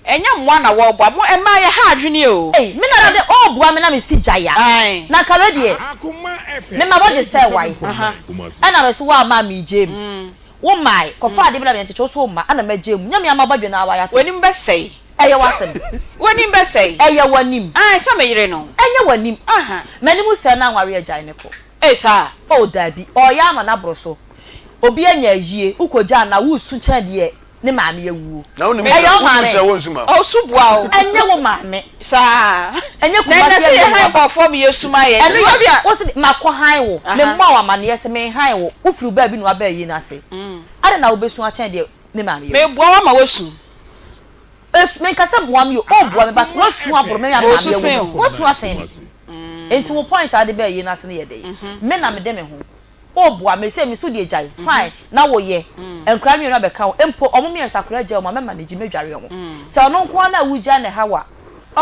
[SPEAKER 2] Ɛnyɛ mmoa na wɔreboa mo mmaa yɛ ha adwene o.
[SPEAKER 9] Ei me nana de ɔɔboa me na me si gyae a na nka wei deɛ me ma bɔdwe sɛ wae ɛna me so woamma a megyae mu wo mmae kɔfa adeɛ bi na meɛnkyekye wo so wo mma ɛna magyae mu nyɛ me ama bɔdwe no ara wayɛ atɔ.
[SPEAKER 2] W'anim bɛsɛe.
[SPEAKER 9] Ɛyɛ w'asɛm.
[SPEAKER 2] W'anim bɛsɛe.
[SPEAKER 9] Ɛyɛ w'anim.
[SPEAKER 2] Ae sɛ me yere no.
[SPEAKER 9] Ɛnyɛ w'anim. M'anim sɛe na anware agyae me kɔ.
[SPEAKER 2] Ei saa.
[SPEAKER 9] Oh daabi ɔɔyɛ ama no aboro so obi anya ayie wokɔgyaa no a woresu kyɛn deɛ. Ne maame awuo.
[SPEAKER 11] Na wonim
[SPEAKER 9] Ɛyɛ
[SPEAKER 11] sɛ
[SPEAKER 9] wo
[SPEAKER 11] wonim
[SPEAKER 9] maame.
[SPEAKER 11] sɛ wonsu ma.
[SPEAKER 2] Ɔsu boa o.
[SPEAKER 9] Ɛnyɛ wo maame.
[SPEAKER 2] Saa.
[SPEAKER 9] Ɛnyɛ
[SPEAKER 2] Na
[SPEAKER 9] Kumasi
[SPEAKER 2] ɛnɛ sɛ
[SPEAKER 9] ɛnyɛ
[SPEAKER 2] yɛ han
[SPEAKER 9] wo.
[SPEAKER 2] nkurɔfoɔ ma yɛsu ma yɛn.
[SPEAKER 9] Ɛno
[SPEAKER 2] Nti
[SPEAKER 9] yɛ
[SPEAKER 2] obi a.
[SPEAKER 9] wo se makɔ han wo.
[SPEAKER 2] Aha.
[SPEAKER 9] Memmɔɔ wo amaneɛ sɛ menhan wo. Wofiri wo baabi na waba ayie no ase. Adɛn na wobɛsu akyɛn deɛ ne maame awu?
[SPEAKER 2] Meboa wo ama woasu.
[SPEAKER 9] Esu, menka sɛ boa me o, oh boa me but woasu aboro me a me maame
[SPEAKER 2] Ɔsu
[SPEAKER 9] awu
[SPEAKER 2] sen
[SPEAKER 9] no
[SPEAKER 2] wo.
[SPEAKER 9] so. Woasu asen me. Nti wo point a wode baa ayie no ase no yɛ dɛn? Me na mede me ho. Oh boa me sɛ me so deɛ gyae fine na wo yɛ nkora mienu abɛka ho mpo ɔmo miensa koraa gyae ɔmo a mɛ manage mɛ dware ɔmo sɛ ɔno nko ara na wo gyae na ɛha wo a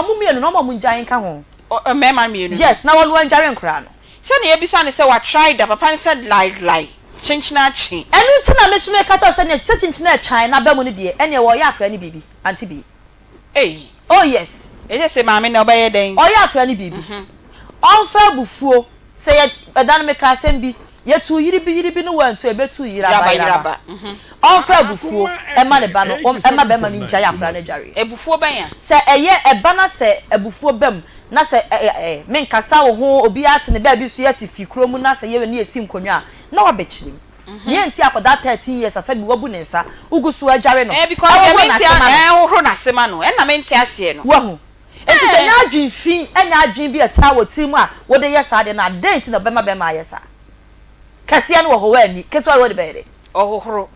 [SPEAKER 9] ɔmo mienu no ɔmo a ɔmo ngyae nka ho
[SPEAKER 2] Mmarima mienu no.
[SPEAKER 9] Yes na ɔno andware nkora no.
[SPEAKER 2] Sɛnea yɛbisa no sɛ wa try da papa no sɛ lie lie kyenkyen akye.
[SPEAKER 9] Ɛno nti na me nso meka kyerɛ wo sɛ nea sɛ kyenkyen atwan na aba mu no deɛ ɛneɛ wɔreyɛ akora no biribi ante bi.
[SPEAKER 2] Ei.
[SPEAKER 9] Oh yes.
[SPEAKER 2] Ɛsɛ sɛ maame no ɔbɛyɛ dɛn?
[SPEAKER 9] Ɔyɛ akora no biribi. Ɔmfa abufuo. Sɛ yɛ, ɛda no mekaa asɛm bi, yɛtuu yere bi yere bi no wantu a yɛbɛtuu yeraba yeraba. Ɔmfa abufuo mma ne ba no, ɔmma bɛrima no ngyae akora no adwareɛ.
[SPEAKER 2] Abufuo bɛn a?
[SPEAKER 9] Sɛ ɛyɛ, ɛba na sɛ abufuo ba mu, na sɛ ɛ, ɛ, ɛ, menkasa wo ho, obiara te ne baabi so yɛte fi kuro mu na sɛ yɛwɛ ne yɛsi nkonnwa a, na wabɛkyere mu. Nea nti akwadaa 13 years a sɛbi wabu ne nsa, wogu so adware no,
[SPEAKER 2] Eh, because deɛ
[SPEAKER 9] ɛhohoro
[SPEAKER 2] mente
[SPEAKER 9] n'ase ma no.
[SPEAKER 2] eh, hohoro n'ase ma no, ɛnna mente aseɛ no.
[SPEAKER 9] Wahu? Enti sɛ
[SPEAKER 2] Eh.
[SPEAKER 9] ɛnyɛ adwene fi, ɛnyɛ adwene bi a ɛtaa wɔ tirim a wode yɛ saa ade no a, dɛn nti na wobɛma bɛrima ayɛ saa? Kɛseɛ no wɔ hɔ, woanni. Ketewa no wode bɛyɛ dɛn?
[SPEAKER 2] Ɔhohoro.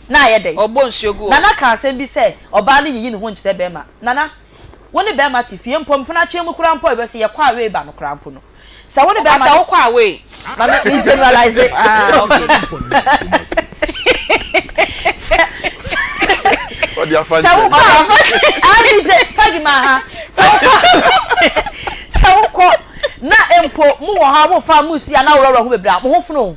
[SPEAKER 9] Na ayɛ dɛn?
[SPEAKER 2] Ɔbɔ nsuo gu hɔ.
[SPEAKER 9] Nana kaa asɛm bi sɛ, ɔbaa no nyiyi ne ho nkyerɛ bɛrima. Nana, wo ne bɛrima te fie mpo, mpenatwe mu koraa mpo a, sɛ yɛkɔ away ba no koraa mpo no, Sɛ wo ne bɛrima.
[SPEAKER 2] Ɔka sɛ wokɔ away.
[SPEAKER 9] Ma me me generalize.
[SPEAKER 2] Ah okay.
[SPEAKER 9] Sɛ
[SPEAKER 11] Ɔde afa
[SPEAKER 9] sɛ
[SPEAKER 11] nkyɛn.
[SPEAKER 9] wokɔ ah DJ Peggy ma ha. Sɛ wokɔ sɛ wokɔ na mpo mo wɔ hɔ a mo fa mo si a na worɔworɔ ho bebree a mo ho fono o.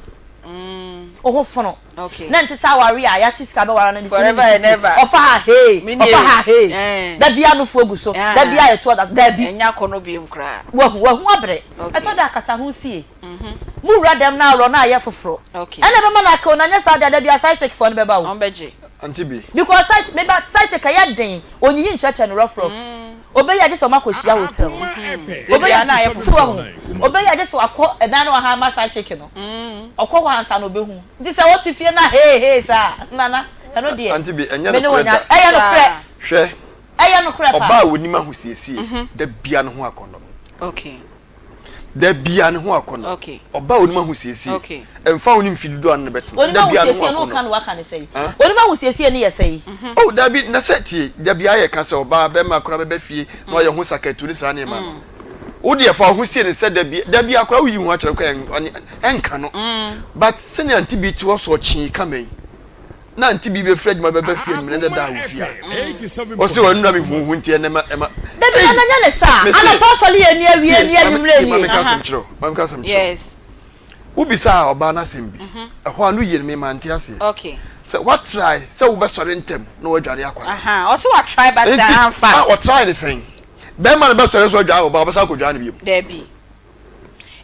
[SPEAKER 9] Wo ho fono.
[SPEAKER 2] Okay.
[SPEAKER 9] Na nte sɛ aware a yɛate sika bɛware no ne kunu
[SPEAKER 2] Forever
[SPEAKER 9] ne
[SPEAKER 2] and ever.
[SPEAKER 9] Ɔfa ha hee,
[SPEAKER 2] Me nie.
[SPEAKER 9] ɔfa ha hee.
[SPEAKER 2] Eh.
[SPEAKER 9] Da biara nufoɔ gu so, da biara yɛto ɔda so, dabi.
[SPEAKER 2] Ɛnyɛ akɔnnɔ biom koraa.
[SPEAKER 9] Wahu, wahu abrɛ.
[SPEAKER 2] Okay.
[SPEAKER 9] Ɛtɔ da a kata ho sie. Mo wura dɛm na aworɔ na ayɛ foforɔ.
[SPEAKER 2] Okay.
[SPEAKER 9] Ɛna ɛbɛma no aka o, na nyɛ saa deɛ a da biara side chick foɔ no bɛba o.
[SPEAKER 2] Wɔn bɛgye.
[SPEAKER 11] Auntie bi.
[SPEAKER 9] Because side, me ba, side chick ɛyɛ den, ɔnyiyi nkyerɛkyerɛ no rough rough. Ɔbɛyi a gye sɛ ɔmo akɔ hyia hotel.
[SPEAKER 2] Ɔbɛyi na ayɛ
[SPEAKER 9] So wahu, ɔbɛyi a gye sɛ wakɔ ɛdan no wahan ama side chick no. Ɔkɔ hɔ ansa na ɔbɛhu. Nti sɛ wote fie na hee hee saa a, Nana, ɛno deɛ,
[SPEAKER 11] Auntie bi, ɛnyɛ
[SPEAKER 9] me ne wo
[SPEAKER 11] nokorɛ
[SPEAKER 9] nya,
[SPEAKER 11] da.
[SPEAKER 9] ɛyɛ nokorɛ.
[SPEAKER 11] Hwɛ,
[SPEAKER 9] Ɛyɛ nokorɛ paa.
[SPEAKER 11] ɔbaa a ɔnim ahosiesie, da biara ne ho akɔnnɔ.
[SPEAKER 2] Okay.
[SPEAKER 11] Da biara ne ho akɔnnɔ.
[SPEAKER 2] Okay.
[SPEAKER 11] Ɔbaa a ɔnim ahosiesie,
[SPEAKER 2] Okay.
[SPEAKER 11] ɛmfa ho ne mfe dodoɔ a ne no bɛtena,
[SPEAKER 9] Onim
[SPEAKER 11] da biara ne ho
[SPEAKER 9] ahosiesie no woka
[SPEAKER 11] akɔnnɔ.
[SPEAKER 9] no waka no sɛn?
[SPEAKER 11] Huh?
[SPEAKER 9] Onim ahosiesie no yɛ sɛn?
[SPEAKER 11] Oh, dabi, na sɛ tie, da biara yɛka sɛ ɔbaa, bɛrima koraa bɛba fie na wayɛ ho sakatu ne saa nneɛma no. Wo deɛ fa wo ho sie no sɛ da bi, da biara koraa woyi wo ho akyerɛ no koraa ɛn, ɛnka no. But sɛnea Auntie Bi te hɔ sɔkyee kama yi, na Auntie Bi bɛfiri adwuma bɛba fie anwummerɛ na da wɔ fie a, ɔse ɔno na mehu wo nti ɛnɛ ma, ɛma,
[SPEAKER 9] Dabi,
[SPEAKER 11] ei!
[SPEAKER 9] na nyɛ ne saa.
[SPEAKER 11] Mese,
[SPEAKER 9] Anɔpa asɔre yɛ ni, awie
[SPEAKER 11] tie,
[SPEAKER 9] ni,
[SPEAKER 11] ma me,
[SPEAKER 9] anwummerɛ
[SPEAKER 11] tie, ma
[SPEAKER 9] nie.
[SPEAKER 11] menka asɛm kyerɛ wo, ma menka asɛm kyerɛ wo.
[SPEAKER 2] Yes.
[SPEAKER 11] Wobisaa ɔbaa no asɛm bi, ɛhɔ a no yie no me mante aseɛ.
[SPEAKER 2] Okay.
[SPEAKER 11] Sɛ woatrae sɛ wobɛsɔre ntɛm na woadware akwadaa.
[SPEAKER 2] Aha, ɔse watrae but
[SPEAKER 11] Enti,
[SPEAKER 2] amfa.
[SPEAKER 11] ah, ɔtrae ne sɛn? Bɛrima no bɛsɔre sɛ ɔdware ɔbaa, ɔbɛsan akɔdware no bio?
[SPEAKER 2] Dabi.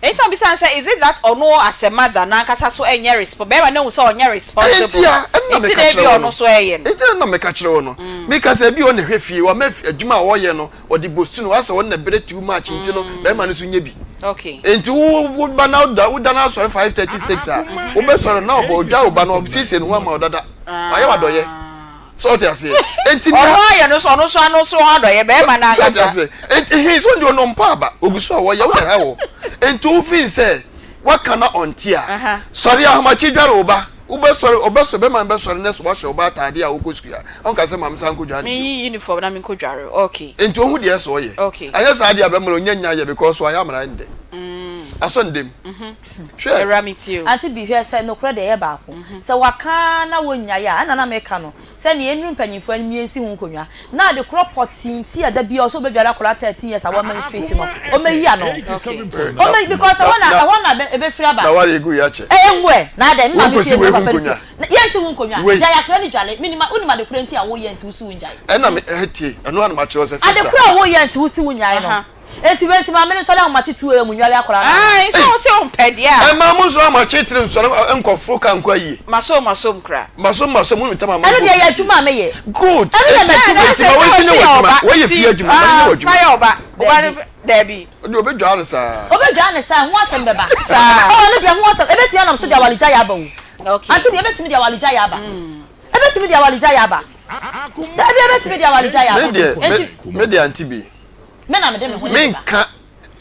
[SPEAKER 2] Enti na obisa no sɛ is it that ɔno as a mother n'ankasa so ɛnyɛ resp bɛrima no ahu sɛ ɔnyɛ responsible
[SPEAKER 11] Enti a, ɛno na
[SPEAKER 2] nti
[SPEAKER 11] meka
[SPEAKER 2] na
[SPEAKER 11] kyerɛ
[SPEAKER 2] ebi
[SPEAKER 11] wo
[SPEAKER 2] ɔno
[SPEAKER 11] no.
[SPEAKER 2] nso ɛyɛ no.
[SPEAKER 11] Enti na na meka kyerɛ wo no. Meka sɛ ebi ɔna ɛhwɛ fie, wama adwuma a ɔyɛ no, ɔde bostu no, asɛ ɔno na ɛbrɛ too much nti no, bɛrima no nso nyɛ bi.
[SPEAKER 2] Okay.
[SPEAKER 11] Enti wo wo ba na woda woda no asɔre 5:30 6 a, wobɛsɔre na ɔbɔ ɔdwa wo ba no, ɔsiesie ne ho ama wo dada. Wayɛ w'adɔyɛ. So ɔte aseɛ? Enti nea.
[SPEAKER 2] Ɔno ayɛ no so ɔno nso ano nso ho adɔyɛ bɛrima no
[SPEAKER 11] So ɔte
[SPEAKER 2] ankasa.
[SPEAKER 11] aseɛ? Enti he so deɛ ɔno ɔmpa aba ogu so a wɔyɛ wo na ɛha wɔ. Enti wofin sɛ waka na ɔnte a, sɔre ahomakye dware wo ba. Wobɛsɔre ɔbɛsɔre bɛrima no bɛsɔre na sɛ wahyɛ wo ba ataadeɛ a wokɔ sukuu a, ɔnka sɛ ma mensan nkɔdware no bio.
[SPEAKER 2] Menyi uniform na menkɔdware okay.
[SPEAKER 11] Enti ohu deɛ ɛsɛ ɔyɛ.
[SPEAKER 2] Okay.
[SPEAKER 11] Anyɛ saa deɛ a bɛrima no ɔnya nya yɛ because wayɛ amena ndɛ. Asɔ ne dam. Hwɛ.
[SPEAKER 2] Awura me tie o.
[SPEAKER 9] Auntie Bi, hwɛ, sɛ nokorɛ deɛ ɛyɛ baako. Sɛ waka ara na wonnyae a, ɛna na meka no, sɛ nea ɛnnuru mpanyimfoɔ anim yɛnsi ho nkonnwa. Na ade korɔ pɔtee nti a da biara ɔsɛ ɔbɛdware akwadaa 13 years a wamenstruate no, ɔmmɛyi ano. Ɔmmɛyi, because ɛhɔ na, ɛhɔ na ɛbɛfiri aba.
[SPEAKER 11] Na ware egu yɛ akyɛ.
[SPEAKER 9] Ɛngu ɛ, na adɛn, me maame
[SPEAKER 11] Wonkosi
[SPEAKER 9] fie
[SPEAKER 11] wei
[SPEAKER 9] me
[SPEAKER 11] ho
[SPEAKER 9] papa ne
[SPEAKER 11] nkonya.
[SPEAKER 9] fie. Na yɛnsi ho nkonnwa.
[SPEAKER 11] Wei.
[SPEAKER 9] Gyae akwadaa no dware. Menim, wonim ade korɔ nti a woyɛ nti wosi wongyae.
[SPEAKER 11] Ɛna me, ɛhɛ tie, ɛno ara na makyerɛ wo sɛ
[SPEAKER 9] Ade
[SPEAKER 11] sister.
[SPEAKER 9] korɔ a woyɛ nti wosi wonnyae no. Enti wei nti maame no nsɔre ahomakye 2am nnware akwadaa no anaa?
[SPEAKER 2] Ae sɛ wo se wo mpɛ deɛ a.
[SPEAKER 11] Ɛmaa mo nsɔre ahomakye tiri nsɔre nkɔ foro kaa nkɔ ayie.
[SPEAKER 2] Masom masom koraa.
[SPEAKER 11] Masom masom wo nim tam a
[SPEAKER 9] Ɛno deɛ ɛyɛ adwuma a meyɛ.
[SPEAKER 11] Good
[SPEAKER 9] Ɛno yɛ
[SPEAKER 11] enti
[SPEAKER 9] m'adwuma.
[SPEAKER 11] enti ma wɔnsi nyɛ w'adwuma wɔyɛ fie adwuma ma no nyɛ w'adwuma.
[SPEAKER 2] Fa yɛ ɔba ɔba no daabi.
[SPEAKER 11] Ɔde ɔbɛdwaa no saa.
[SPEAKER 9] Ɔbɛdwaa no saa ho asɛm bɛba.
[SPEAKER 2] Saa.
[SPEAKER 9] Oh ɛno deɛ ho asɛm ɛbɛtumi anam so de awaregyaeɛ aba o.
[SPEAKER 2] Okay.
[SPEAKER 9] Auntie deɛ ɛbɛtumi de awaregyaeɛ aba. Ɛbɛtumi de awaregyaeɛ aba. Dabi ɛbɛtumi de awaregyaeɛ aba.
[SPEAKER 11] Me deɛ, me deɛ Auntie Bee,
[SPEAKER 9] Me na mede me ho de ba.
[SPEAKER 11] Menka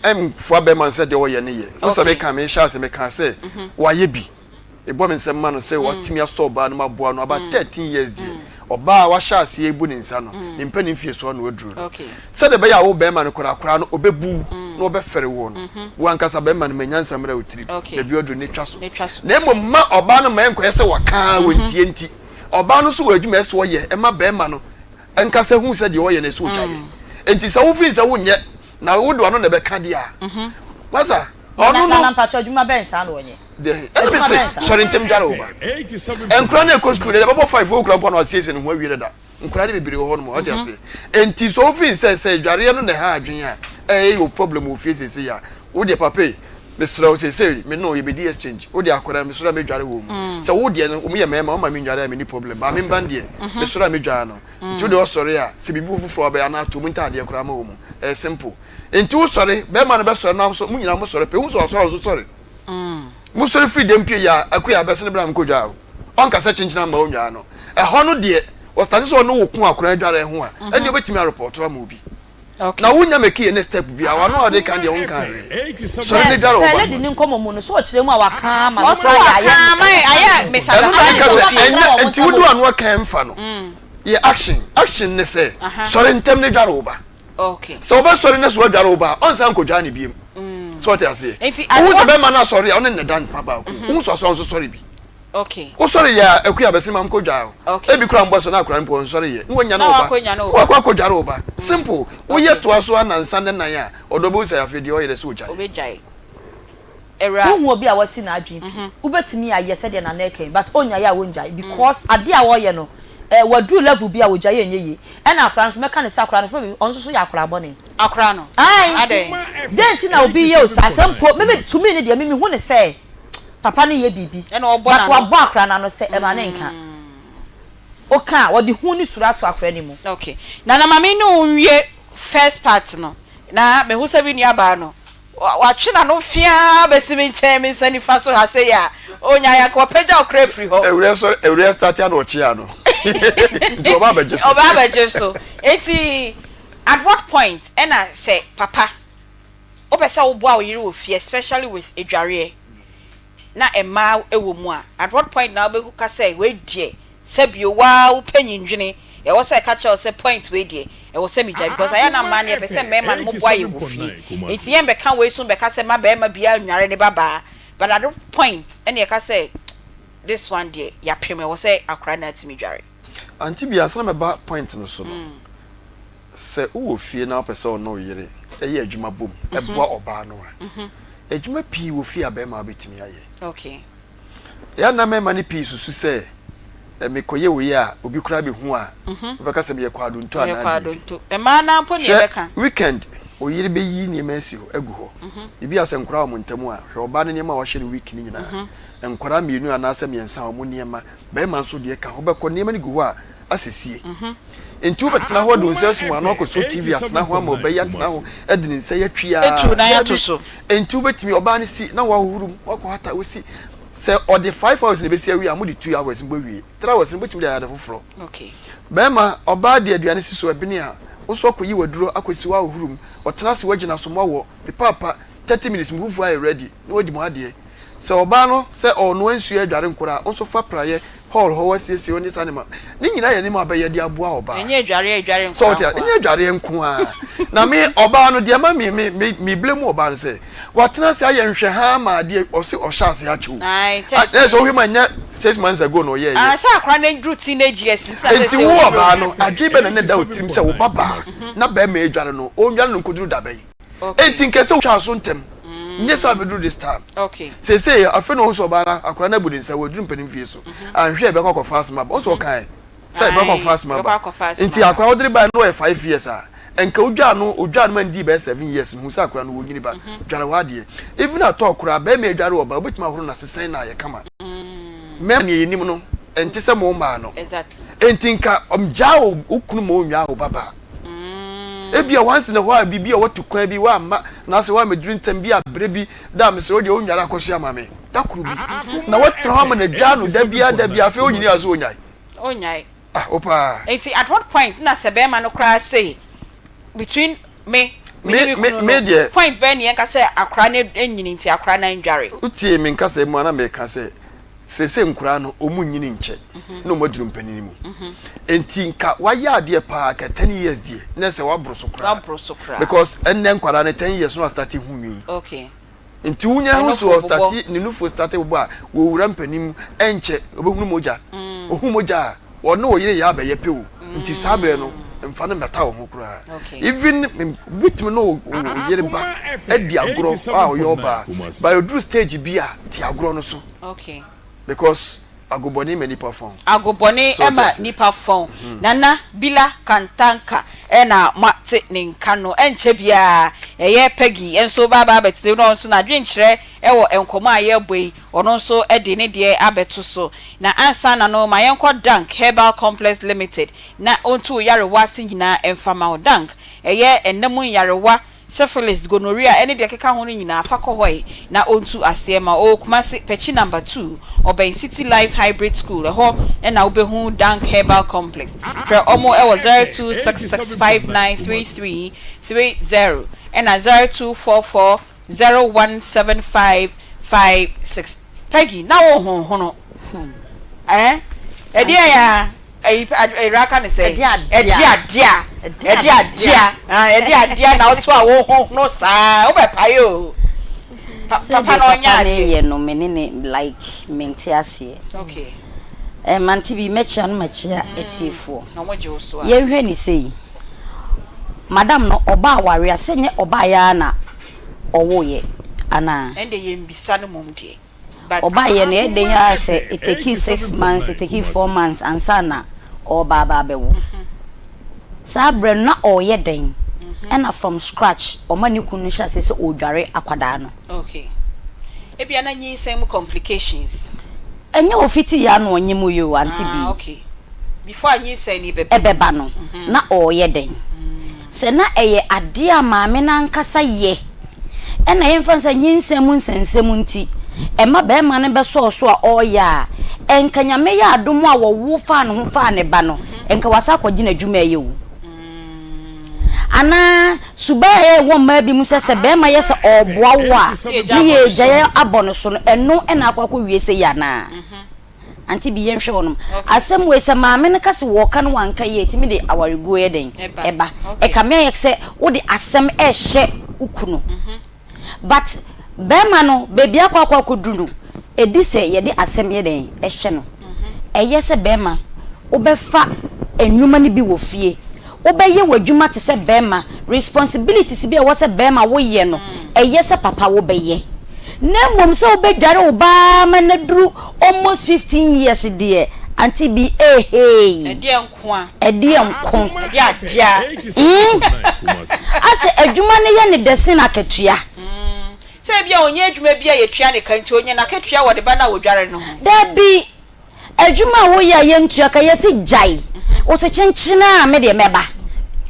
[SPEAKER 11] mfoa bɛrima no sɛ deɛ ɔyɛ no yɛ. Wo sɛ meka mehyɛ ase mekaa sɛ wayɛ bi. Mebɔ me nsam ma no sɛ watumi asɔ ɔbaa no mu aboa no about 13 years deɛ. Ɔbaa a wahyɛ aseɛ rebu ne nsa no, ne mpanin mfie so na waduru no. Sɛdeɛ ɛbɛyɛ a wo bɛrima no koraa koraa no ɔbɛbu wo na ɔbɛfɛre woɔ no, wo ankasa bɛrima no ma nyansa mmra wo tirim, baabi a waduru no twa so. Na mmom mma ɔbaa no mma ɛnkɔyɛ sɛ waka ara wɔntie nti. Ɔbaa no nso wɔ adwuma a ɛsɛ sɛ ɔyɛ ma bɛrima no ankasa hu sɛ deɛ ɔyɛ no ɛsɛ ɔgyaeɛ. Enti sɛ wofii sɛ wonyɛ na wode w'ano na ɛbɛka deɛ a, masa, ɔno no.
[SPEAKER 9] Nana mpakyɛ adwuma bɛn saa na ɔnyɛ?
[SPEAKER 11] Deɛ ɛna me se sɔre ntɛm dware wo ba. Nkora no ɛkɔ sukuu no yɛbɛbɔ five wokura mpo na wasiesie ne ho awie dada. Nkora no bebree wɔ hɔ nom ɔte aseɛ. Enti sɛ wofii sɛ sɛ dwareɛ no na ɛha adwene a ɛyɛ wo problem wɔ fie seesei a, wo deɛ papa yi mesrɛ wo seesei me ne wo yɛbɛdi exchange wo deɛ akwadaa mesɔre a mɛdware wɔ mu sɛ wo deɛ no wɔn yɛ mmarima wɔn ma me nware a menni problem but me mba no deɛ mesɔre a mɛdware no nti wo deɛ ɔsɔre a sɛ biribi foforɔ abɛyɛ anaa to mu ntaadeɛ koraa ma wɔ mu ɛyɛ simple nti wo sɔre bɛrima no bɛsɔre na nso mo nyinaa mo sɔre pɛ wohu sɛ ɔsɔre a nso sɔre mo sɔre firi dɛm pie yɛ a akuya abɛsene bra mekɔ dware o ɔnka sɛ kyenkyena ama wo nware no ɛhɔ no deɛ ɔstate sɛ ɔne wo ko akora adware ho a ɛndeɛ wobɛtumi arepɔto ama obi Na wo nya meki any step bia wano a ɔde kan deɛ wo nka hwee sɔre ne dware wo ba.
[SPEAKER 9] Lady ne nkɔmɔ mu no so ɔkyerɛ mu a waka ama no
[SPEAKER 2] Ɔse waka ama ayɛ
[SPEAKER 11] Ɛno na meka sɛ ɛnyɛ nti wode wano aka ɛmfa no yɛ action action ne sɛ sɔre ntɛm ne dware wo ba sɛ ɔbɛ sɔre ne so adware wo ba a ɔnsan nkɔ dware ne biem sɛ ɔte aseɛ wohu sɛ bɛrima no asɔre a ɔne ne da mpa baako wohu sɛ asɔre nso sɔre bi Wosɔre yɛ a, akua bɛse ma mkɔ dware o. Ebi koraa mbɔ so na akora no mpo ɔnsɔre yɛ. Na wanya ne wo ba. Na wakɔ akɔ dware wo ba. Simple. Woyɛ toa so anansa ne nan a, ɔdɔ bɛhu sɛ afei deɛ ɔyɛ dɛ sɛ ogyae.
[SPEAKER 9] Wohu obi a wasi n'adwene pi, wobɛtumi ayɛ sɛdeɛ Nana ɛka yi but ɔnyae a wongyae because adeɛ a ɔyɛ no eh, waduru level bi a ogyae ɛnyɛ yie. Ɛna akwadaa no nso mɛka no sɛ akwadaa no fɛ bi ɔno nso so yɛ akwadaa bɔne.
[SPEAKER 2] Akwadaa no?
[SPEAKER 9] Ae!
[SPEAKER 2] Adɛn?
[SPEAKER 9] Dɛn nti na obi yɛ wo saa? Sɛ mpo me me to me no deɛ me mehu no sɛ Papa no yɛ biribi but wabɔ akora no ano sɛ ɛma ne nka. Woka a, wɔde hu ne suro ato akora no mu.
[SPEAKER 2] Ok Nana ma me ne wo nwie first part no na mehu sɛ me nua baa no watwe n'ano feaa bɛsi me nkyɛn me nsa nifa so ha sei a ɔnyaeɛ anka wapagya wo koraa afiri hɔ.
[SPEAKER 11] Awuraa sɔre awuraa start a na ɔkyea no nti ɔba abɛgye so.
[SPEAKER 2] Ɔba abɛgye so nti at what point ɛna sɛ papa Wopɛ sɛ woboa wo yere wɔ fie especially with adwareɛ na mmaa wɔ mu a, at what point na wobɛka sɛ wei deɛ sɛbio woaa wo panyin dwene ɛwɔ sɛ ɛka kyerɛ wo sɛ point wei deɛ ɛwɔ sɛ megyae because ayɛ a na mmaa no yɛpɛ sɛ mmarima no moboa yɛn wɔ fie nti yɛnbɛka wei so nbɛka sɛ mma barima biara nnware ne ba baa but at what point ɛna yɛka sɛ this one deɛ yɛapem ɛwɔ sɛ akwadaa no atumi dware.
[SPEAKER 11] Auntie Bia, ansa na mɛba point no so no, Sɛ wowɔ fie na wopɛ sɛ wo ne wo yere yɛ adwuma bom boa ɔbaa no a, adwuma pii wɔ fie a barima bɛtumi ayɛ. Ɛyɛ a na mmarima no pii susu sɛ mekɔyɛ wei a obi koraa bɛhu a, ɔbɛka sɛ meyɛ kwaadonto anaa biribi. Hwɛ, weekend wo yere bɛyi nneɛma asi hɔ agu hɔ. Ebi a sɛ nkwadaa wɔ mo ntam a, hwɛ ɔbaa no nneɛma a wahyɛ no week no nyinaa. Nkwadaa mmienu anaasɛ mmiɛnsa a wɔn nneɛma, barima nso deɛ ka ho. Wobɛkɔ nneɛma no gu hɔ a, asɛsie. Enti wobɛtena hɔ de wo nsa asum ano akɔsɔ TV atena ho ama ɔba yi atena ho de ne nsa yi atwi ara. Dabi. Enti wobɛtumi, ɔbaa no si na woahohoro mu, woakɔhata, wosi. Sɛ ɔde five hours na ɛbɛsi awie a, mode two hours mpo awie. Three hours no wobɛtumi de ayɛ ade foforɔ. Barima, ɔbaa de aduane si so ɛbene a, wo nso akɔyi w'aduro akɔsi hɔ ahohoro mu. Ɔtena ase woagyina so moawɔ, pepaapa, thirty minutes mo fufuo ayɛ ready na wadi mo adeɛ. Sɛ ɔbaa no sɛ ɔrenoa nsuo adware nkora a, wo nso fa praeɛ, hall hɔ wasiesie hɔ ne saa nneɛma. Ne nyinaa yɛ nneɛma a ɔbɛyɛ de aboa ɔbaa.
[SPEAKER 2] Ɛnyɛ adwareɛ adware
[SPEAKER 11] So
[SPEAKER 2] nkora
[SPEAKER 11] ɔte a,
[SPEAKER 2] nko
[SPEAKER 11] ɛnyɛ
[SPEAKER 2] a.
[SPEAKER 11] adwareɛ nko ara. Na me ɔbaa no deɛ ɛma me me me me blame ɔbaa no sɛ watena ase ayɛ nhwɛhaa ama adeɛ ɔse ɔhyɛ ase akyɛ o.
[SPEAKER 2] Ae,
[SPEAKER 11] Ah, ɛyɛ sɛ
[SPEAKER 2] 13.
[SPEAKER 11] wohwɛ mu a ɛnyɛ six months ago na ɔyɛɛyɛ.
[SPEAKER 2] Ah, sɛ akora no aduru teenage years nti na
[SPEAKER 11] Enti
[SPEAKER 2] seesei
[SPEAKER 11] wo
[SPEAKER 2] ɔduru.
[SPEAKER 11] ɔbaa no, adwene bɛn na na ɛda wo tirim sɛ wo ba baa na barima adware no, ɔnnware no nkɔduru da bɛn? Enti nka ɛsɛ wotwaa so ntɛm, nyɛ sɛ abɛduru this time. Seesei afei na ɔhu sɛ ɔbaa no akwadaa no abu ne nsa, waduru mpanin mfie so. Anhwɛ a ɛbɛkɔ akɔfa asɛm aba. Ɔhu sɛ ɔkae sɛ ɛbɛkɔ akɔfa asɛm aba. Nti akwadaa wode no baeɛ no ɔyɛ five years a, nka wodwaa no, odwaa no ma no dii bɛyɛ seven years no, hu sɛ akwadaa no wɔnyini ba, dware w'adeɛ. Even at all koraa, barima adware ɔbaa, wobɛtumi ahoro no ase sɛn na ayɛ kama. Mmarima nea yɛnim no, ɛnte sɛ mo mmaa no. Enti nka gyaa wo kunu ma ɔnnwaa wo babaa. Ebia once in a while biribi a watu kwan bi wamma anaasɛ wammɛduru ntɛm bi a berɛ bi da a mesrɛ wo deɛ wonnware akɔsoa ma me da koro bi na woatena hɔ ama no adwaa no da biara da biara afei ɔnyini a so ɔnyae.
[SPEAKER 2] Ɔnyae.
[SPEAKER 11] Ah, wo paa.
[SPEAKER 2] Nti at what point na sɛ bɛrima no koraa say between me me ne me kunu no point bɛn ne yɛnka sɛ akora no anyini nti akora no andware.
[SPEAKER 11] Wotie me nkasa mu a na meka sɛ seesei nkoraa no ɔmu nyini nkyɛ na ɔmu aduru mpanini mu nti nka wayɛ adeɛ paa ka 10 years deɛ na ɛsɛ waboro so koraa because ɛnnɛ nkwadaa no 10 years no astate hu nwi
[SPEAKER 2] okay.
[SPEAKER 11] Nti wonya hu so ɔstate ne nufu state bobɔ a wɔwura mpanin mu ɛnkyɛ ɔbɛhunu mogya ɔhu mogya a ɔne ɔyere yɛ abɛyɛ pɛ o nti saa berɛ no mfa no mmɛta wo ho koraa even wobɛtumi ne wo yere ba adi agorɔ a ɔyɛ ɔbaa but ɔduru stage bi a te agorɔ no so because Agobɔne ma nipa fɔn.
[SPEAKER 2] Agobɔne ma nipa fɔn. Nana Bila Kantanka na moate ne nka no. Ɛnkyɛ biara ɛyɛ Peggy nso bɛaba abɛtena mu na ɔno nso n'adwenkyerɛ wɔ nkɔmmɔ a yɛrebɔ yi, ɔno nso de ne deɛ abɛto so. Na ansa na no, ma yɛnkɔ Dank Herbal Complex Limited na ɔntu wo nyarewa ase nyinaa mfa ma wo. Dank, ɛyɛ nna mu nyarewa Syphilis, gonorrhea ne deɛ ɛkeka ho no nyinaa, fa kɔ hɔ ɛ na ɔntu aseɛ ma wo. Ɔwɔ Kumasi, Pɛkyi number 2, ɔbɛn City Life Hybrid School, ɛhɔ na wobɛhu Dank Herbal Complex. Frɛ wɔn wɔ 0266593330 ɛna 0244017556. Peggy, na wo honhono eh? Ɛdeɛn a? Ɛyi awuraa ka ne sɛ ɛde adea ɛde adea ɛde adea na woto a wohohono saa wobɛpae o papa na ɔnyɛ adeɛ
[SPEAKER 13] yɛ no me ne ne like mente aseɛ
[SPEAKER 2] okay
[SPEAKER 13] eh, mante bi mɛkyia no makyia mm. atiefoɔ
[SPEAKER 2] na wɔn gye wo so a
[SPEAKER 13] yɛnhwɛ ne sei madam no ɔba aware a sɛ nyɛ ɔbaa yɛ ara na ɔwoyɛ anaa
[SPEAKER 2] ɛnde yɛn bisa no mom deɛ But.
[SPEAKER 13] Ɔbaeɛ no ɛyɛ den ara sɛ it takii six months, it takii 4 months ansa na ɔreba aba abɛwo. Saa berɛ no na ɔreyɛ dɛn? Ɛna from scratch ɔma ne kunu no hyɛ aseɛ sɛ ɔredware akwadaa no.
[SPEAKER 2] Okay. Ebia na nyinsɛn mu complications.
[SPEAKER 13] Ɛnyɛ ɔfiti yɛ a na ɔnyem yɛ o, Auntie
[SPEAKER 2] Ah,
[SPEAKER 13] Bee.
[SPEAKER 2] okay. Before a nyinsɛn no bɛba.
[SPEAKER 13] Ɛbɛba no, na ɔreyɛ dɛn? Sɛ na ɛyɛ adeɛ a maame no ankasa yɛ, ɛna yɛmfa no sɛ nyinsɛn mu nsɛnsɛm nti, ɛma barima no bɛsɔɔ so a ɔreyɛ a, ɛnka Nyame yɛ adom a wɔwo faa ne ho faa ne ba no, ɛnka wasan akɔgye n'adwuma ɛyɛ o. Anaa suban a ɛwɔ mmaa bi mu sɛ sɛ barima yɛ sɛ ɔreboa wo a, ne yɛ agyae abɔ no so no, ɛno na akɔ akɔwie sei anaa? Ante bi yɛnhwɛ hɔnom. Asɛm wei sɛ maame no ka se wɔɔka no wanka yie a ɛtumi de awareguo yɛ dɛn? Ɛba. Ɛkame ayɛ sɛ wode asɛm ɛrehyɛ wo kunu. But bɛrima no baabi akɔ akɔ akɔduru no ɛdi sɛ yɛde asɛm yɛ dɛn? Ɛhyɛ no. Ɛyɛ sɛ bɛrima wobɛfa nnwuma no bi wɔ fie Wobɛyɛ w'adwuma te sɛ bɛrima, responsibilities bi a ɛwɔ sɛ bɛrima woyɛ no, ɛyɛ sɛ papa wobɛyɛ. Na mmom sɛ wobɛdware wo ba ara ma no aduru almost 15 years deɛ, Auntie Bi, eheei.
[SPEAKER 2] Ɛdeɛ nko a.
[SPEAKER 13] Ɛdeɛ nko.
[SPEAKER 2] Ɛdeɛ adeɛ a.
[SPEAKER 13] Mm. Asɛ adwuma no yɛ no dɛ sen akatua.
[SPEAKER 2] Sɛ ebia ɔnyɛ adwuma bi a yɛtua ne ka nti, ɔnya n'akatua wɔ ne ba no a wɔdware no ho.
[SPEAKER 13] Dabi. Adwuma a woyɛ a yɛntua ka, yɛse gyae. Wose kyenkyen a me deɛ mɛba.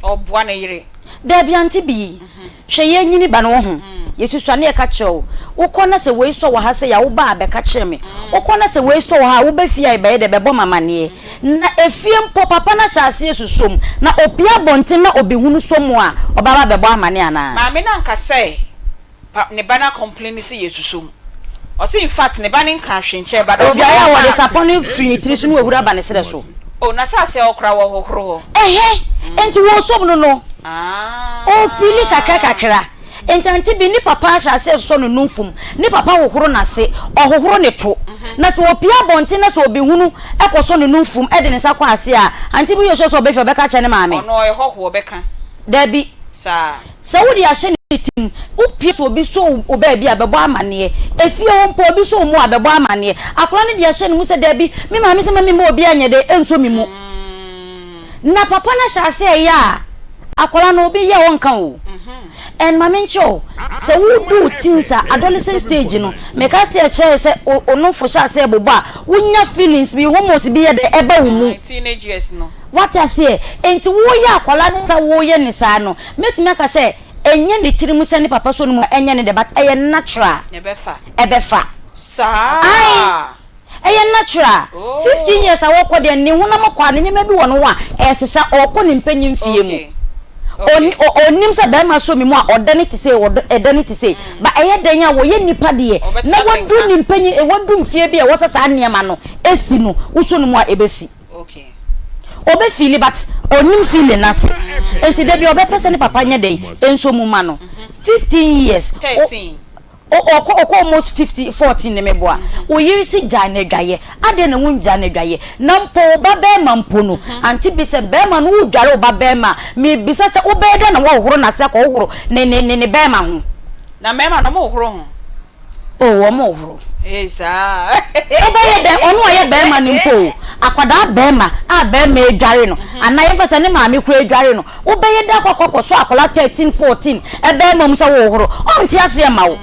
[SPEAKER 2] Ɔboa ne yere.
[SPEAKER 13] Dabi ante bi. Hwɛ yɛnyini ba no woho. Yɛsusua na yɛka kyerɛ wo. Wokɔ na sɛ wei sɔ wɔ ha sei a woba a bɛka kyerɛ me. Wokɔ na sɛ wei sɔ wɔ ha a woba fie a yɛbɛyɛ dɛ bɛbɔ me amaneɛ. Na efie mpo papa no ahyɛ aseɛ susuo mu. Na opue abɔnten na obehunu sɔ mu a ɔbɛba abɛbɔ amaneɛ anaa?
[SPEAKER 2] Maame no anka sɛ Pa ne ba no acomplaini sɛ yɛsusɔ mu. Ɔse infact ne ba no nkaa hwee nkyerɛ but ɔno
[SPEAKER 13] Odwae a wɔde
[SPEAKER 2] ɔbaa.
[SPEAKER 13] sapɔ no firi ne tiri so na wahuru aba ne serɛ so.
[SPEAKER 2] Oh na sɛ asɛ ɔkora wɔ hohoro hɔ.
[SPEAKER 13] Ɛhɛ nti wɔsom no no ɔfili kakra kakra nti ante bi ne papa ahyɛ aseɛ sosɔ ne nufum ne papa hohoro n'ase ɔhohoro ne to na sɛ ɔpie abɔnten na sɛ ɔbɛhunu kɔsɔ ne nufum de ne nsa kɔ ase a ante bi yɛ sure sɛ ɔbɛfie ɔbɛka akyerɛ ne maame.
[SPEAKER 2] Ɔno ɔyɛ hɔhoɔ ɔbɛka.
[SPEAKER 13] Dabi.
[SPEAKER 2] Saa.
[SPEAKER 13] Sɛ wode ahyɛ ne tirim, wopue sɛ obi sɔ wo baabi a, bɛbɔ amanneɛ. Efie hɔ mpo, obi sɔ wo mu a, bɛbɔ amanneɛ. Akwadaa no de ahyɛ ne mu sɛ, Dabi, me maame sɛ mma memma obiara nyɛ dɛn nsɔ me mu. Na papa no ahyɛ aseɛ reyɛ a, akwadaa no, obi yɛ a ɔnka o. And ma menkyerɛ wo, sɛ wodu wo teens a, adolescent stage no, meka sɛ ɛkyerɛ sɛ wo nofo hyɛ aseɛ bobɔ a, wonya feelings bi, hormones bi yɛ dɛn, ɛba wo mu.
[SPEAKER 2] Teenage years no.
[SPEAKER 13] Wate aseɛ? Enti woyɛ akwadaa no sɛ woyɛ no saa no, mɛtumi aka sɛ ɛnyɛ ne tirim sɛ ne papa sɔ ne mu a ɛnyɛ ne dɛ but ɛyɛ natural.
[SPEAKER 2] Ɛbɛfa.
[SPEAKER 13] Ɛbɛfa.
[SPEAKER 2] Saa.
[SPEAKER 13] Ae. Ɛyɛ natural. 15 years a wɔkɔ deɛ ne honam kɔ a ne nneɛma bi wɔ ne ho a ɛsesa ɔkɔ ne mpanyin fie mu. Ɔnim sɛ bɛrima sɔ me mu a ɔdɛ ne te sei ɛdɛ ne te sei. Ba ɛyɛ dɛn a wɔyɛ nipa deɛ na wadu ne mpanyin wadu mfie bi a ɛwɔ sɛ saa nneɛma no esi no wosɔ ne mu a ɛbɛsi. Ɔbɛ feeli but ɔnim feeling no ase nti da bi ɔbɛpɛ sɛ ne papa nyɛ dɛn nso mu ma no 15 years ɔkɔ ɔkɔ almost 50 14 ne meboa wo yere si gyae no adwayɛ adɛn na wongyae no adwayɛ na mpo wo ba bɛrima mpo no ante bi sɛ bɛrima no wodware wo ba bɛrima mebisa sɛ wobɛyɛ dɛn na woahohoro n'ase akɔ hohoro ne ne ne ne bɛrima ho
[SPEAKER 2] na mmarima no ɔmo hohoro ho
[SPEAKER 13] Oh, wɔn hohoro.
[SPEAKER 2] Ee saa.
[SPEAKER 13] Wobɛyɛ dɛn? Ɔno a ɔyɛ barima no mpo o, akwadaa barima a barima adware no, anaa yɛmfa sɛ ne maame koraa adware no, wobɛyɛ dɛn akɔ akɔsɔ akwadaa 13, 14 barima mu sɛ wohohoro? Ɔnte aseɛ mma wo.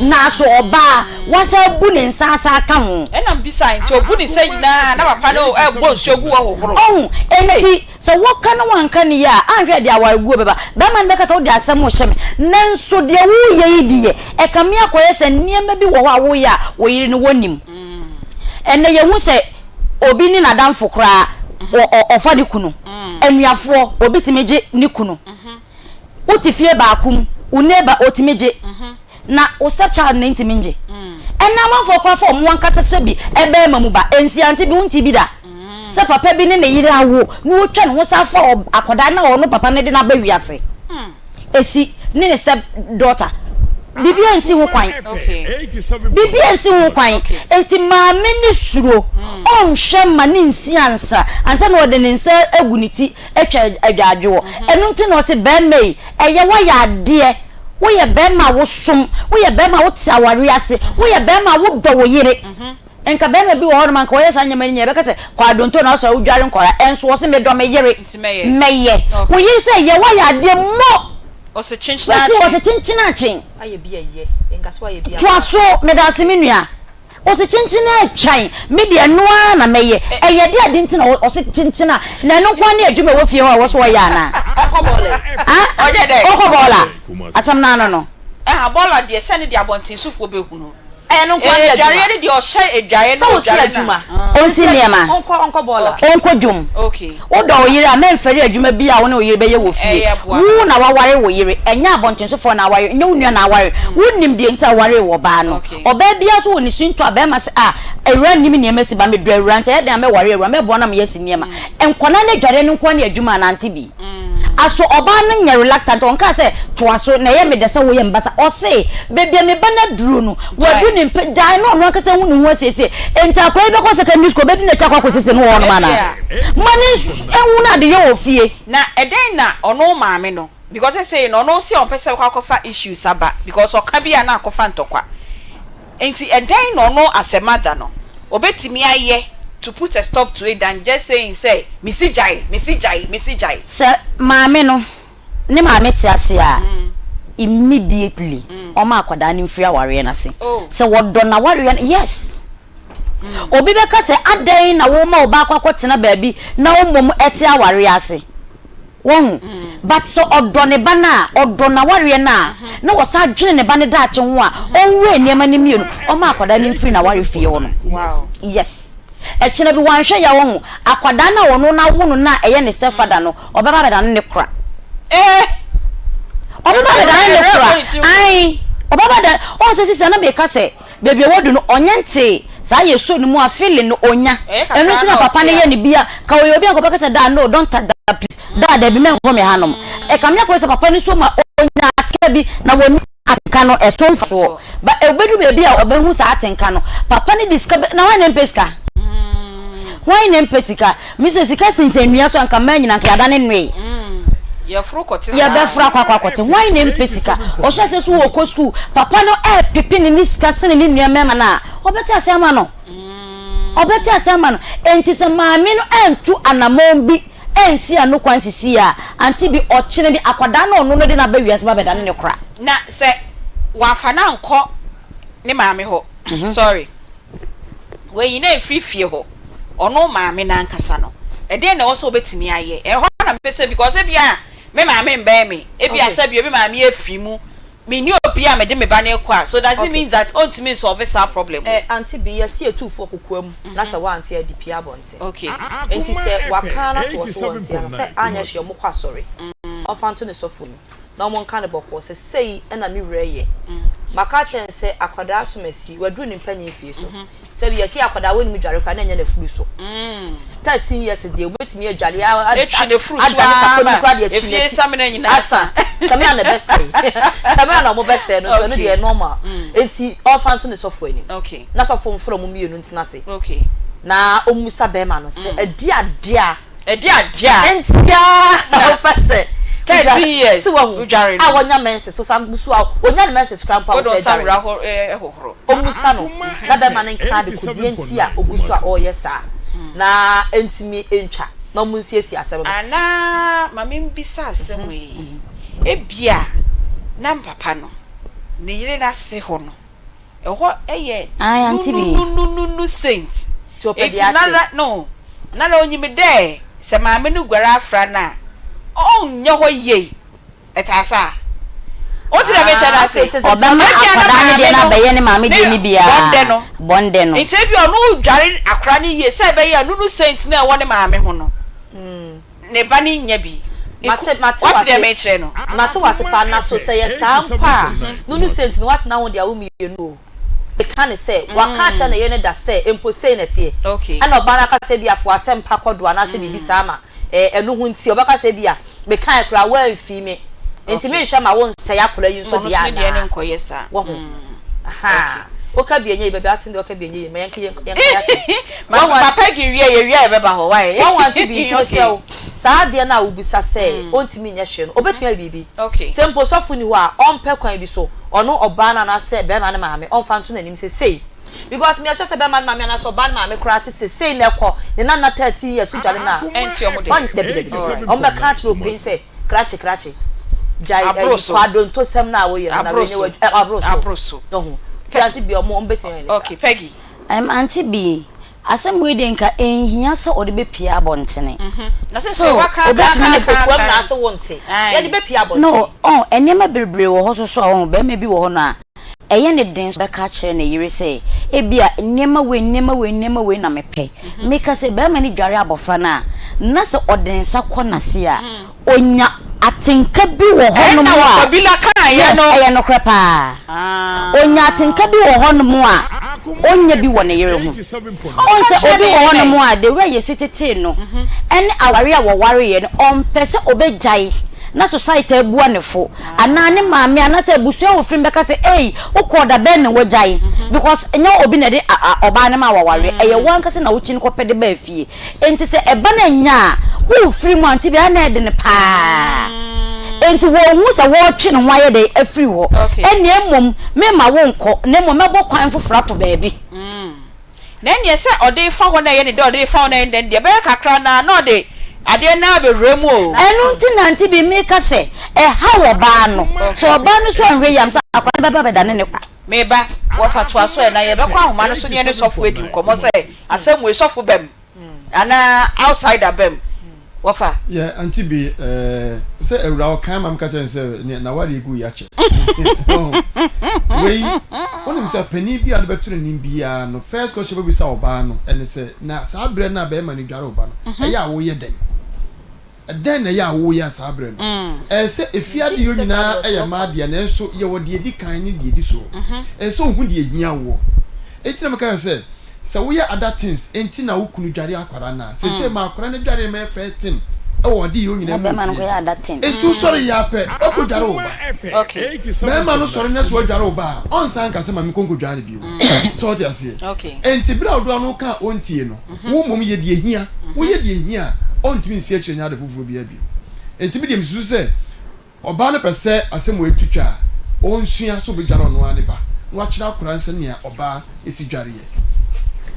[SPEAKER 13] Naaso ɔbaa, wasan abu ne nsa asan aka ho.
[SPEAKER 2] Ɛna mbisae, nti obu ne nsa nyinaa na papa no ɛbɔ nsuo gu hɔ hohoro?
[SPEAKER 13] Ɔho, enti Sɛ woka na woanka no yie a, anhwɛ a ɛde awareguo bɛba. Barima no bɛka sɛ wode asɛm rehyɛ me, nanso deɛ woreyɛ yi deɛ, ɛkame akɔyɛ sɛ nneɛma bi wɔ hɔ a woreyɛ a wo yere no wɔnnim. Ɛnnɛ yɛhu sɛ obi ne n'adamfo koraa, ɔfa ne kunu. Anuafoɔ, obi tumi gye ne kunu. Wote fie baako mu, wo neighbor ɔtumi gye, na wo step child no ntumi ngye. Ɛnnɛ amanfoɔ koraa fa wɔn ankasa sɛbi barima mu ba, nsiante bi wonte bi da sɛ papa bi ne ne yere awo na ɔtwa ne ho san fa akwadaa no a ɔno papa no de no aba wiase. Ɛsi ne ne step daughter. Biribiara nsi ho kwan. Biribiara nsi ho kwan. Enti maame no suro, ɔnhwɛ mma no nsi ansa, ansa na ɔde ne nsa agu ne ti atwa adwadwoɔ. Ɛno nti na ɔse barima yi, ɛyɛ woayɛ adeɛ, woyɛ barima a wosom, woyɛ barima a wote awareɛ ase, woyɛ barima a wodɔ wo yere. Nka barima bi wɔ hɔnom a nka ɔyɛ saa nneɛma no nyinaa, yɛbɛka sɛ kɔ adonto na asɔre wodware nkwadaa, ɛnso ɔse medɔ me yere, mɛyɛ. Wo yere sɛ ɛyɛ woayɛ adeɛ mo!
[SPEAKER 2] Ɔse kyenkyen
[SPEAKER 13] akyen. Toa so, medaase me nua. Ɔse kyenkyen a twan, me deɛ ɛno ara na mɛyɛ. Ɛyɛ de ade nti na ɔse kyenkyen a, na ɛno nko ara ne adwuma ɛwɔ fie hɔ a ɛwɔ sɛ ɔyɛ anaa?
[SPEAKER 2] Ɔkɔ bɔɔla.
[SPEAKER 13] Ah?
[SPEAKER 2] Ɔnyɛ dɛ.
[SPEAKER 13] Ɔkɔ bɔɔla. Asɛm no ano no.
[SPEAKER 2] Ɛha bɔɔla deɛ sɛ ne deɛ abɔntensofoɔ bɛhunu.
[SPEAKER 9] Ɛno nko ara ne adwuma.
[SPEAKER 2] Adwareɛ no deɛ ɔhyɛ adwareɛ no
[SPEAKER 9] Sɛ ɔsi
[SPEAKER 2] ɔdware no a.
[SPEAKER 9] adwuma.
[SPEAKER 13] Ɔnsi nneɛma.
[SPEAKER 9] Ɔnkɔ ɔnkɔ bɔɔla.
[SPEAKER 13] Ɔnkɔ dwom. Wodɔ wo yere a, mɛmfɛre adwuma bi a wo ne wo yere bɛyɛ wɔ fie. Wo na woaware wo yere, ɛnyɛ abɔntensofoɔ na aware, ɛnyɛ wo nua na aware. Wonim deɛ nti a wowaree ɔbaa no. Ɔbaa biara nso wɔ ne sintɔ a barima sɛ, ah, awuraa nnim nneɛma si, but medɔ awuraa nti ɛyɛ dɛn a mɛware awuraa, mɛboa no ama yɛasi nneɛma. Nkwadaa no adwareɛ no nko ara ne adwuma anaa ante bi? Aso ɔbaa no nyɛ reluctant, ɔnkaa sɛ, Toa so, na ɛyɛ me dɛ sɛ woyɛ me ba saa. Ɔse, baabi a me ba no aduru no, wadu ne mpe, gyae na ɔno ankasa nhu ne ho asiesie. Enti akwadaa yi bɛkɔ secondary school, ɔbɛdi n'akyi akɔ akɔsiesie no wɔ hɔnom anaa? Ma no nhunu adeyɛ wɔ fie.
[SPEAKER 2] Na ɛdɛn na ɔno maame no, because sesei no ɔno se ɔmpɛ sɛ ɔkɔ akɔfa issues aba because ɔka bi a na akɔfa ntɔkwa. Nti ɛdɛn na ɔno as a mother no ɔbɛtumi ayɛ to put a stop to it than just saying sɛ mesi gyae, mesi gyae, mesi gyae.
[SPEAKER 13] Sɛ maame no ne maame te ase a, immediately ɔma akwadaa no mfiri awareɛ no ase. Sɛ wɔdɔ n'awareɛ no, yes. Obi bɛka sɛ adɛn na woma wo ba akɔ akɔtena baabi na wo mmom te awareɛ ase. Wahu? But sɛ ɔdɔ ne ba no a, ɔdɔ n'awareɛ no a, na ɔsan dwene ne ba no daakye ho a, ɔnwɛn nneɛma no mmienu, ɔmma akwadaa no mfiri n'aware fie hɔ no. Yes. Ɛkyena bi wanhwɛ yɛ a wahu, akwadaa no a ɔno n'awo no no a ɛyɛ ne step father no, ɔbɛba abɛdane ne kora.
[SPEAKER 2] Eh!
[SPEAKER 13] Ɔbɛba abɛdane ne kora. Ae. Ɔbɛba abɛdane, ɔhu sɛ sisi a na meka sɛ, Baabi a wadu no ɔnyɛ ntee saa yɛ so no mu a feeling no onya ɛno nti na papa no yɛ no bia ka ɔyɛ obi a nka ɔbɛka sɛ daa no don't touch that place daa dabi mɛnkɔ me hanom ɛkame akɔyɛ sɛ papa no so ma onya atenka bi na wɔni atenka no ɛso mfasoɔ ba ɛbɛdu baabi a ɔbɛhu saa atenka no papa no de sika bɛ na hwan na ɛmpɛ sika hwan na ɛmpɛ sika Me sɛ sika sensɛn nnua so a nka mmaa nyinaa nka yɛadane nnoe.
[SPEAKER 2] Yɛforo kɔte saa.
[SPEAKER 13] Yɛbɛforo akɔ akɔ akɔte. Hwan na ɛmpɛ sika? Ɔhyɛ aseɛ so ɔrekɔ sukuu, papa no ɛrepepe ne ne sika sene ne nua mmarima no a, ɔbɛte aseɛ ama no. Ɔbɛte aseɛ ama no. Enti sɛ maame no antu anammɔn bi ansi ano kwan sisi a, ante bi ɔkyena bi akwadaa no a ɔno no de no aba wiase ba bɛdane ne kora.
[SPEAKER 2] Na sɛ wamfa no ankɔ ne maame hɔ, sorry. Wanyi no amfiri fie hɔ, ɔno maame no ankasa no, ɛdeɛn na ɛwɔ sɛ ɔbɛtumi ayɛ? Ɛhɔ na mepɛ sɛ, because ebia me maame mbɛn me, ebia sɛbi obi maame afiri mu. Menni obi a mede me ba no rekɔ a, so does it mean that ɔntumi nsɔlve saa problem
[SPEAKER 9] Eh,
[SPEAKER 2] wei?
[SPEAKER 9] Auntie Bee, yɛse yɛtu fo kokoa mu na sɛ woante a, de pue abɔnten.
[SPEAKER 2] Okay.
[SPEAKER 9] Enti sɛ waka ara na sɛ wɔse wɔnte a, na sɛ anyɛ hwee wɔkɔ asɔre, ɔmfa nto ne sɔfo mu na wɔnka no bɔkɔɔ sɛ sei na me wura yɛ. Maka akyerɛ no sɛ akwadaa asomasi, waduru ne mpanyin mfie so. Sɛ bi yɛse akwadaa wɔnim dware koraa na ɛnyɛ n'afuru so. 13 years deɛ wobɛtumi adware
[SPEAKER 2] Atwi n'afuru so
[SPEAKER 9] adane
[SPEAKER 2] ara
[SPEAKER 9] sapɔ no
[SPEAKER 2] ma
[SPEAKER 9] koraa de atwi
[SPEAKER 2] efie
[SPEAKER 9] n'akyi
[SPEAKER 2] samina nyinaa
[SPEAKER 9] asa.
[SPEAKER 2] asa.
[SPEAKER 9] Samina na ɛbɛsɛe. Samina na wɔbɛsɛe no nso ɛno
[SPEAKER 2] Okay.
[SPEAKER 9] deɛ normal. Enti ɔmfa nto ne sɔfo anim.
[SPEAKER 2] Okay.
[SPEAKER 9] Na sɔfo mfrɛ wɔn mmienu ntena ase.
[SPEAKER 2] Okay.
[SPEAKER 9] Na ɔmmisa bɛrima no sɛ ɛde adeɛ a
[SPEAKER 2] Ɛde adeɛ a.
[SPEAKER 9] Nti ara na wopɛ sɛ.
[SPEAKER 2] 13 years
[SPEAKER 9] Si wahu.
[SPEAKER 2] wodware no.
[SPEAKER 9] A wanya menses so san so a onya ne menses koraa mpo a
[SPEAKER 2] Wode
[SPEAKER 9] wosɛ
[SPEAKER 2] wo nsa
[SPEAKER 9] dware
[SPEAKER 2] wura
[SPEAKER 9] no.
[SPEAKER 2] hɔ hohoro.
[SPEAKER 9] Ɔmmisa no na bɛrima no nka adekodeɛ nti a ɔgu so a ɔreyɛ saa na ɛntumi ntwa na wɔnsiesie asɛm no.
[SPEAKER 2] Anaa ma membisa asɛm wei, ebia na papa no ne yere no ase hɔ no, ɛhɔ yɛ
[SPEAKER 13] Ae, Auntie Bee.
[SPEAKER 2] nununununu saint,
[SPEAKER 9] Nti ɔpɛ
[SPEAKER 2] ntsi
[SPEAKER 9] deɛ akye.
[SPEAKER 2] nara no nara onyim dɛ sɛ maame no guar afora no a, ɔnnyɛ hɔ yie. Ɛtaa saa. Wote deɛ mekyɛ no ase?
[SPEAKER 13] Ɔbɛma
[SPEAKER 2] Ebia na
[SPEAKER 13] akwadaa no deɛ
[SPEAKER 2] maame
[SPEAKER 13] no
[SPEAKER 2] no
[SPEAKER 13] abɛyɛ ne maame
[SPEAKER 2] ne
[SPEAKER 13] deɛ no bi ara.
[SPEAKER 2] bɔndɛ no.
[SPEAKER 13] Bɔndɛ no.
[SPEAKER 2] Nti ebia ɔno redware akwadaa no yie sɛ ɛbɛyɛ a nunu saint no a ɛwɔ ne maame ho no, ne ba no nnya bi.
[SPEAKER 9] Mate, mate
[SPEAKER 2] Woate deɛ
[SPEAKER 9] w'ase.
[SPEAKER 2] mekyerɛ no?
[SPEAKER 9] Mate w'ase paa. Na so sɛ ɛyɛ saa mpo a, nunu saint no woatena ho deɛ a wo mmienu o. Meka no sɛ, waka akyerɛ ne yere no da sɛ mpo sei na ɛteɛ. Ɛna ɔbaa no aka sɛ ebia fa w'asɛmpa kɔ do anaasɛ biribi saa ma ɛno ho nti ɔbɛka sɛ ebia mekae koraa woamfii me nti menhwɛ ma wonsɛe akwadaa yi nso deɛ anaa. Wahu? Ahaa. Woka bi ɛnyɛ yie, baabi a ate no deɛ woka bi ɛnyɛ yie, ma yɛnka yɛnka yɛn asɛm.
[SPEAKER 2] Ma
[SPEAKER 9] Wahu ante.
[SPEAKER 2] Peggy wie, yɛwie a yɛbɛba hɔ, why?
[SPEAKER 9] Wahu ante bi nti mesrɛ wo, saa adeɛ no a wobisa sɛ ɔntumi nyɛ hwee no, ɔbɛtumi ayɛ biribi. Sɛ mpo sɔfo nni hɔ a, ɔmpɛ kwan bi so, ɔno ɔbaa no anaasɛ bɛrima no maame, ɔmfa nto n'anim sɛ sei. Because meyɛ sure sɛ bɛrima no maame anaasɛ ɔbaa no maame koraa te sɛ sei na ɛkɔ, ne nana 13 years wodware no a,
[SPEAKER 2] Ɛnte ɔmo dɛ.
[SPEAKER 9] ɔn, dabi dabi dabi, ɔmo bɛka akyerɛ wo pen sɛ krakye krakye, gyae
[SPEAKER 2] Aboro
[SPEAKER 9] ayi,
[SPEAKER 2] so.
[SPEAKER 9] kwadontosɛm no a woyɛ no na
[SPEAKER 2] Aboro
[SPEAKER 9] wei nyɛ
[SPEAKER 2] so.
[SPEAKER 9] w'adwuma, ɛ, aboro so.
[SPEAKER 2] Aboro so.
[SPEAKER 9] Wahu? Nti ante bia ɔmo, ɔmo bɛtumi ayɛ ne saa.
[SPEAKER 2] Okay, Peggy.
[SPEAKER 13] Ɛm, Auntie Bee, asɛm wei deɛ nka ɛnhia sɛ ɔde bɛpue abɔntene.
[SPEAKER 2] Na sɛ
[SPEAKER 13] Still,
[SPEAKER 2] sɛ waka
[SPEAKER 13] ɔbɛtumi ne.
[SPEAKER 9] Kokoam na ase wonte. Yɛde bɛpue abɔntene.
[SPEAKER 13] No, ɔn, nneɛma bebree wɔ hɔ nso so a, ɔn, barima bi wɔ hɔ no a, ɛyɛ no den sɛ ɔbɛka akyerɛ ne yere sɛ, ebia nneɛma wei, nneɛma wei, nneɛma wei na mepɛ. Meka sɛ, barima no dware abɔfra no a, na sɛ ɔde ne nsa kɔ n'ase a, Onya atenka bi wɔ hɔnom
[SPEAKER 2] Ɛna
[SPEAKER 13] a,
[SPEAKER 2] Ɔfabila kaeɛ
[SPEAKER 13] yes,
[SPEAKER 2] no.
[SPEAKER 13] ɛyɛ nokorɛ paa. Onya atenka bi wɔ hɔnom a ɔnnya bi wɔ ne yere ho. Wohu sɛ obi wɔ hɔnom a, the way a yɛsi tetee no ne awareɛ a wɔwareeɛ no, ɔmpɛ sɛ ɔbɛgyae na society abua no fo anaa ne maame anaasɛ abusua a ɔfiri mu bɛka sɛ, ei, wokɔɔ da bɛn na woagyae? Because ɛnyɛ obi na ɛde ɔbaa no maa wo awareɛ, ɛyɛ wo ankasa na wokyini kɔpɛ de baa fie. Enti sɛ ɛba no annya a, worefiri mu a, nti bia na ɛyɛ den paa. Enti wɔnhu sɛ wɔretwe ne ho ayɛ dɛn afiri hɔ. Ɛnneɛ mmom meremma wonkɔ, na mmom mɛbɔ kwan foforɔ ato baabi.
[SPEAKER 2] Na ɛnneɛ sɛ ɔde refa hɔ na ɛyɛ ne dɛ, ɔde refa hɔ na ɛyɛ ne dɛ no deɛ, ɛbɛyɛ kakra no ara na ɔde adeɛ no ara abɛwura mu o.
[SPEAKER 13] Ɛno nti na nti bi meka sɛ, ɛhaw ɔbaa no. Sɛ ɔbaa no nso anhwɛ yie a, sɛ akwadaa no bɛba abɛdane ne kwa.
[SPEAKER 2] Me ba, wɔfa toa so ɛ, na yɛbɛkɔ ahoma no so ne yɛne sɔfo adi nkɔmmɔ sɛ asɛm wei sɔfo ba mu anaa outsider ba mu. Wɔfa.
[SPEAKER 11] Yɛ auntie bi eh, sɛ awura ɔkan ma meka kyerɛ no sɛ ne n'awareɛ gu yɛ akyɛ. Wei, wonim sɛ panin bi a wode bɛto n'anim biara no, first question wobɛbisa ɔbaa no ɛne sɛ, na saa berɛ no a bɛrima no dware wo ba no, ɛyɛ a woyɛ dɛn? Ɛdɛn na ɛyɛ a woyɛ saa berɛ no? Ɛyɛ sɛ efie adeyɔ nyinaa yɛ mmaa dea, nanso yɛwɔ deɛ ɛdi kan ne deɛ ɛdi soɔ. Ɛsɛ sɛ wohu deɛ ɛhia woɔ. Enti na meka sɛ, sɛ woyɛ other things nti na wo kunu dware akwadaa no a, seesei ma akwadaa no dware mmɛyɛ first thing wɔ adeyɔ nyinaa mu wɔ fie. Enti wosɔre yɛ ara pɛ, woakɔdware wo ba. Barima no sɔre na sɛ wadware wo ba a, ɔnsan nka sɛ ma menkɔ nkɔdware no bio. So wote aseɛ? Enti berɛ a ɔde ano ka a ɔntie no, Wo mmom yɛ deɛ ɛhia. Woyɛ deɛ ɛhia a, ɔntumi nsi akyire nyɛ ade foforɔ biara bio. Enti me deɛ mesusu sɛ ɔbaa no pɛ sɛ asɛm wei to twa a, ɔnsua sɛ ɔbɛdware ɔno ara ne ba na wakyerɛ akwadaa no sɛnea ɔbaa si dwareɛ.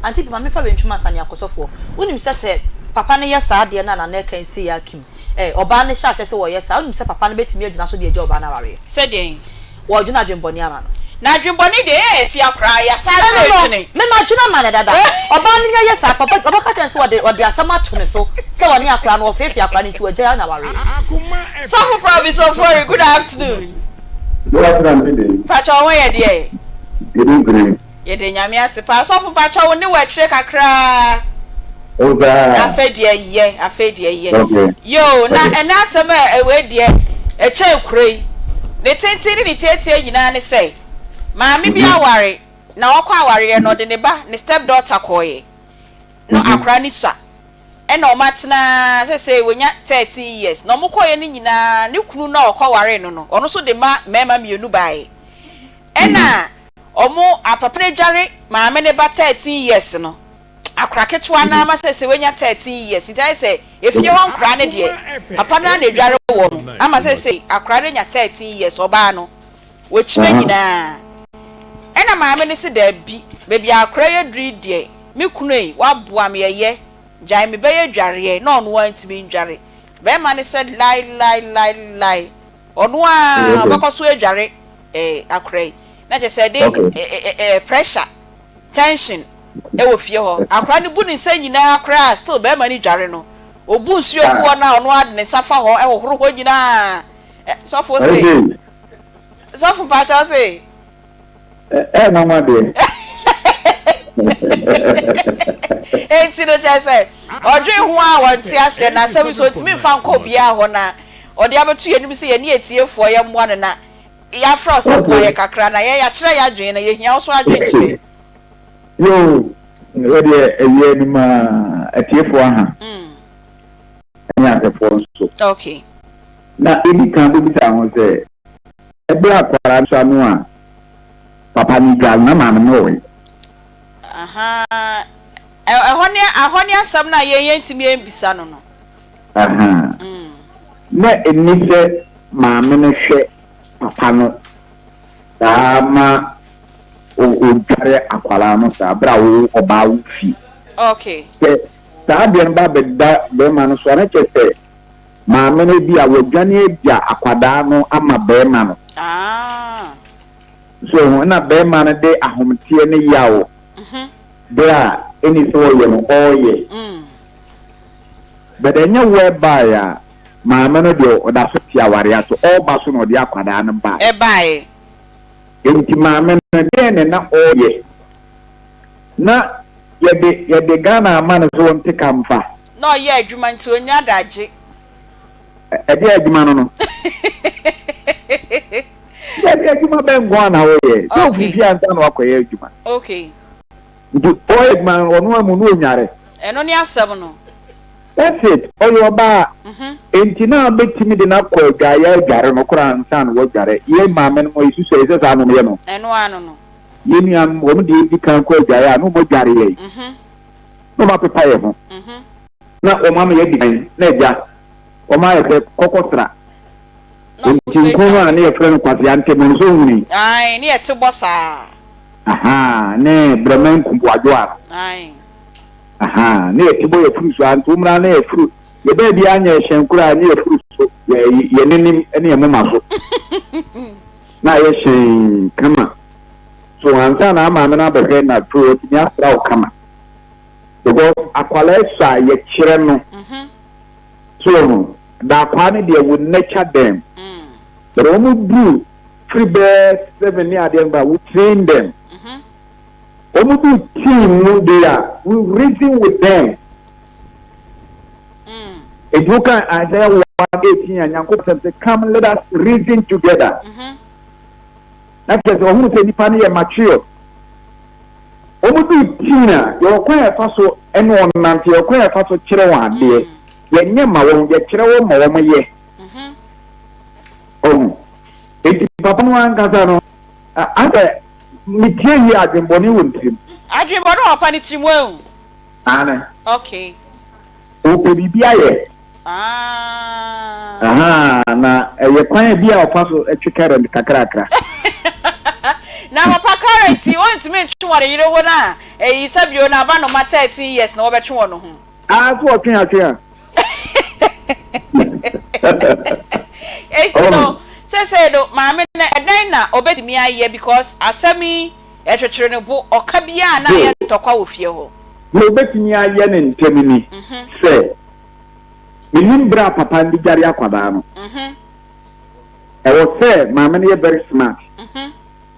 [SPEAKER 9] Auntie Bi ma memfa wei ntwem ansa ne akɔsɔfoɔ. Wonim sɛ sɛ papa no yɛ saa adeɛ no a Nana ɛka yi sei Akim eh, ɔbaa no hyɛ aseɛ sɛ ɔyɛ saa, wonim sɛ papa no bɛtumi agyina so de agya ɔbaa no awareɛ.
[SPEAKER 2] Sɛ deɛn?
[SPEAKER 9] Wɔredwene adwenbɔne ama no.
[SPEAKER 2] Na adwenbɔne deɛ ɛyɛ a ɛtia koraa, yɛasan
[SPEAKER 9] Ɛno
[SPEAKER 2] sɛ
[SPEAKER 9] no,
[SPEAKER 2] redwene.
[SPEAKER 9] me madwene ama no dada. Ɔbaa no nya yɛ saa pɛ, ɔbɛka kyerɛ no sɛ ɔde ɔde asɛm ato ne so sɛ ɔne akwadaa no, ɔfeefee akwadaa no nti wagyae n'awareɛ.
[SPEAKER 2] Sɔfo Promise Ofori, good afternoon. Mpakyɛw wo ho yɛ deɛ?
[SPEAKER 14] Yɛdi nkunim.
[SPEAKER 2] Yɛda Nyame ase paa. Sɔfo mpakyɛw wo ne wɔ akyire kakraa.
[SPEAKER 14] Oh saa.
[SPEAKER 2] Afei deɛ yɛ, afei deɛ yɛ.
[SPEAKER 14] Okay.
[SPEAKER 2] Yoo, na ɛnɛ asɛm a ɛwei deɛ ɛkyɛn kuro yi. Ne tenten ne ne tietie nyinaa ne sɛ, maame bi aware, na ɔkɔ awareɛ no ɔde ne ba, ne step daughter kɔeɛ. No akora no sua. Ɛna wɔn atena ara sɛsɛɛ wɔnya 13 years. Na wɔn kɔeɛ no nyinaa ne kunu no a ɔkɔwaree no no, ɔno nso de mma mmarima mmienu baeɛ. Ɛna ɔmo a papa no adware maame no ba 13 years no, akora ketewa no ara ma sɛsɛɛ wanya 13 years nti ayɛ sɛ efie hɔ nkoraa no deɛ papa no ara na adware wɔn ama sɛsɛɛ akora no anya 13 years ɔbaa no wɔkyima nyinaa. Ɛna maame no se daabi baabi a akora yi aduru yi deɛ me kunu ei waboa me ɛyɛ gyae me bɛyɛ dwareɛ na ɔno ara ntumi ndware. Bɛɛma no sɛ lai lai lai lai Ɔno ara ɔbɛkɔ so adware eh, akora yi. Na kyerɛ sɛ ɛde eh, eh, pressure, tension ɛwɔ fie hɔ. Akora no bu ne nsa nyinaa koraa still bɛrima no dware no. Obu nsuo gu hɔ na ɔno ara de ne nsa fa hɔ ɛhohoro hɔ nyinaa. Sɔfo se, sɔfo mpakyɛw se.
[SPEAKER 14] Ɛyɛ nwanwa deɛ.
[SPEAKER 2] Enti no kyerɛ sɛ ɔdwen ho a ɔnte aseɛ na asɛm nso ɔntumi mfa nkɔ obiara hɔ na ɔde abɛto yɛn anim sɛ yɛne atiefoɔ yɛmmoa no na yɛafrɛ wo sɛ boa yɛn kakra na yɛn yɛakyerɛ yɛn adwene na yɛhia wo so adwenkyerɛ.
[SPEAKER 14] Yoo, yɛdeɛ ɛyɛ anim a atiefoɔ aha ɛne ahwɛfoɔ nso.
[SPEAKER 2] Okay.
[SPEAKER 14] Na ɛdi kan bɛbisa ho sɛ Ɛberɛ a akwadaa no sua no a papa no dware no, na maame no wɔ he?
[SPEAKER 2] Ahaa, ɛhɔ ne, ɛhɔ ne asɛm no a yɛn yɛntumi ɛmbisa no no.
[SPEAKER 14] Ahaa, na ɛnni sɛ maame no hwɛ papa no saa ma ɔdware akwadaa no saa berɛ a wo ɔbaa wo fie.
[SPEAKER 2] Okay.
[SPEAKER 14] Sɛ saa adeɛ no ba bɛda barima no so a, na kyerɛ sɛ Maame no ebia wadwane agya akwadaa no ama barima no. So ho na barima no de ahomteɛ ne yaw berɛ a ɛni sɛ ɔyɛ no ɔreyɛ. But ɛnyɛ whereby a maame no deɛ ɔda so te awareɛ ase, ɔreba so na ɔde akwadaa no baeɛ.
[SPEAKER 2] Ɛbaeɛ.
[SPEAKER 14] Enti maame no deɛn na na ɔreyɛ? Na yɛde yɛde Ghana ama no sɛ ɔnte ka mfa.
[SPEAKER 2] Na ɔyɛ adwuma nti ɔnnya adagye.
[SPEAKER 14] Ɛdeɛ adwuma no no. Dabi adwuma bɛn nko ara na woyɛ? Sɛ ofiri fie ansa na wakɔyɛ adwuma.
[SPEAKER 2] Okay.
[SPEAKER 14] Nti ɔyɛ adwuma no ɔno amu no onyare.
[SPEAKER 2] Ɛno ne asɛm no.
[SPEAKER 14] That's it. Ɔyɛ ɔbaa. Nti na bɛtumi de no akɔ adwaeɛ adware no koraa ansa na wadware. Yɛn maame nom yɛsusu a ɛsɛ saa na wɔyɛ no.
[SPEAKER 2] Ɛno ano no.
[SPEAKER 14] Yɛn nuanom wɔn deɛ di kan kɔ adwaeɛ a na wɔn adware yɛn. Na wɔn apepa yɛn ho. Na wɔn ama yɛadi kan na agya wɔn ayɛ sɛ kɔkɔsra. Nti nko no a ne yɛfrɛ no kwasea ntɛm no so nhuni.
[SPEAKER 2] Ae, ne yɛte bɔ saa.
[SPEAKER 14] Ahaa, ne brɛma nkumboadwoa no.
[SPEAKER 2] Ae.
[SPEAKER 14] Ahaa, ne yɛte bɔ yɛfuru so a, nti wommra ne yɛfuru, yɛ baabi a nyɛ hyɛn koraa ne yɛfuru so, yɛ yɛ n'anim ne yɛ moma so. Na ayɛ hyɛn kama. So ansa na amaame no abɛhwɛ na afei watumi asra wo kama. Because akwadaa sua a yɛkyerɛ no. So no, daakwaa no deɛ we nurture them. But wɔn duru firi bɛɛ seven ne adeɛ no ba, we train them. Wɔn duru teen no deɛ a, we reason with them. Eti wo kan Isaiah 1:18 a Nyankopɔn sɛ sɛ come let us reason together. Na kyerɛ sɛ ɔhunu sɛ nipa no yɛ mature. Wɔn duru teen a, yɛwɔ kwan a yɛfa so ne wɔn nante, yɛwɔ kwan a yɛfa so kyerɛ wɔn adeɛ. Yɛnyɛ ma wɔn, yɛkyerɛ wɔn ma wɔn yɛ. Ɔhu. Eti papa no ankasa no, asɛ metie yie adwenbɔne wɔ ne tirim.
[SPEAKER 2] Adwenbɔne wɔ papa no tirim wahu.
[SPEAKER 14] Aane.
[SPEAKER 2] Okay.
[SPEAKER 14] Ɔpɛ biribi ayɛ.
[SPEAKER 2] Ah.
[SPEAKER 14] Ahaa, na ɛyɛ kwan bi a ɔfa so twe current kakrakra.
[SPEAKER 2] Na papa current yi ɔntumi ntwe wɔ ne yere ho na ɛyi sɛ bio na aba no ma 13 years na wɔbɛtwe wɔ no ho.
[SPEAKER 14] Ah, so ɔtwe atwe a.
[SPEAKER 2] Enti no, sɛsɛɛ no maame no ɛdɛn na ɔbɛtumi ayɛ because asɛm yi ɛtwetwere ne bo, ɔka biara na ayɛ ntɔkwa wɔ fie hɔ.
[SPEAKER 14] Nea obetumi ayɛ no ntɛm ni sɛ, Minnim bere a papa no de dware akwadaa no. Ɛwɔ sɛ maame no yɛ very smart.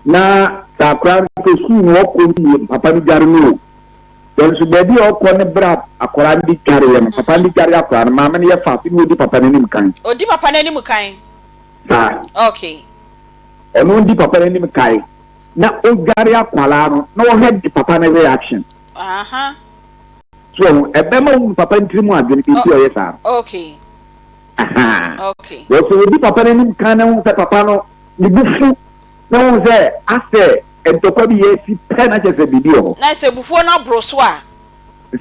[SPEAKER 14] Na sɛ akwadaa no kɔ sukuu no ɔkɔ no yie, papa no dware no o. Nanso baabi a ɔkɔ ne berɛ a akwadaa no de dwareɛ no, papa no de dware akwadaa no, maame no yɛ fast na ɔdi papa no anim kan.
[SPEAKER 2] Ɔdi papa no anim kan?
[SPEAKER 14] Saa.
[SPEAKER 2] Okay.
[SPEAKER 14] Ɔno di papa no anim kan na ɔdware akwadaa no na ɔhwɛ papa no reaction.
[SPEAKER 2] Aha.
[SPEAKER 14] So ɔho, ɛbɛma wohu papa no tirim adwene deɛ nti a ɔyɛ saa no.
[SPEAKER 2] Okay.
[SPEAKER 14] Aha.
[SPEAKER 2] Okay.
[SPEAKER 14] Wɔ sɛ ɔdi papa no anim kan na wohu sɛ papa no ne bo fu na wohu sɛ asɛ ntɔkwa bi yɛ asi pɛ na kyerɛ sɛ biribi wɔ hɔ.
[SPEAKER 2] Na sɛ abufuo no aboro so a.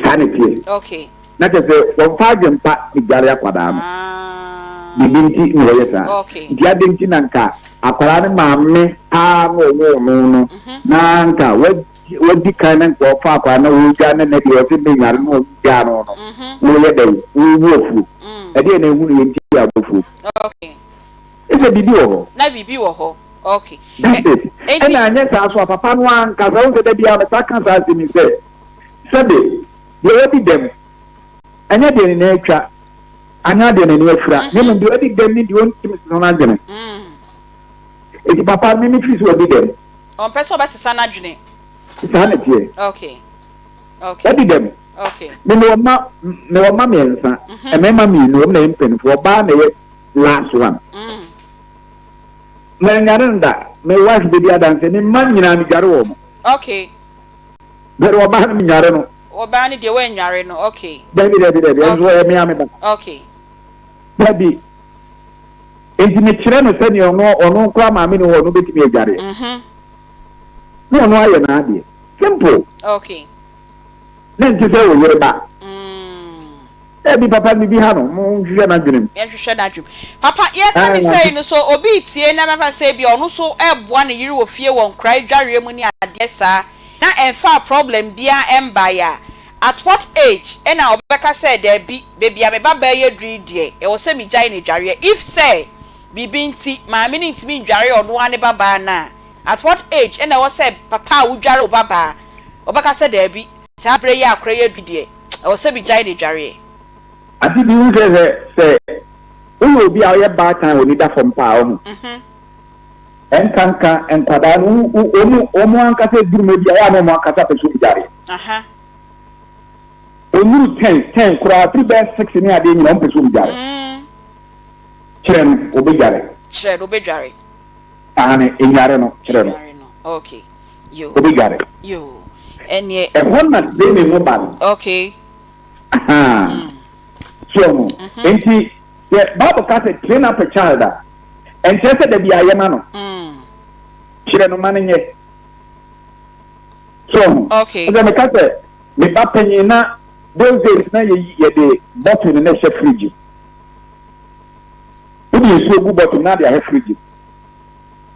[SPEAKER 14] Saa na ɛteɛ.
[SPEAKER 2] Okay.
[SPEAKER 14] Na kyerɛ sɛ wɔmfa adwempa ne dware akwadaa no.
[SPEAKER 2] Ah.
[SPEAKER 14] Biribi nti na wɔyɛ saa.
[SPEAKER 2] Okay.
[SPEAKER 14] Nti adɛn nti na nka akwadaa no maame paa na ɔwoo no no na nka wadi kan na nka ɔfa akwadaa na wɔredwa ne ne deɛ ɔsɛ mɛnware na ɔgyaa no no wɔyɛ dɛn wɔwu afuo. Ɛdeɛ na ehunu yɛ nti a wɔafuo.
[SPEAKER 2] Okay.
[SPEAKER 14] Ɛsɛ biribi wɔ hɔ.
[SPEAKER 2] Na biribi wɔ hɔ. Okay.
[SPEAKER 14] That's it. Ɛna anyɛ saa so a papa no ankasa wohu sɛ da biara metaa ka saa asɛm yi sɛ sɛbe deɛ wadi dɛm ɛnyɛ deɛ ne nan atwa anaa deɛ n'ani afira na mmom deɛ wadi dɛm ne deɛ ɔntumi sesa n'adwene. Eti papa no me firi sɛ wadi dɛm.
[SPEAKER 2] Ɔmpɛ sɛ ɔbɛsesa n'adwene.
[SPEAKER 14] Saa na ɛteɛ.
[SPEAKER 2] Okay. Okay.
[SPEAKER 14] Wadi dɛm.
[SPEAKER 2] Okay.
[SPEAKER 14] Me mewɔ mma mewɔ mma mmiɛnsa mmarima mmienu wɔn na yɛ mpanimfoɔ ɔbaa na ɛyɛ last one. Mannware no da. Me wife bedi adanse. Me mma nyinaa medware wɔn.
[SPEAKER 2] Okay.
[SPEAKER 14] But ɔbaa no menware no.
[SPEAKER 2] Ɔbaa no deɛ woannware no, okay.
[SPEAKER 14] Dabi dabi dabi, ɛnso ɔyɛ me ara me ba.
[SPEAKER 2] Okay.
[SPEAKER 14] Dabi. Nti mekyerɛ no sɛdeɛ ɔno ɔno koraa maame ni hɔ ɔno bɛtumi adwareɛ.
[SPEAKER 2] Mhm.
[SPEAKER 14] Na ɔno ayɛ n'adeɛ. Simple.
[SPEAKER 2] Okay.
[SPEAKER 14] Na nte sɛ wo yere ba. Dabi papa no biribi ha no, monhwehwɛ n'adwene mu.
[SPEAKER 2] Yɛnhwehwɛ n'adwene mu. Papa, yɛka ne sei no, sɛ obi retie na mɛfa sɛ ebia ɔno nso reboa ne yere wɔ fie wɔ nkora adwareɛ mu ne adeɛ saa na ɛmfaa problem biara mbaeɛ a, at what age na ɔbɛka sɛ daabi, baabi a me babaa yi aduru yi deɛ, ɛwɔ sɛ megyae no adwareɛ? If sɛ biribi nti maame no ntumi ndware ɔno ara ne babaa no a, at what age na ɛwɔ sɛ papa a wodware wo babaa, ɔbɛka sɛ daabi, saa berɛ yi a akora yi aduru yi deɛ, Ɛwɔ sɛ migyae no adwareɛ.
[SPEAKER 14] Ade bi hu sɛ sɛ sɛ woyɛ obi a woyɛ baatan a w'ani da fam paa ɔho. Ɛnkanka nkwadaa no wo wo wɔn wɔn ankasa eduru mɛ bi a yɛ a na wɔn ankasa pɛ sɛ wɔn dware. Onnuru ten ten koraa firi bɛyɛ six ne adeɛ nyinaa wɔn pɛ sɛ wɔn dware. Kyerɛ no obedware.
[SPEAKER 2] Kyerɛ no obedware.
[SPEAKER 14] Aane enware no kyerɛ no.
[SPEAKER 2] Enware no okay. Yoo.
[SPEAKER 14] Obedware.
[SPEAKER 2] Yoo. Ɛneɛ.
[SPEAKER 14] Ɛhɔ na training no ba no.
[SPEAKER 2] Okay.
[SPEAKER 14] Ahaa. Mm. So ɔho. Mm-hmm. Nti sɛ Bible ka sɛ train up a child a, ɛnkyerɛ sɛ dabi ayɛ ma no.
[SPEAKER 2] Mm.
[SPEAKER 14] Kyerɛ no ma no nyɛ. So ɔho.
[SPEAKER 2] Okay.
[SPEAKER 14] Sɛ meka sɛ me ba panyin na those days na yɛyi yɛde bottle no na ɛhyɛ fridge. Wode nsuo gu bottle na ade ahɛ fridge.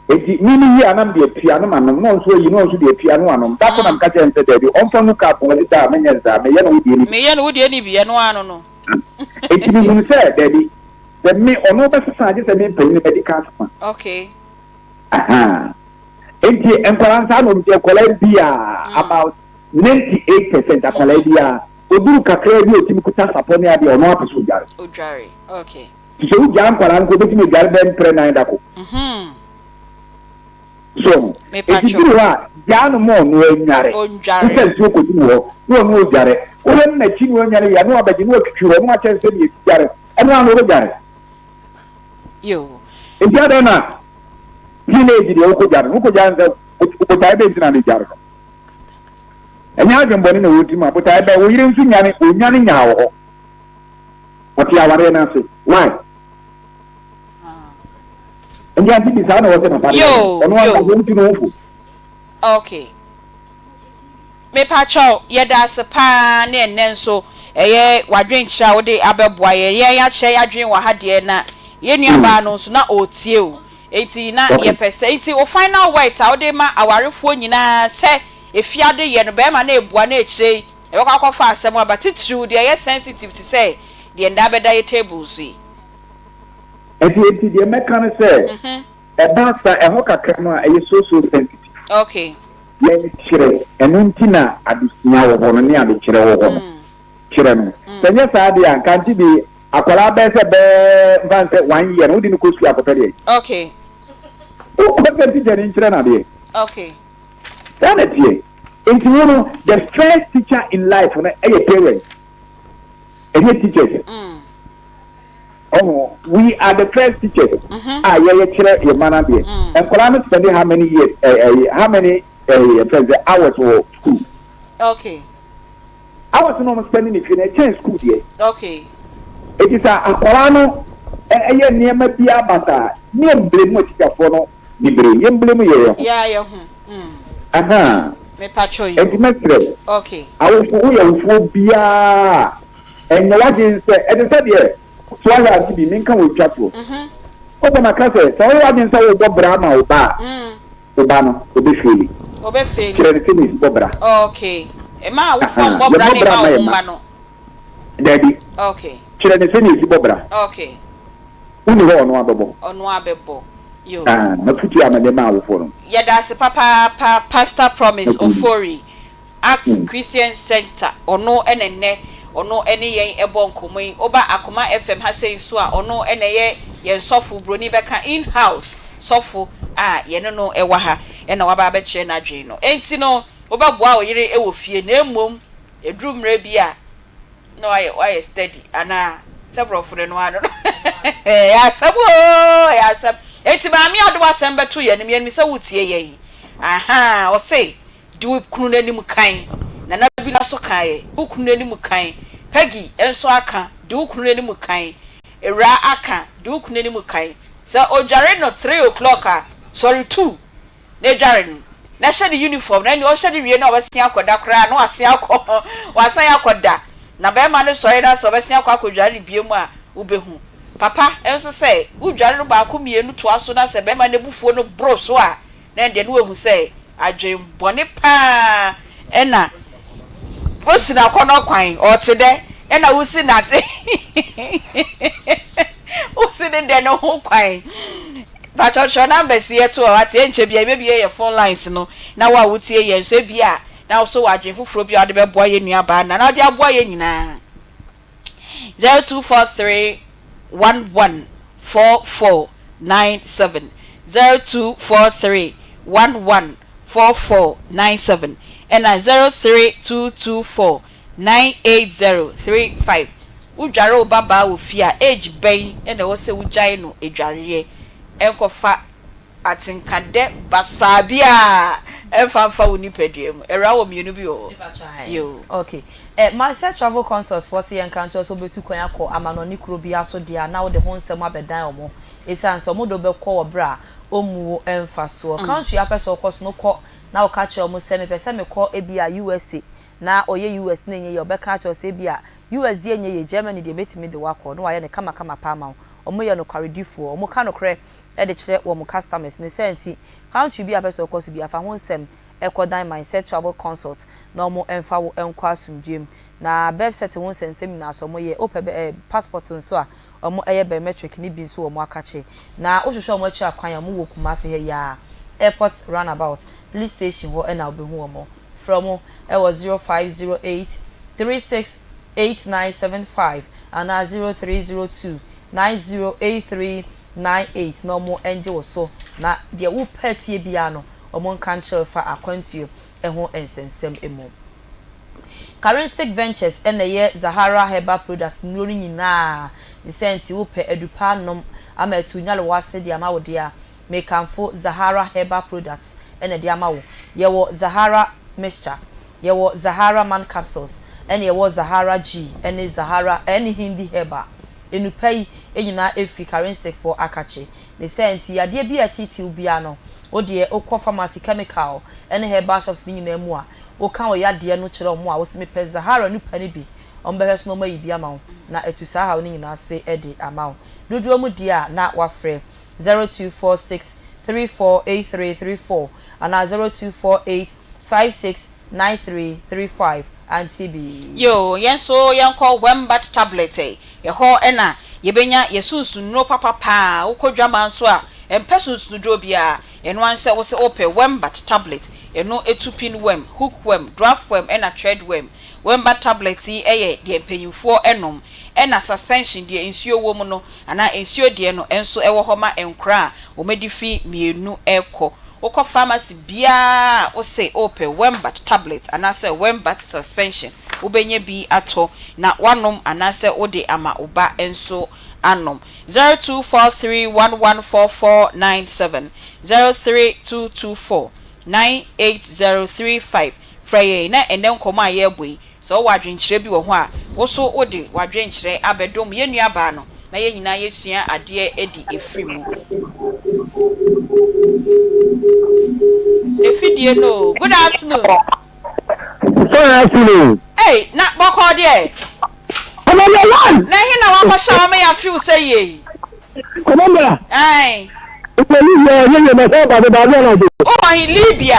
[SPEAKER 14] Enti me me yi a na mede atua no manom, na ɔno nso ayi na ɔno nso de atua no wanom. Da koro na meka kyerɛɛ no sɛ, Dabi, ɔmfa ngu cup mu, ɔse daa menyɛ no saa, meyɛ no wo deɛ no bi.
[SPEAKER 2] Meyɛ no wo deɛ no bi, ɛno ara no no.
[SPEAKER 14] Enti mehunu sɛ, dabi, sɛ me, ɔno bɛsesa a, gye sɛ me mpanyin no madi kan asesa.
[SPEAKER 2] Okay.
[SPEAKER 14] Ahaa. Enti nkwadaa no saa na wɔn teɛ, nkwadaa biara, about 98 percent akwadaa biara, ɔduru kakraa bi a ɔtumi kuta sapɔ ne adeɛ a, ɔno ara pɛ sɛ ɔdware.
[SPEAKER 2] Ɔdware, okay.
[SPEAKER 14] Te sɛ wogyaa nkwadaa no kɔ obetumi adware bɛyɛ mprɛ nan da ko. So ho. Eti duru hɔ a, gyaa no ma ɔno anware. Wosɛ nsuo kɔgu mu hɔ na ɔno odware. Wohwɛ no n'akyi na ɔnware wie a na wabɛgye na watwitwi hɔ na wakyɛ no sɛdeɛ yɛsi dware. Ɛno ara no ɔbɛdware. Enti adɛn na teenage deɛ wokɔdware no? Wokɔdware no sɛ botaeɛ bɛn nti na wode dware no? Ɛnyɛ adwemmɔne na ɛwɔ wo tirim a, botaeɛ bɛn? Wo yere nso nyane, ɔnyane nyaa wɔ hɔ. Ɔte awareɛ no ase. Why? Nti ante bi saa na ɔsɛ papa no yɛ no. Ɔno ankasa ɔntu ne ho fo.
[SPEAKER 2] Okay. Mepakyɛw, yɛda ase paa ne ɛnnɛ nso ɛyɛ w'adwenkyerɛ a wode abɛboa yɛn. Yɛn yɛakyerɛ yɛadwene wɔ ha deɛ na yɛn nuabaa no nso na ɔretie o. Enti na yɛpɛ sɛ, nti wo final words a wode ma awarefoɔ nyinaa sɛ efiade yɛ no bɛrima no ɛbua na akyire yi Yɛbɛkɔ akɔfa asɛm aba, titiriw deɛ ɛyɛ sensitive te sɛ deɛ nnɛ abɛda yɛ table so yi.
[SPEAKER 14] Ɛnti ɛnti deɛ mɛka ne sɛ, ɛba sa ɛhɔ kakra no a, ɛyɛ so so sensitive.
[SPEAKER 2] Okay.
[SPEAKER 14] Yɛnkyerɛ, ɛno nti na adesua wɔ hɔ no ne adekyerɛ wɔ hɔ no. Kyerɛ no. Sɛ ɛnyɛ saa deɛ a, nka nte bi. Akwadaa bɛyɛ sɛ bɛɛ nfa nsɛ one year no wode no kɔ sukuu akɔpɛ deɛ.
[SPEAKER 2] Okay.
[SPEAKER 14] Wokɔ sɛ teacher ni nkyerɛ no adeɛ.
[SPEAKER 2] Okay.
[SPEAKER 14] Saa na ɛteɛ. Nti wo no the first teacher in life no ɛyɛ parents. Ɛnyɛ teachers. Mm. Ɔho we are the first teachers mm -hmm. a yɛyɛ kyerɛ yɛ mma no adeɛ. Mm. Nkwadaa no spend how many years eh, eh, how many eh, eh, hours wɔ school.
[SPEAKER 2] Okay.
[SPEAKER 14] Hours no a ɔmo spend ne fie no ɛkyɛn school deɛ.
[SPEAKER 2] Okay.
[SPEAKER 14] Eti sɛ akwadaa no ɛyɛ nneɛma biara basaa ne yɛn blame atikyafoɔ no bebree yɛn blame yɛ yɛn ho.
[SPEAKER 2] Yɛ yɛ ho. Mm.
[SPEAKER 14] Ahaa.
[SPEAKER 2] Mepatwɔ yi o.
[SPEAKER 14] Eti mɛsrɛ.
[SPEAKER 2] Okay.
[SPEAKER 14] Awofo woyɛ awofoɔ biara ɛnyɛ w'adwene sɛ ɛte sɛ deɛ so ahwɛ ade bi menka wɔ twa toɔ.
[SPEAKER 2] Mhm.
[SPEAKER 14] Wosɛ maka sɛ sɛ woyɛ w'adwene sɛ wobɔ bra ama wo ba a.
[SPEAKER 2] Mm.
[SPEAKER 14] Wo ba no, ɔbɛfeeli.
[SPEAKER 2] Ɔbɛfeeli.
[SPEAKER 14] Kyerɛ no sɛdeɛ yɛsi bɔ bra.
[SPEAKER 2] Okay. Mma awofoɔ mmɔ bra ne mma wɔn mma no.
[SPEAKER 14] Daabi.
[SPEAKER 2] Okay.
[SPEAKER 14] Kyerɛ no sɛdeɛ yɛsi bɔ bra.
[SPEAKER 2] Okay.
[SPEAKER 14] Wonni hɔ a ɔno ara bɛbɔ.
[SPEAKER 2] Ɔno ara bɛbɔ. Yo.
[SPEAKER 14] Ah, m'afotuo a mede ma awofoɔ no.
[SPEAKER 2] Yɛda ase papaapa Pastor Promise Ofori. Acts Christian Centre, ɔno na nnɛ ɔno ne yɛn bɔ nkɔmmɔ yi. Woba Akoma FM ha sei nso a, ɔno na ɛyɛ yɛn sɔfo, buroni bɛka in house sɔfo a yɛne no wɔ ha na waba abɛkyerɛ n'adwene no. Enti no, wobɛboa wo yere wɔ fie na mmom ɛduru mmerɛ bi a na wayɛ wayɛ steady anaa sɛ borɔfo no ɛno ara no no. Ɛyɛ asɛm oo, ɛyɛ asɛm. Enti maame a wode w'asɛm bɛto yɛn anim, yɛnim sɛ wotie yɛn. Ahaa, ɔse Di wo kunu no anim kan. Nana Bila nso kaeɛ, di wo kunu no anim kan. Peggy nso aka, di wo kunu no anim kan. Awuraa aka, di wo kunu anim kan. Sɛ ɔdware no three o'clock a, sɔre two na dware no, na hyɛ no uniform, na ɛnneɛ ɔhyɛ no wie na ɔbɛsen akɔda koraa na wasen akɔ, wasan akɔda. Na barima no sɔre na sɛ ɔbɛsen akɔ akɔdware no bio a, wobɛhu. Papa nso sɛ wodware no baako mmienu toa so na sɛ barima no abufuo no boro so a, na ɛndeɛ na wahu sɛ adwen bɔne paa na wosi no akɔnɔ kwan, ɔte dɛ na wosi nate wosi ne dɛ no ho kwan. Pakyɛw kyerɛw numbers yi to hɔ wate, ɛnkyɛ biara yɛbɛbue yɛ phone lines no na wo a wotie yɛn nso ebia na wo nso wɔ adwen foforɔ bi a wode bɛboa yɛn nua baa no anaa wode aboa yɛn nyinaa. 0243 11 44 97 0243 11 44 97 ɛna 03224 980 35 Wodware wo babaa wɔ fie a, age bɛn na ɛwɔ sɛ wogyae no adwareɛ? Ɛnkɔfa Atenka dɛ basaa bi a ɛmfa mfa wo nipadua mu. Awuraa wɔ mienu bi wɔ hɔ. Yoo.
[SPEAKER 9] Ok. Eh, Marcel Travel Consult foɔ se yɛnka nkyerɛ wo sɛ wobɛtu kwan akɔ amanɔne kuro biara so deɛ a na wode ho nsɛm abɛdan wɔn. Esiane sɛ wɔn de wo bɛkɔ wɔ berɛ a wɔmmu wo mfa soɔ. Country a wopɛ sɛ wokɔ so no kɔ na woka kyerɛ wɔn sɛ mepɛ sɛ mekɔ ebia USA na ɔyɛ US na ɛnyɛ yie a wɔbɛka akyerɛ wo sɛ ebia US deɛ ɛnyɛ yie, Germany deɛ mɛtumi de wo akɔ na wɔayɛ no kamakama paa ama wo. Wɔyɛ nokwaredifoɔ. Wɔka nokorɛ de kyerɛ wɔn customers. Ne saa nti, country bi a wopɛ sɛ wokɔ so biara, fa ho nsɛm kɔ dan Mindset Travel Consult na wɔn mfa wo nkɔ asomdwoeɛ mu. Na birth cert ho nsɛnsɛm nyinaa nso wɔyɛ. Wopɛ bɛ eh, passport nso a, wɔyɛ biometric ne bi nso wɔn akakye. Na wohwehwɛ wɔn akyiri akwan a, wɔwɔ Kumasi ha yi ara, Airport Runabout, Police Station hɔ na wobɛhu wɔn. Frɛ wɔn wɔ 0508 36 8975 anaa 0302 9083 98 na ɔmo ngye wo so na deɛ wo pɛ atie biara no ɔmo nka nkyerɛ wo fa akwantuo ho nsɛnsɛm mu. Karinstic Ventures na ɛyɛ Zahara Herbal Products nnuro no nyinaa ne saa nti wo pɛ adupa anom ama atu nyarewa ase de ama wo deɛ a, mekamfo Zahara Herbal Products na ɛde ama wo. Yɛwɔ Zahara Mixture, yɛwɔ Zahara Man Capsules ɛna yɛwɔ Zahara G ɛne Zahara ɛne Hindi Herbal. Nnupa yi nyinaa firi Karensekfoɔ akakye. Ne saa nti, yadeɛ bi a ɛteetew biara no, wo deɛ wokɔ pharmacy, chemical ne herbal shops no nyinaa mu a, woka wo yadeɛ no kyerɛ wɔn a, wose mepɛ Zahara nnupa no bi, wɔbɛhwɛ so na wɔayi bi ama wo, na atu saa haw no nyinaa ase de ama wo. Dodoɔ mu deɛ a, na woafrɛ 0246 348334 anaa 0248 569335 Auntie Bee.
[SPEAKER 2] Yoo, yɛn nso yɛnkɔ Wembat tablet ɛ. Ɛhɔ na yɛbɛnya yɛ sunsonnuro papa paa. Wokɔ dwaman nso a, mpɛ sunsonnuro biara. Ɛno ara ne sɛ wose wopɛ Wembat tablet. Ɛno tu pin worm, hook worm, dwarf worm ɛna thread worm. Wemba tablet yi yɛ deɛ mpanyinfoɔ nom ɛna suspension deɛ nsuo wɔ mu no anaa nsuo deɛ no nso wɔ hɔ ma nkoraa a wɔadi fi mmienu rekɔ. Wokɔ pharmacy biara a wose wopɛ Wembat tablet anaasɛ Wembat suspension wobɛnya bi atɔ na woanom anaasɛ wode ama wo ba nso anom. 0243114497, 03224 98035 Frɛ yɛn na ɛnnɛ nkɔmmɔ a yɛrebɔ yi, sɛ wowɔ adwenkyerɛ bi wɔ ho a, wo nso wode w'adwenkyerɛ abɛdom yɛn nuabaa no na yɛn nyinaa yɛasua adeɛ adi afiri mu. N'afidie no o. Good afternoon.
[SPEAKER 15] Good afternoon.
[SPEAKER 2] Ei, na bɔkɔɔ deɛ?
[SPEAKER 15] Commander one.
[SPEAKER 2] Na ɛhe na wakɔhyɛ a wama yɛafe wo sɛ yie yi?
[SPEAKER 15] Commander.
[SPEAKER 2] Ae.
[SPEAKER 15] Wɔ Libya ɛnyɛ yie na sɛ ɔba bɛba adeɛ anadwo.
[SPEAKER 2] Wowɔ he Libya?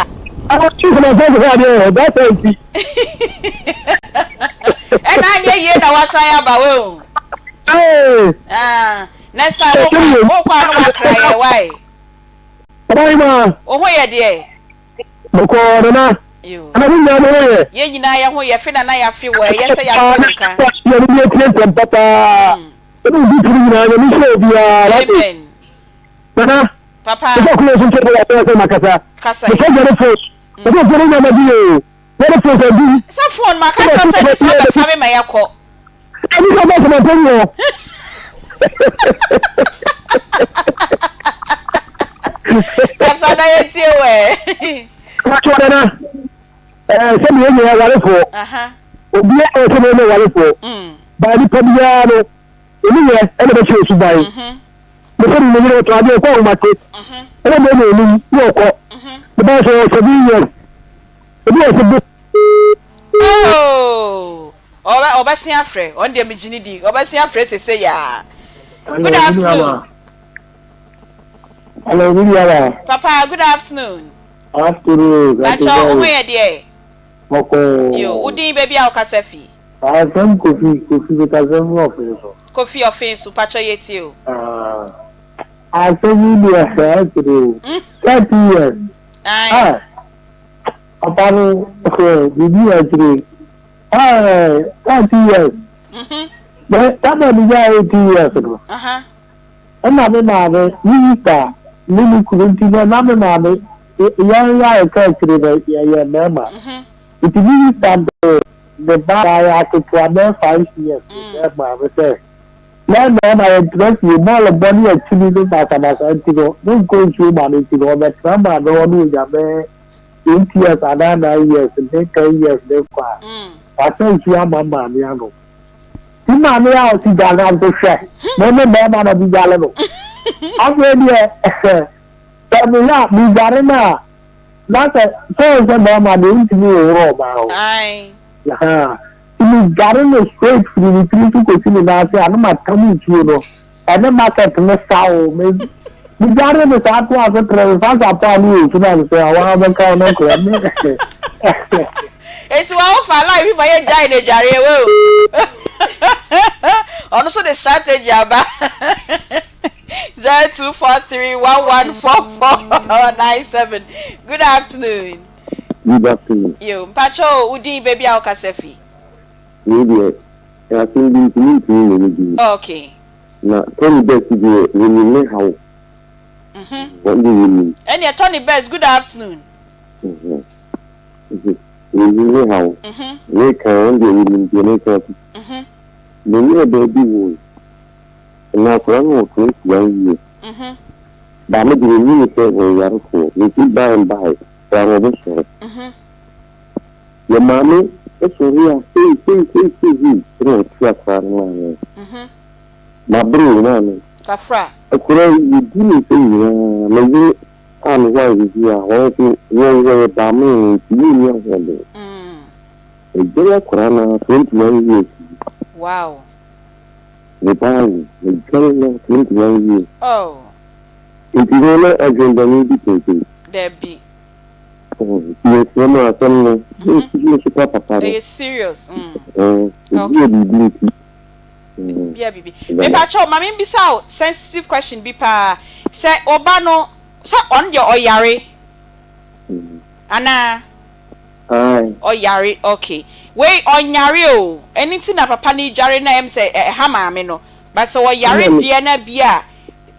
[SPEAKER 15] Ah chief na sɛ ɔde adeɛ wɔ hɔ that time ti.
[SPEAKER 2] Ɛna anyɛ yie na wasan aba wei.
[SPEAKER 15] Ae.
[SPEAKER 2] Ah next time wokɔ wokɔ a na wakra yɛ why.
[SPEAKER 15] Ɔba ma.
[SPEAKER 2] Wo ho yɛ deɛ.
[SPEAKER 15] Bɔkɔɔ nana.
[SPEAKER 2] Yo.
[SPEAKER 15] Ana mo nyinaa mo ho yɛ.
[SPEAKER 2] Yɛn nyinaa yɛ ho yɛ fe na na yɛafe wɔ ɛyɛ sɛ yɛate wo nka.
[SPEAKER 15] Yɛn mo yɛ tie ntɛm papa. Ɛna obi tiri nyinaa nyame nhyira obiara wate.
[SPEAKER 2] Amen.
[SPEAKER 15] Nana.
[SPEAKER 2] Papa.
[SPEAKER 15] Mekɔ kuro so nkyɛn bɛyɛ asɛm sɛ makasa.
[SPEAKER 2] Kasa
[SPEAKER 15] yi. Mekɔ yɛre fo. Mekɔ fo no nyama bi o. Yɛre fo sɛ bi.
[SPEAKER 2] Sɛ phone maka kyerɛ sɛ ne sɛ ɔbɛfa me ma yɛkɔ.
[SPEAKER 15] Ɛni sɛ ɔbɛ sɛ mapɛ wɔ.
[SPEAKER 2] Kasa na yɛtie wɛ.
[SPEAKER 15] Kasa nana. Ɛɛ sɛ meyɛ nyɛ warefoɔ. Obiara wɔ sɛ meyɛ nyɛ warefoɔ. Baa nipa biara no. Emu yɛ ɛna bɛkyerɛ osuban. Me sɛ me yere ɔtɔ adeɛ ɔkɔ ahomate. Ɛna me na onum na ɔkɔ. Me ba sɛ ɔwɔ 7 years. Ebi wɔ sɛ bo.
[SPEAKER 2] Oh, ɔbɛ ɔbɛsen afrɛ. Ɔno deɛ megye ne di. Ɔbɛsen afrɛ sese yaa. Good afternoon.
[SPEAKER 15] Hello, mi nua
[SPEAKER 2] Papa, good afternoon.
[SPEAKER 15] Afternoon.
[SPEAKER 2] Pacho, wo ho yɛ deɛ?
[SPEAKER 15] Bɔkɔɔ.
[SPEAKER 2] Yo, wo din baabi a wokasa fi?
[SPEAKER 15] Asɛm Kofi, Kofi mekasa firi Ɔfee so.
[SPEAKER 2] Kofi Ɔfee so, pakyɛ yɛ tie o.
[SPEAKER 15] Ah, asɛm yi deɛ ɛsere o. 30 years.
[SPEAKER 2] Aye.
[SPEAKER 15] Ah, papa no, biribi wɔ akyire. Ah, 30 years.
[SPEAKER 2] Mhm.
[SPEAKER 15] Bɛ, tama mi nya 18 years no.
[SPEAKER 2] Aha.
[SPEAKER 15] Ɛna me maame, me sista, ne ne kunu nti no, na me maame, yɛn yɛ a yɛka akyire no, yɛyɛ mmarima.
[SPEAKER 2] Mhm.
[SPEAKER 15] Nti me sista de ne ba abaayewa ketewa bɛyɛ five years brɛɛ maame sɛ, Yɛn mmarima yɛntena fie, bɔɔl bɔ ne akyini ne basabasa nti no, menkɔ nsuo ma no nti no, ɔbɛtena maame hɔ na ɔnya bɛyɛ eight years anaa nine years ne ten years ne kɔ a, wasa nsuo ama maame anom. Nti maame a ɔte gya no nso hwɛ, me ne barima na medware no. Afei deɛ, sɛ meyɛ a, medware no a, Na sɛ sɛ ɔyɛ sɛ bɛrima deɛ ɔntumi nhohoro ɔbaa ho.
[SPEAKER 2] Ae.
[SPEAKER 15] Ahaa. Nti me dware no straight firi ne tiri so kɔsi ne nan ase a na matam nsuo no ɛne bucket no sa o. Me me dware no saa toa so trɛ me fa sapɔ a ne wɔ nsu no a mesɛ awaa bɛka wo no korɛ me.
[SPEAKER 2] Enti wa wo fa life ma yɛ gyae no adwareɛ wei o. Ɔno nso de strategy aba. 0243114497 good afternoon.
[SPEAKER 16] Good afternoon.
[SPEAKER 2] Yo, mpakyɛ o, wo din baabi a wokasa fi?
[SPEAKER 16] Wei deɛ, asɛm bi nti mentumi mmɔ me din.
[SPEAKER 2] Okay.
[SPEAKER 16] Na Tony Best deɛ wɔnim me haw.
[SPEAKER 2] Mhm.
[SPEAKER 16] Wɔn deɛ wɔnim.
[SPEAKER 2] Ɛneɛ Tony Best, good afternoon.
[SPEAKER 16] Mhm. Wɔnim me haw.
[SPEAKER 2] Mhm.
[SPEAKER 16] Meka wɔn deɛ wɔnim deɛ meka.
[SPEAKER 2] Mhm.
[SPEAKER 16] Me ne ɔbaa bi woe. Na akwadaa no wɔ 21 years. But me de me nim sɛ ɔyɛ yarefoɔ. Me nti by and by koraa no ɔbɛsɔre. Yɛ maame sɔre a sei sei sei sei sei ɛna ɔte akwadaa no maame. Mabrɛ o maame.
[SPEAKER 2] Kafra.
[SPEAKER 16] Akwadaa yi yɛdi ne nsɛm nyinaa. Me yere a me ware sisi a wɔn nso wɔn wɔyɛ baamee no nti wɔnni ahoɔden. Megyae akwadaa no ara 21 years yi.
[SPEAKER 2] Wow.
[SPEAKER 16] Me ba awo, me dware no 21 years.
[SPEAKER 2] Oh.
[SPEAKER 16] Nti no na adwen bɔne bi tenten.
[SPEAKER 2] Dabi.
[SPEAKER 16] Oh, nti yɛsrɛ mo asɛm no, yɛnsi so pa papa no.
[SPEAKER 2] Ɛyɛ serious mm.
[SPEAKER 16] Eh, ebi yɛ biribi nti.
[SPEAKER 2] Ebi yɛ biribi. Mepa kyɛw, ma me mbisa wo sensitive question bi paa. Sɛ ɔba no, sɛ ɔno deɛ ɔyare. Anaa?
[SPEAKER 15] Ae.
[SPEAKER 2] Ɔyare ok. Wei ɔnyare o, ɛno nti na papa no redware no a ɛyɛ me sɛ ɛha maame no. But sɛ ɔyare deɛ na bi a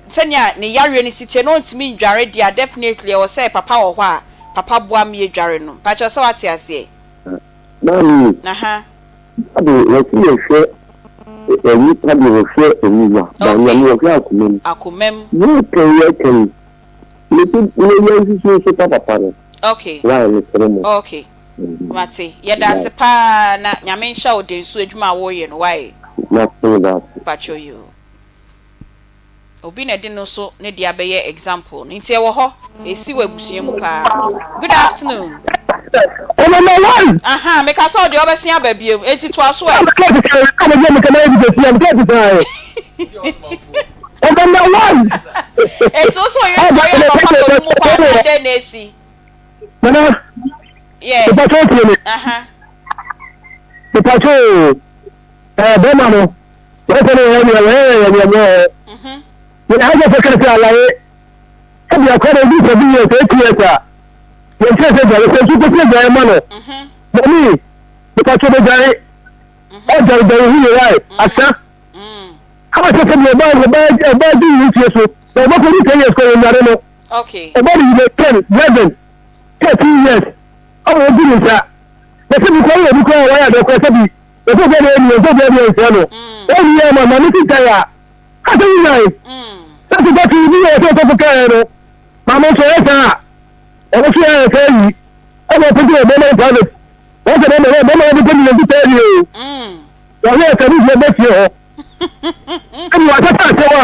[SPEAKER 2] sɛnea ne yareɛ no si teɛ no ɔntumi ndware deɛ a definitely ɛwɔ sɛ papa wɔ hɔ a papa boa ma yɛdware no. Mpakyɛw sɛ woate aseɛ?
[SPEAKER 16] Maame,
[SPEAKER 2] Aha.
[SPEAKER 16] Bible wɔse yɛhwɛ nnipa deɛ wɔhwɛ aniwa, but Nyame wɔhwɛ akoma mu.
[SPEAKER 2] Akoma mu.
[SPEAKER 16] Yɛka yi yɛka yi, mese yɛn nsusu nso pa papa no.
[SPEAKER 2] Okay.
[SPEAKER 16] Why mesrɛ mo.
[SPEAKER 2] Okay. Mate. Yɛda ase paa na Nyame nhyɛ wo den so adwuma a woreyɛ no why.
[SPEAKER 16] Mate meda ase.
[SPEAKER 2] Mpakyɛw yoo. Obi na ɛde no nso ne deɛ abɛyɛ example no nti ɛwɔ hɔ ɛsi wɔ abusua mu paa. Good afternoon.
[SPEAKER 15] Ɔmama one.
[SPEAKER 2] Aha meka sɛ ɔdeɛ ɔbɛsen aba biom enti toa so ɛ.
[SPEAKER 15] Ɔmama one.
[SPEAKER 2] Enti wo sɛ ɔyere sɔre anɔpa kɔ no mu kɔ anaa dɛn na esi?
[SPEAKER 15] Nana.
[SPEAKER 2] Yes.
[SPEAKER 15] Mepatwa otie me.
[SPEAKER 2] Aha.
[SPEAKER 15] Mepatwa o. Ɛɛ bɛrima no. Wɔn sɛ wɔyɛ nea wɔyɛ yɛ nea wɔyɛ. Yɛn ha sɛ kɛse alaye. Ɛbi akɔ na ebi sɛ bi yɛ sɛ eti yɛ sa. Yɛn kyerɛ sɛ gyae sɛ nsu kɔsi gyae ma no. Mɔmi mepatwa bɛ gyae. Ɔgyae gyae hu yɛ wae asa. Ama sɛ sɛ bi ɔbaa ɔbaa ɔbaa di yi ntie so. Na ɔbɛkɔ ni 10 years kɔ yɛn nyare no. Ɔbaa de yi 10, 11, 13 years. Ama ɔgu ne nsa. Na sɛ bi kɔ yɛ obi kɔ a wɔyɛ adɛ kɔ sɛ bi. Wɔsɛ obiara deɛ ɛni, wɔsɛ obiara deɛ nsɛ no. Wɔn ni yɛ ma maame ti gyae a, kasa yi nyae. Sɛ ti gya ti bi yɛ wɔsɛ ɔsɔfo kaeɛ no, maame nso ɔyɛ saa a, ɔno nso yɛ saa yi. Ɛna ɔpɛ sɛ ɔbɛma no private. Wɔn sɛ bɛma bɛma wɔn bɛkɔ mi yɛn ti saa yi o. Wɔn yɛ sɛ bi bɛ fie hɔ. Ɛna wɔasɛ asɛm a,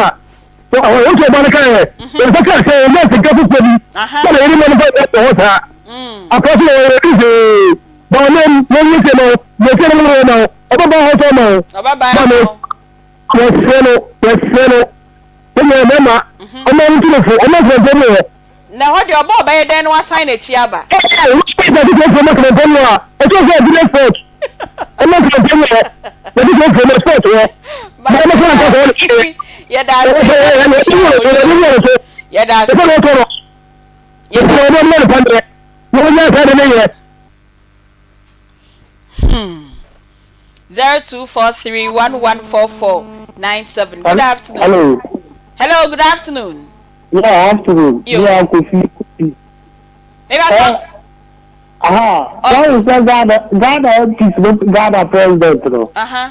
[SPEAKER 15] wɔn sɛ ɔba no kaeɛ, wɔn sɛ asɛm wɔn yɛ sika foforɔ bi. Sɛ na yɛde ma no fa wɔ hɔ saa. Akɔ so wɔn yɛ ti Baanem, yɛnyi se no, yɛse no wɔ ma wo, ɔbɛba hɔ sɛ ɔma wo. Ma me, yɛsrɛ no, yɛsrɛ no, ɛnyɛ mɛma, ɔma wo ntumfo, ɔma nkurɔfoɔ mu hɔ.
[SPEAKER 2] Na ɛhɔ deɛ ɔba ɔbɛyɛ dɛn na wasan n'akyi aba?
[SPEAKER 15] Ɛɛ, wosɛ sɛ nkurɔfoɔ ma nkurɔfoɔ mu a, ɛsɛ sɛ ɛbi sport, ɔma nkurɔfoɔ mu hɔ, yɛde nkurɔfoɔ mu sport hɔ. Bɛma sɛ nka sɛ ɔne
[SPEAKER 2] Yɛda ase. Yɛda ase.
[SPEAKER 15] Yɛda ase.
[SPEAKER 2] Hmm. 0243114497. Good afternoon.
[SPEAKER 15] Hello.
[SPEAKER 2] Hello, good afternoon.
[SPEAKER 15] Yeah, afternoon.
[SPEAKER 2] Yo.
[SPEAKER 15] Yeah, Kofi. Kofi.
[SPEAKER 2] Maybe I talk.
[SPEAKER 15] Aha. Why is that Ghana, Ghana MPs, Ghana president, no?
[SPEAKER 2] Uh-huh.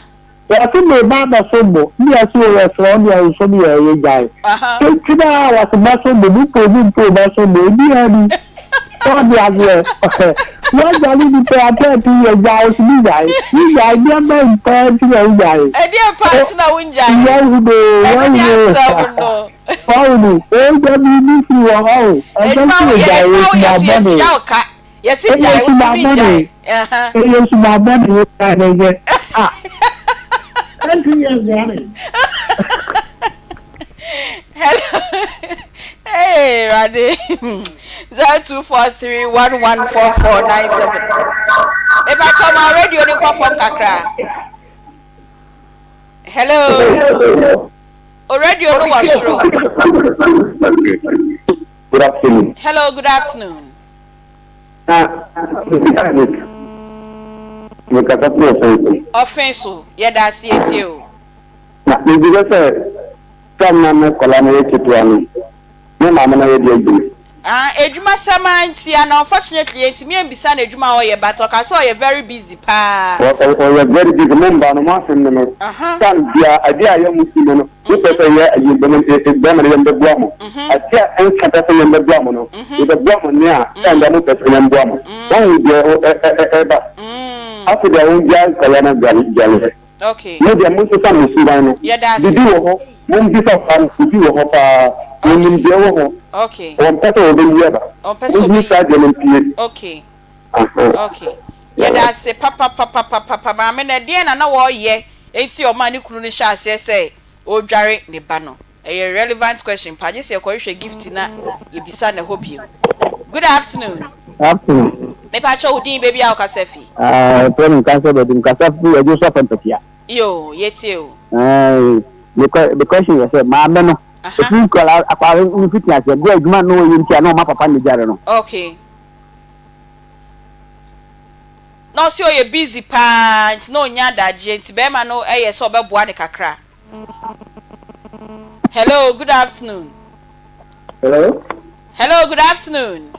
[SPEAKER 15] Wɔse me ba abɛsom bo ne yɛse o yɛsrɛ wo deɛ nsom yɛ yɛ gyae Enti na wɔse mɛsom bo me mpo me mpo mɛsom bo ebi ani sɛ ɔde aseɛ Woagya ne nipa yi atɛɛte yɛ gyae wo se me gyae Me gyae deɛ bɛn paa nti na wo gyae
[SPEAKER 2] Ɛdeɛn paa nti na wo ngyae
[SPEAKER 15] Wahunu o
[SPEAKER 2] Ɛno ne
[SPEAKER 15] wahunu o
[SPEAKER 2] asɛm no
[SPEAKER 15] Wahunu o gya biribi firi hɔ ɔho Ɛsɛ
[SPEAKER 2] Adwuma
[SPEAKER 15] sɛ
[SPEAKER 2] woyɛ
[SPEAKER 15] yɛgyae
[SPEAKER 2] adwuma woyɛ so
[SPEAKER 15] yɛ suma bɔne
[SPEAKER 2] yɛntua wo ka Yɛse
[SPEAKER 15] Ɛyɛ
[SPEAKER 2] gyae wo se
[SPEAKER 15] suma
[SPEAKER 2] me
[SPEAKER 15] bɔne
[SPEAKER 2] ngyae Aha.
[SPEAKER 15] Ɛyɛ suma bɔne wo gyae ne yɛ ah Ɛnti yɛ gyae.
[SPEAKER 2] Hello hey Awurade 0243114497 Mepakyɛw ma radio no nkɔ fam kakra Hello O radio no wɔ soro
[SPEAKER 16] Good afternoon.
[SPEAKER 2] Hello good afternoon.
[SPEAKER 16] Na mekasa firi ɔfɛn so.
[SPEAKER 2] Ɔfɛn so, yɛda ase yɛtie o.
[SPEAKER 16] Na mebisa sɛ tam na me kɔla no yɛ ketewa no ne maame no yɛ deɛ adwuma.
[SPEAKER 2] Ah adwuma sɛm ara ntia na unfortunately yɛntumi ambisa no adwuma a ɔyɛ but ɔka sɛ ɔyɛ very busy paa.
[SPEAKER 16] Ɔyɛ very busy mo mba no mo asɛm no no time bia adeɛ a yɛ mo si no no mo pɛ sɛ yɛ ayi bɛma no yɛn bɛboa mo adeɛ a ɛnfata sɛ yɛn bɛboa mo no yɛbɛboa mo nea time bia mo pɛ sɛ yɛn boa mo wɔn hu deɛ ɛba afei deɛ wɔn gya nkɔla no dwaleɛ mo deɛ mo nsesa mo suban no bibi wɔ hɔ mo mbisa paa no bibi wɔ hɔ paa wɔn nim deɛ wɔ hɔ wɔn pɛ sɛ wɔbɛyi aba wɔn yi saa deɛ no mpie.
[SPEAKER 2] Okay. Yɛda ase papapapapapa. Maame no, ɛdeɛn na na ɔreyɛ nti a ɔmaa ne kunu no hyɛɛ aseɛ sɛ ɔredware ne ba no? Ɛyɛ relevant question paa. Gye sɛ yɛkɔhwehwɛ Gift na yɛbisa no ɛhɔ bio. Good afternoon.
[SPEAKER 15] Afternoon.
[SPEAKER 2] Mepakyɛ wo din, baabi a wokasa fi?
[SPEAKER 15] Ah, ɛfrɛ me Nkansah Badu, mekasa firi Adwo Sɔfo Mpɛtea.
[SPEAKER 2] Yoo, yɛtie o.
[SPEAKER 15] Ɛɛ, me question yɛ sɛ, maame no, ɛfiri nkwadaa, akwadaa no mfiti aseɛ, berɛ a adwuma na ɔyɛ nti a na ɔma papa no dware no.
[SPEAKER 2] Okay. Na ɔse ɔyɛ busy paa nti na ɔnnya adagyeɛ nti bɛɛma no yɛ sɛ ɔbɛboa no kakra. Hello, good afternoon.
[SPEAKER 17] Hello.
[SPEAKER 2] Hello, good afternoon.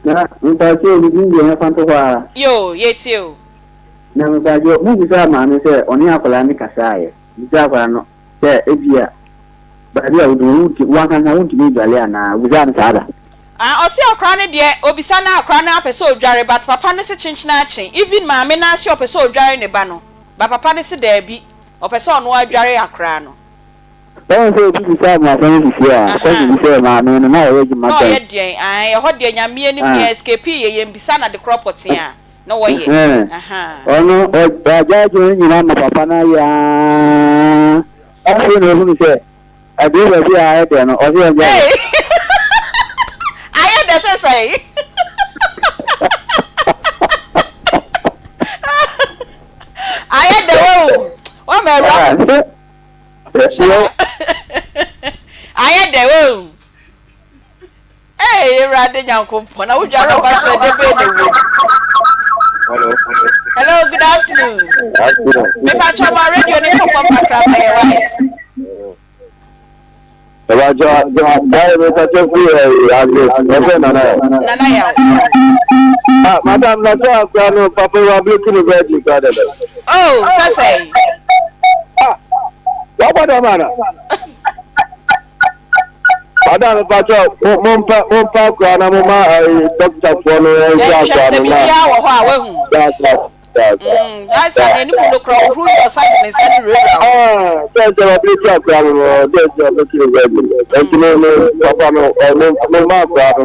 [SPEAKER 17] Na mpakyɛ obi din deɛ yɛmfa nto hɔ ara.
[SPEAKER 2] Yoo, yɛtie o.
[SPEAKER 17] Na mpakyɛ mo bisaa maame sɛ ɔne akwadaa no kasaeɛ, bisaa akwadaa no sɛ ebia baabi a woduru no wo ankasa wontumi ndwale anaa, obisaa no saa da?
[SPEAKER 2] Ah ɔse akora no deɛ obisa no akora no apɛ sɛ odware but papa no se kyenkyen akye even maame no ara se ɔpɛ sɛ odware ne ba no but papa no se daabi ɔpɛ sɛ ɔno ara dware akora no.
[SPEAKER 17] Wahu sɛ obi bisaa me asɛm sisi a, question bi sɛ maame no na ɔyɛ adwuma
[SPEAKER 2] Na
[SPEAKER 17] bɛn?
[SPEAKER 2] ɔyɛ deɛn ae ɛhɔ deɛ Nyame anim
[SPEAKER 17] Ah.
[SPEAKER 2] yɛ escape yɛ yɛn bisa no adekorɔ pɔtee a na wɔyɛ
[SPEAKER 17] Ɛhɛn.
[SPEAKER 2] ahaa.
[SPEAKER 17] Ɔno wagyae adwuma no nyinaa ma papa no ayɛ aa afei na wahunu sɛ aduru baabi a ayɛ dɛ no ɔse ɔngyae.
[SPEAKER 2] Ei ayɛ dɛ sɛ sɛn? Ayɛ dɛ wahu wama awura Ayɛ dɛ wahu. Hey, Awurade Nyankopɔn, na wodware ɔba so ɛdɛ bɛn na ɛwɔ mu? Hello, good afternoon. Mepa kyɛ ma radio ne kɔ fam kakra ma yɛ wae. Nana yaw.
[SPEAKER 17] Ah, madam, na sɛ akora no papa wa bleki no virgin kora dada.
[SPEAKER 2] Oh, sɛ sɛn?
[SPEAKER 17] Ah, wabɔ dam ana? Madam, mepakyɛ mo mpa mo mpa akora na mo ma ɛyi dɔkta foɔ no ɛnhwɛ
[SPEAKER 2] Yɛnhwɛ
[SPEAKER 17] akora
[SPEAKER 2] sɛ
[SPEAKER 17] no na.
[SPEAKER 2] biribiara wɔ hɔ a wahu.
[SPEAKER 17] Saa saa saa saa.
[SPEAKER 2] Mm, ayɛ sɛ n'anim no kora ɔhuru yɛ ɔsa de ne nsa no wurawura hɔ.
[SPEAKER 17] Ah, sɛ sɛ wabere ti akora no no sɛ sɛ ɔbɛti ne virgin. Ɛnti no no papa no ɔmo mo ma akora no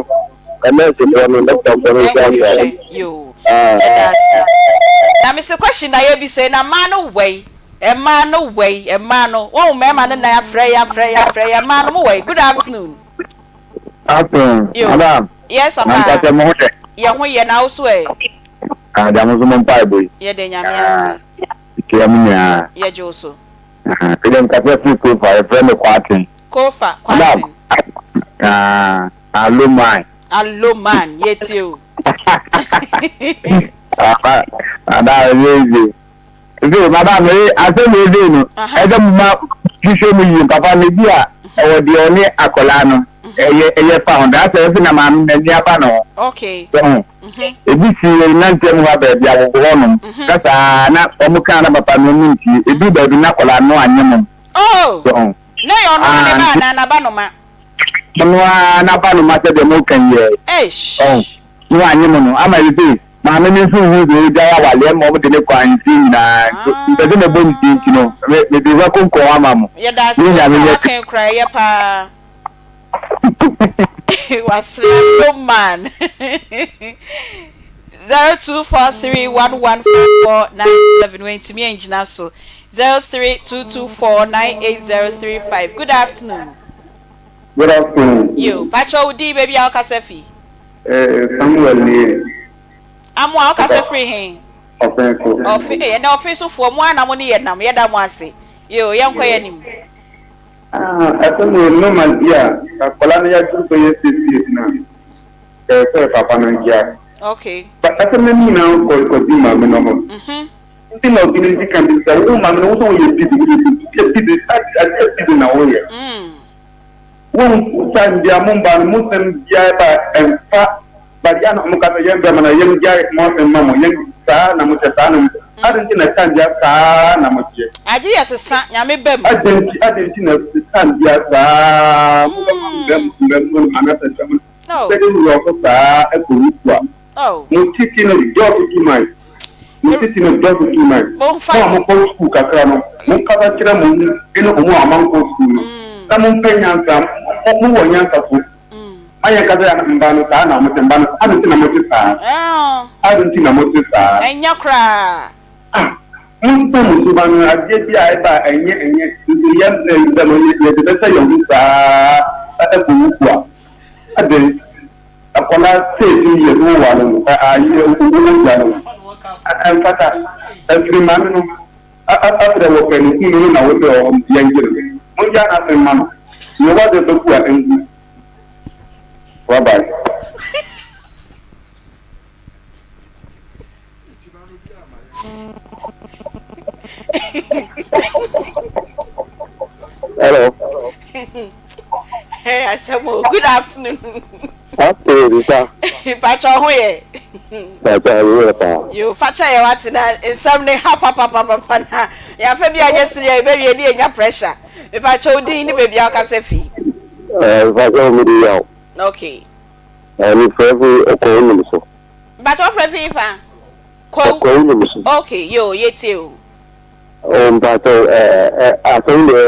[SPEAKER 17] ɛnɛɛsefoɔ no dɔktafoɔ no nhwɛ akora no.
[SPEAKER 2] Yɛnkɔhwehwɛ yoo.
[SPEAKER 17] Ah.
[SPEAKER 2] Yɛda ase. Na mese question na yɛbisa yi na mmaa no wɛi. Mmaa no wɛi, mmaa no. Wɔn mmarima no nan afrɛ yɛ afrɛ yɛ afrɛ yɛ mmaa no mo wɛi. Good afternoon.
[SPEAKER 14] Afternoon,
[SPEAKER 2] Yo.
[SPEAKER 14] madam.
[SPEAKER 2] Yes
[SPEAKER 14] Na
[SPEAKER 2] papa.
[SPEAKER 14] mpakyɛ mo ho dɛ.
[SPEAKER 2] Yɛ ho yɛ na wo so ɛ.
[SPEAKER 14] Ah, da mo nso mo mpaebɔ yi.
[SPEAKER 2] Yɛda Nyame ase.
[SPEAKER 14] Mekyia mo nyinaa.
[SPEAKER 2] Yɛgye wo so.
[SPEAKER 14] Ah, mede nkasa firi Kofa, yɛfrɛ me Kwaten.
[SPEAKER 2] Kofa,
[SPEAKER 14] Madam,
[SPEAKER 2] Kwaten.
[SPEAKER 14] ah, alo man.
[SPEAKER 2] Alo man, yɛtie o.
[SPEAKER 14] Ah, madam, ɛnyɛ easy. Nti madam ee asɛm wei sei no ɛsɛ mo ma hwehwɛ mu yie papa no bi a ɛwɔ deɛ ɔne akwadaa no ɛyɛ ɛyɛ fa ho daa sɛ ɛsɛ na maame n'ani aba ne ho
[SPEAKER 2] Okay.
[SPEAKER 14] so ho ebi si yɛn nanteɛ mu ha baabi agogo hɔ nom na saa na wɔn kaa na papa no ɔmo ntie edu baabi na akwadaa no anye mom
[SPEAKER 2] Oh!
[SPEAKER 14] so ho
[SPEAKER 2] Na ɛyɛ ɔno ara ne
[SPEAKER 14] ah
[SPEAKER 2] ba
[SPEAKER 14] nti
[SPEAKER 2] anaa n'aba no ma?
[SPEAKER 14] ɔno ara n'aba no ma sɛdeɛ mo kan yɛ
[SPEAKER 2] Eish!
[SPEAKER 14] ɔho na wanye mo no ama yɛ Maame no nso nhuu deɛ ɔregyae awareɛ ma wɔde no kɔ ahemfie nyinaa nso mepɛ sɛ mebɔ ne din nti no me mede bɛkonkɔn ama mo.
[SPEAKER 2] Yɛda ase
[SPEAKER 14] Me Nyame
[SPEAKER 2] paa
[SPEAKER 14] nyɛ
[SPEAKER 2] waka koraa ɛyɛ paa wasra no man 0243114497 wantumi angyina so 0322498035 good afternoon.
[SPEAKER 18] Good afternoon.
[SPEAKER 2] Yo, pakyɛ wo din baabi a wokasa fi.
[SPEAKER 18] Eh, Samuel nie.
[SPEAKER 2] Amoa, wo kasa firi he?
[SPEAKER 18] Ɔfen so.
[SPEAKER 2] Ɔfe, eh, ɛnɛ ɔfen so foɔ, mo ara na mo ne yɛ nam, yɛda mo ase. Yoo, yɛnkɔ yɛ anim.
[SPEAKER 18] Ah, asɛm wei normal bi a, akwadaa no yɛaduru bɛyɛ 6 years no a, ɛyɛ sɛ papa no gyaa.
[SPEAKER 2] Okay.
[SPEAKER 18] But asɛm no nyinaa kɔ kɔdi maame no ho.
[SPEAKER 2] Mhm.
[SPEAKER 18] Nti na obi no di kan bi sɛ wo maame no wo sɛ woyɛ busy, woyɛ busy, woyɛ busy, adeɛ busy na woyɛ.
[SPEAKER 2] Mm.
[SPEAKER 18] Wonhu time bia mo mba no mo sɛm biaa ba ɛnfa but yɛ a na ɔmo ka sɛ yɛn bɛma no yɛn gyae mo asɛm ma mo yɛn saa na mo kyɛ saa na mo kyɛ aden nti na time bia saa na mo teɛ.
[SPEAKER 2] Agye yɛ sesa nyame ba mu.
[SPEAKER 18] Aden nti aden nti na time bia saa mo bɛma mbɛ mbɛ mo no anasɛ mbɛ mo no sɛde yɛ ɔso saa ɛkɔ wuku a. Mo titi no dɔɔso too much. Mo titi no dɔɔso too much. Mo a mokɔ sukuu kakra no, monkasa nkyerɛ mo ho ne wɔn a wɔankɔ sukuu no, na mompɛ nyansa. Mowɔ nyansa so. Ma yɛnka sɛ mma no, saa na mote. Mma no, adɛn nti na mote saa? Adɛn nti na mote saa?
[SPEAKER 2] Ɛnyɛ koraa.
[SPEAKER 18] Ah, monsesa mo suban no. Adeɛ bi a ɛba a ɛnyɛ ɛnyɛ nso yɛn mma no, yɛde bɛhyɛ yɛn ho saa ɛkɔ wuku a. Adɛn? Akwadaa 13 years wo ware no ayi wo gya no ɛnfata ɛfiri maame no afrɛ wɔ pɛ ne kunu no na wo sɛ yɛn gye no mo ngya n'asɛm ma no nea wadɔ bɛgu a ɛngu bye bye.
[SPEAKER 16] Hello.
[SPEAKER 2] Hey, asɛm o. Good afternoon.
[SPEAKER 16] Afternoon, sir.
[SPEAKER 2] Pakyɛ ho yɛ.
[SPEAKER 16] Pakyɛ ho yɛ paa.
[SPEAKER 2] Yo, fakyɛ yɛ wate na nsɛm ne ha papapapapa na yɛafa bi anyɛ sere a yɛbɛwie ne yɛnya pressure. Mepakyɛ wo din ne baabi a wokasa fi.
[SPEAKER 16] Eh, mepakyɛ wo mede yaw.
[SPEAKER 2] Okay.
[SPEAKER 16] Eh, mefrɛ fi ɔkɔwo nim so.
[SPEAKER 2] Mepakyɛ wofrɛ fi fa? Kwawu.
[SPEAKER 16] Ɔkɔwo nim so.
[SPEAKER 2] Okay, yo, yɛtie o.
[SPEAKER 16] Oh, mepakyɛ eh, eh, asɛm deɛ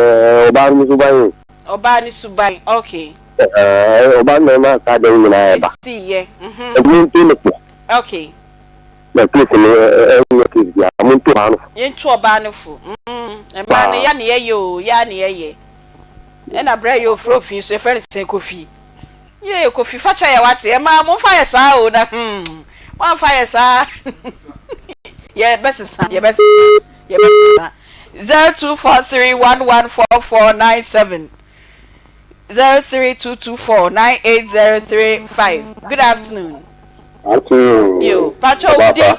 [SPEAKER 16] ɔbaa no suban o.
[SPEAKER 2] Ɔbaa no suban, okay.
[SPEAKER 16] Eh, ɔbaa no na ɛma saa deɛ nyinaa ɛba.
[SPEAKER 2] Ɛsi yɛ, mhm.
[SPEAKER 16] Ɛmu nto ne po.
[SPEAKER 2] Okay.
[SPEAKER 16] Na case no ɛnyɛ case biara, mo nto ɔbaa no fo.
[SPEAKER 2] Yɛntu ɔbaa no fo, mm, mmaa no ya ne yɛyɛ o, ya ne yɛyɛ. Ɛna berɛ yɛ ofiri ofi nso yɛfrɛ no sɛn Kofi. Yee Kofi fakyɛ yɛ wate, mmaa momfa yɛ saa o na hmm, moamfa yɛ saa yɛbɛsesa, yɛbɛsesa, yɛbɛsesa. 0243114497 0322498035 Good afternoon.
[SPEAKER 16] Afternoon.
[SPEAKER 2] Yo, pakyɛ wo din.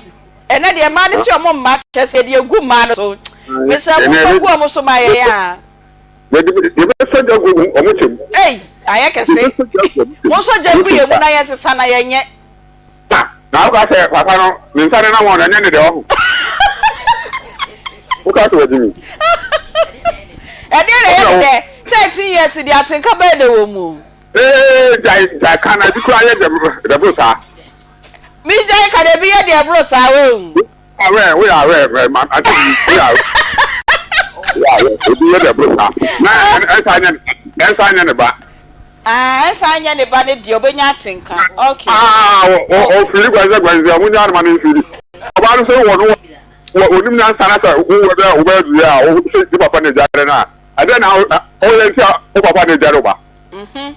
[SPEAKER 2] Ɛnɛ deɛ mmaa no si ɔmo mma kyɛ sɛ yɛde egu mmaa no so. Mesrɛ mo mfa gu ɔmo so ma yɛn a.
[SPEAKER 18] Yɛbɛsɔ gya gu ɔmo kyɛ mu.
[SPEAKER 2] Ei, ayɛ kɛse. Monsɔ gya ngu yɛn mu na yɛnsesa na yɛnyɛ.
[SPEAKER 18] Na, na woka sɛ papa no ne nsa nenam hɔ no ɛnyɛ ne dɛ ɔho. Woka sɛ wagye mi.
[SPEAKER 2] Ɛdeɛ na ɛyɛ ne dɛ. 13 years deɛ atenka bɛyɛ dɛ wɔ mu.
[SPEAKER 18] Ee, gyae, gyae ka na ebi koraa yɛ dɛ, dɛ boro saa.
[SPEAKER 2] Me gyae ka na ebi yɛ deɛ ɛboro saa wei.
[SPEAKER 18] Awɛ, woyɛ awɛ, ɛ, ma, ante bi, woyɛ awɛ. Woyɛ awɛ, ebi yɛ dɛ boro saa. Na ɛnsa nyɛ, ɛnsa nyɛ ne ba.
[SPEAKER 2] Ah, ɛnsa nyɛ ne ba ne deɛ, ɔbɛnya atenka. Okay.
[SPEAKER 18] Ah, ɔfiri gwanzɛ gwanzɛ, ɔmo nya anoma ne mfiri. Ɔbaa no sɛ wɔ no wɔ onim nyansa na sɛ wo wɔ bɛ wo bɛ dua a, wo sɛ ne papa na egyare no a, ɛdɛn na ɔyɛ nti a wo papa na egyare wo ba?
[SPEAKER 2] Mhm.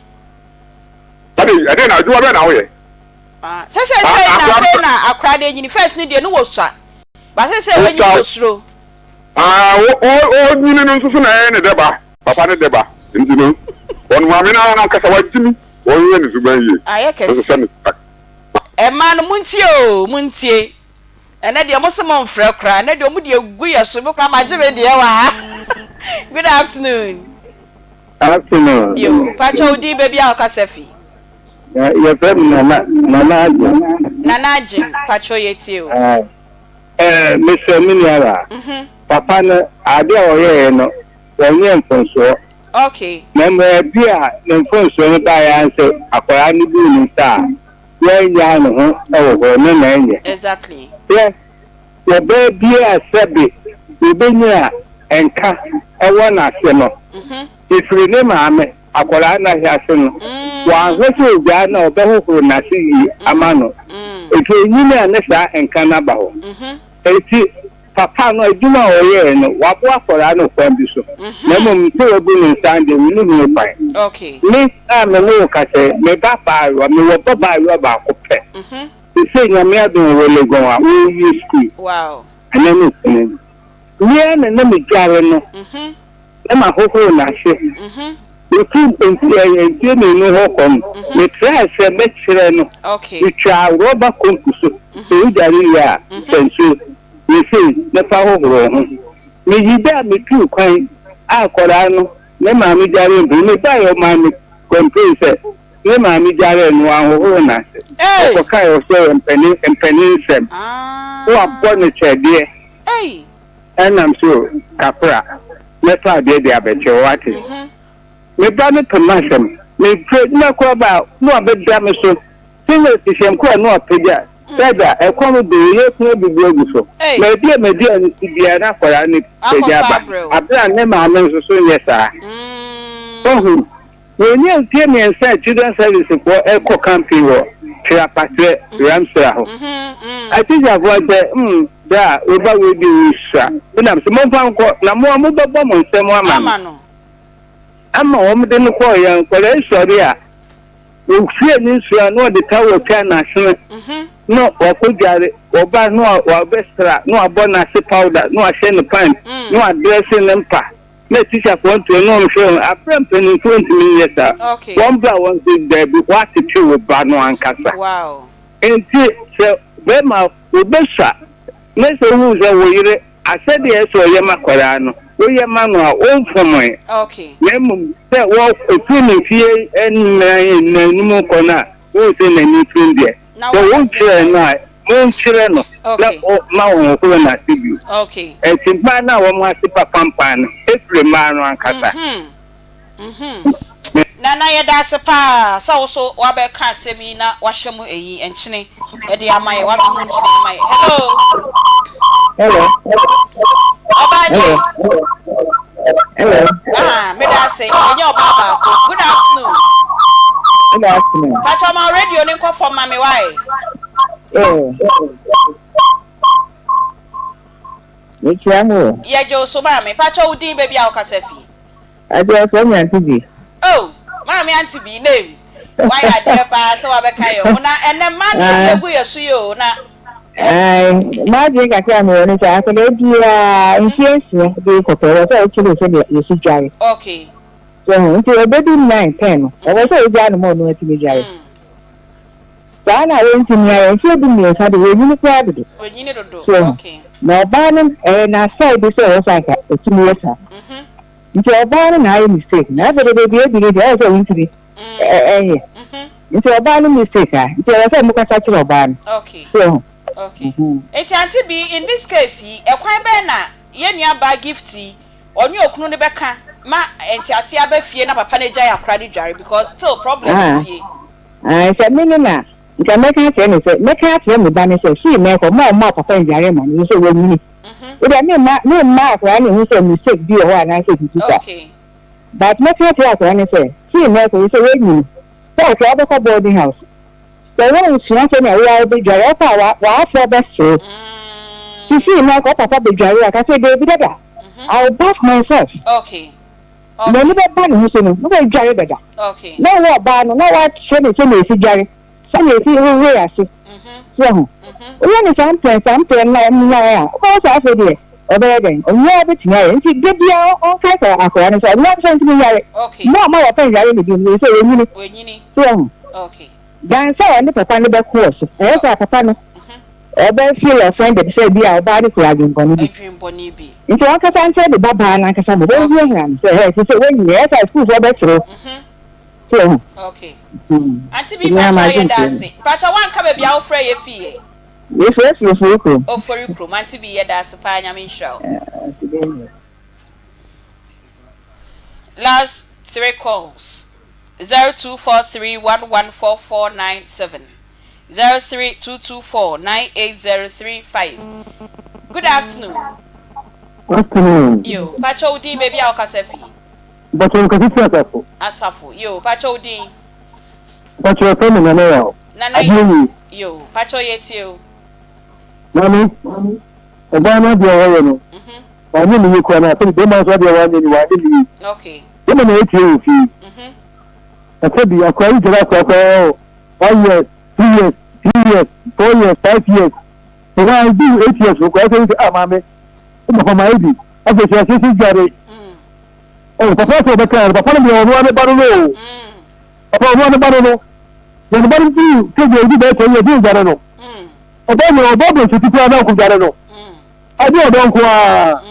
[SPEAKER 18] Ɛde ɛdɛn na adwuma bɛn na woyɛ?
[SPEAKER 2] Ah, sɛ sɛ sɛ na afei na akora de nyini first ne deɛ no wɔ sua. Ba sɛ sɛ wɔnyini wɔ suro.
[SPEAKER 18] Ah, o o nyini no nso so na ɛyɛ ne dɛ ba, papa ne dɛ ba. Nti no, wɔn maame no ara ankasa wagye mi, wɔnyɛ ne suban yie.
[SPEAKER 2] Ayɛ kɛse. Ɛmaa no montie o, montie. Ɛnɛ deɛ mo se mo nfrɛ koraa, ɛnɛ deɛ ɔmo de agu yɛ so, me koraa magye me deɛ wɔ ha. Good afternoon.
[SPEAKER 19] Afternoon.
[SPEAKER 2] Yo, pakyɛ wo din baabi a wokasa fi.
[SPEAKER 19] Yɛfrɛ me Nana, Nana Agyen.
[SPEAKER 2] Nana Agyen, pakyɛ yɛ tie o.
[SPEAKER 19] Ɛɛ, mesrɛ me nua baa.
[SPEAKER 2] Mhm.
[SPEAKER 19] Papa no, ade a ɔyɛeɛ no, wɔnyɛ mfonsoɔ.
[SPEAKER 2] Okay.
[SPEAKER 19] Na mmerɛ bi a ne mfonsoɔ no baeɛ ara sɛ akwadaa no buu ne nsa a, wannyaa ne ho wɔ hɔ, no na ɛnyɛ.
[SPEAKER 2] Exactly.
[SPEAKER 19] Hwɛ, ɔbaa biara a sɛbe ɔbɛnyini a nka wɔ n'ase no, ɛfiri ne maame, akwadaa no ahyɛase no, wanhwɛ sɛ ɔgyaa no a ɔbɛhohoro n'ase yie ama no. Enti ɔnyini a ne saa nka no aba hɔ. Enti papa no, adwuma a ɔyɛeɛ no, waboa akwadaa no kwan bi so, na mmom sɛ wabu ne nsa deɛ, menni ho kwan. Me a me ne wo kasa yi, me ba baayewa, mewɔ ba baayewa baako pɛ. Seesei Nyame adom ɔwɔ Legon a ɔrewie sukuu. Ɛnnɛ ne ɔpanin. Me ara na na medware no na mahohoro n'ase. Mefiri mfeɛ mmienu hɔ kɔ no, metrae sɛ mɛkyerɛ no. Metwaa rɔba konku so sɛ wodware wie a, fa nsuo yɛ sei na fa hohoro wo ho. Meyii da a metuu kwan a akwadaa no ne maame dwaree mpo no, mebaeɛ ɔmaa me complain sɛ ne maame dwaree no wanhohoro n'ase. Ɔkɔkae ɔsɛ ɔyɛ mpanin nsɛm. Woabɔ no kyɛdeɛ. Ɛnam so kakra mɛfa adeɛ de abɛkyɛ wo, woate? Me ba no pɛ m'asɛm. Mefiri adwuma koraa ba a, na wabɛda me so. Singlet hyɛ me koraa na wapagya. Dada, ɛkɔm de wo, yɛapia abubu agu so. Baabi a m'aduane si biara na akwadaa no pagya aba, berɛ a ne maame nso so nyɛ saa. Wahu? Wɔnyaa mfeɛ mmiɛnsa a Children Service foɔ kɔ camping wɔ Tirapatrɛ, Ramsra hɔ. Atikyafoɔ sɛ, hmm, da a wo ba wei deɛ ɔsua. Ɛna mese, momfa nkɔ, na mo a mobɛbɔ mo nsam ama no. Ama wɔn de no kɔeɛ, nkwadaa yi sɔre a, wɔhwie ne nsuo a na wɔde towel twa n'asene, na wakɔdware, wɔba na wabɛsra, na wabɔ n'ase powder, na wahyɛ ne pant, na wadrɛse ne mpa. Na tikyafoɔ ntoɛ na wɔn hwɛ wɔn aberɛ mpanimfoɔ ntumi nyɛ saa wɔn ba wɔn sɛ daabi woatete wo ba no ankasa nti sɛ bɛrima wobɛsua. Na sɛ wohu sɛ wo yere asɛdeɛ ɛsɛ ɔyɛ ma akwadaa no, woyɛ ma no a, womfomee. Na mmom sɛ wɔ ɛfiri ne mfeɛ nnan nnanum kɔ no a, wohu sɛ n'ani firim deɛ, sɛ wonkyerɛɛ no a, monkyerɛ no na ma wɔnhohoro n'ase bio. Ɛnti mmaa no a wɔn ase ba pampan no, ɛfiri mmaa no ankasa.
[SPEAKER 2] Nana yɛda ase paa sɛ wo so wabɛka asɛm yi na wahyɛ mu eyi nkyene de ama yɛ wato mu nkyene ama yɛ. Hello.
[SPEAKER 20] Hello.
[SPEAKER 2] Ɔbaa nie.
[SPEAKER 20] Hello.
[SPEAKER 2] Ah, meda ase. Ɛnyɛ ɔbaa baako. Good afternoon.
[SPEAKER 20] Good afternoon.
[SPEAKER 2] Pacho ma radio ne nkɔ fam ma me wae.
[SPEAKER 20] Eh. Mekyia mo.
[SPEAKER 2] Yɛgye wo so maame. Pacho wo din baabi a wokasa fi.
[SPEAKER 20] Ade ɔsɛ me Auntie bi.
[SPEAKER 2] Oh maame Auntie bi name wayɛ adeɛ paa sɛ wabɛka yɛn ho na ɛnɛ mmaa na yɛde agu yɛ so yi o na.
[SPEAKER 20] Ae m'adwene kakra a mewɔ ne sɛ akwadaa biara mfeɛ nsia de rekɔpɛ ɛwɔ sɛ wokyerɛ sɛdeɛ yɛsi dware.
[SPEAKER 2] Okay.
[SPEAKER 20] So nti ɛbɛdu nine ten no ɛwɔ sɛ wogyaa no ma ɔno atumi dware. Saa na wɔntumi ayɛ mfeɛ du mmiɛnsa de wɔnyini koraa dodo.
[SPEAKER 2] Wɔnyini dodo.
[SPEAKER 20] So
[SPEAKER 2] okay.
[SPEAKER 20] Na ɔbaa no ɛyɛ n'asɛe sɛ ɛwɔ sɛ anka ɔtumi yɛ saa. Nti ɔbaa no na ayɛ mistake na afei de baabi adu no deɛ ɛwɔ sɛ wontumi ɛnyɛ. Nti ɔbaa no mistake a nti ɛwɔ sɛ mokasa kyerɛ ɔbaa no.
[SPEAKER 2] Okay.
[SPEAKER 20] So ɛho.
[SPEAKER 2] Okay. Nti Auntie B in this case yi ɛkwan bɛn na yɛn nua baa Gift yi ɔne okunu no bɛka ma nteaseɛ aba fie na papa no agyae akora no dware because still problem wɔ fie.
[SPEAKER 20] Ae, sɛ me ne no a, nka mɛka akyerɛ no sɛ, mɛka akyerɛ me ba no sɛ, fii nnɛ rekɔ, mma ɔmma papa nnware mma no, efisɛ wanyini. Wo deɛ, memma, memma akwadaa no nhu sɛ mistake bi wɔ hɔ anaasɛ biribi saa. But mɛka akyerɛ akwadaa no sɛ, fii nnɛ rekɔ, efisɛ wanyini, sɛ ɔkyerɛ wobɛkɔ boarding house. Sɛ woansua sɛnea wo ara wobɛdware a, wokɔ a, wa, w'afoɔ bɛsere wo. Nti fii nnɛ rekɔ, wo papa bɛdware a, ka sɛ, Dabi, dada, I will bath myself. N'ani bɛba ne ho so no, na wadware dada. Na ɔwɔ ɔbaa no, na wakyerɛ no sɛnea esi dware, sɛnea esi hohoro ase. So wahu? Woyɛ no saa mprɛnsa, mprɛ nnan a, wobɛhu sɛ afei deɛ ɔbɛyɛ dɛn? Ɔno ara betumi ayɛ. Nti da biara ɔnkae sɛ akwadaa no sɛ ɔno ankasa ntumi nyare. Mma ɔmma wɔpɛ nyare no bio, efisɛ wanyini. So wahu? Dan sɛ ɔne papa no bɛko wɔ so. Ɛyɛ sɛ papa no ɔbɛ feel offended sɛ bi a ɔbaa no kura adwembɔne bi. Nti ɔnkasa nkyerɛ ne ba baa no ankasa mmom, ɔnhuahua no sɛ hɛ sesei woanyini, ɛyɛ sɛ sukuufoɔ bɛsere wo. So wahu?
[SPEAKER 2] Okay. Auntie bi mpakyɛw yɛda ase. Mpakyɛw woanka baabi a wofrɛ yɛ fii ɛ?
[SPEAKER 20] Mefrɛ firi Ofori kurom.
[SPEAKER 2] Ofori kurom. Auntie bi yɛda ase paa Nyame nhyira wo. Last three calls. 0243114497 0322498035 Good afternoon.
[SPEAKER 16] Afternoon.
[SPEAKER 2] Yo, pacho wo din baabi a wokasa fi.
[SPEAKER 16] Mpacho nkasa fi Asafo.
[SPEAKER 2] Asafo. Yo, pacho wo din.
[SPEAKER 16] Mpacho yɛfrɛ me Nana Yaw.
[SPEAKER 2] Nana
[SPEAKER 16] Adeɛ
[SPEAKER 2] yi. Yo, pacho yɛtie o.
[SPEAKER 16] Maame, ɔbaa no adeɛ a wɔyɛ no, wanyɛ ne yie koraa na sɛbi bɛrima nso adeɛ a wanyɛ ni wanyɛ ne yie.
[SPEAKER 2] Okay.
[SPEAKER 16] Bɛrima na yɛtie wɔ fie. Na sɛbi akora yi gyina akora koraa one year, two years, three years, four years, five years. Sɛ wɔn du eight years no koraa sɛ sɛ ah maame, wo papa maa ebi. Afei sɛ yɛsiesie dware. Oh, papa sɛ ɔbɛka no, papa no deɛ ɔno ara ne ba no no o. Papa ɔno ara ne ba no no. Deɛ ne ba no du sɛ deɛ ɔdi bɛyɛ ten years ne dware no. Ɔba nyɛ ɔba brɛsɛti koraa na ɔkɔ dware no. Ɛde ɔdɔ nko ara.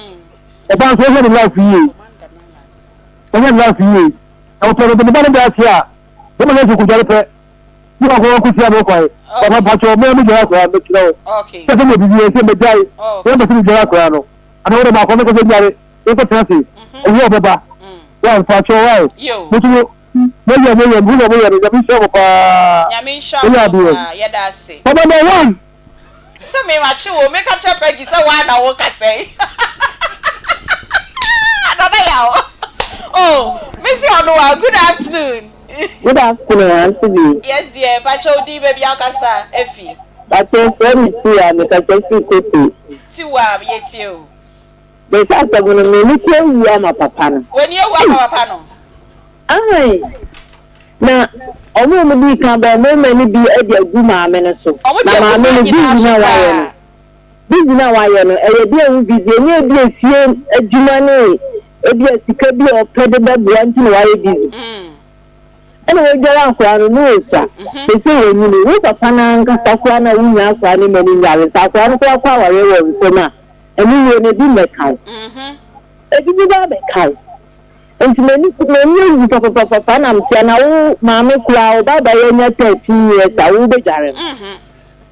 [SPEAKER 16] Ɔba nso ɔhwɛ ne life yie. Ɔhwɛ ne life yie. Na ɔpɛ no de ne ba no da ase a, bɛma no nso kɔ dware pɛ. Ne wakɔ wakɔ tia no kwan. Papa mpakyɛw mɛ me dware akwaraa mɛkyerɛ wo. Sɛ sɛ mɛ bibi sɛ mɛgyae. Sɛ mɛ sɛ me dware akwaraa no. Ana wo dɛ maakɔ mɛkɔ sɛ dware. Yɛnkɔ tena ase. Owura ɔbɛba. Wa mpakyɛw wae. Mo nso mo yɛ mo yɛ mo na mo yɛ no nyame nhyira mo paa.
[SPEAKER 2] Nyame nhyira
[SPEAKER 16] Mo yɛ
[SPEAKER 2] wo
[SPEAKER 16] adeɛ.
[SPEAKER 2] paa yɛda ase.
[SPEAKER 16] Papa number one.
[SPEAKER 2] Sɛ me makye wo meka kyerɛ Peggy sɛ woa na wo kasa yi Nana Yaw oh me se ɔno a good afternoon.
[SPEAKER 21] Good afternoon Auntie B.
[SPEAKER 2] Yes dear pakyɛ wo din baabi a wokasa efi.
[SPEAKER 21] Pakyɛ frɛ me Tiwa mekasa firi Kote.
[SPEAKER 2] Tiwa yɛtie o.
[SPEAKER 21] Mese asɛm no m'ani kɔ awu ama papa no.
[SPEAKER 2] W'ani awu ama papa no?
[SPEAKER 21] Aane, na wɔn a wɔdii kan baeɛ mmarima no bi de agu maame no so.
[SPEAKER 2] Wɔde
[SPEAKER 21] Na
[SPEAKER 2] agu
[SPEAKER 21] maame
[SPEAKER 2] mmaa
[SPEAKER 21] no
[SPEAKER 2] nyinaa
[SPEAKER 21] busy
[SPEAKER 2] so
[SPEAKER 21] no a wayɛ no,
[SPEAKER 2] koraa.
[SPEAKER 21] busy no a wayɛ no, ɛyɛ deɛ ɛho busy, ɛnyɛ ebi efie adwuma ne ebi a sika bi a ɔpɛ de bɛboa nti na wayɛ busy. Ɛna wadware akwadaa no na ɔsua. Seesei wanyini. Wo papa no ankasa koraa no a wonnya akwadaa no mma no nnware, sɛ akwadaa no koraa kɔ awareɛ wɔ nsam a, ɛno wie no ebi mmɛka wo. Ebi bɛba abɛka wo. Nti m'ani m'ani awu papapapapa na mesia na wo maame koraa wo ba abaayewa nya 13 years a wobɛdware no.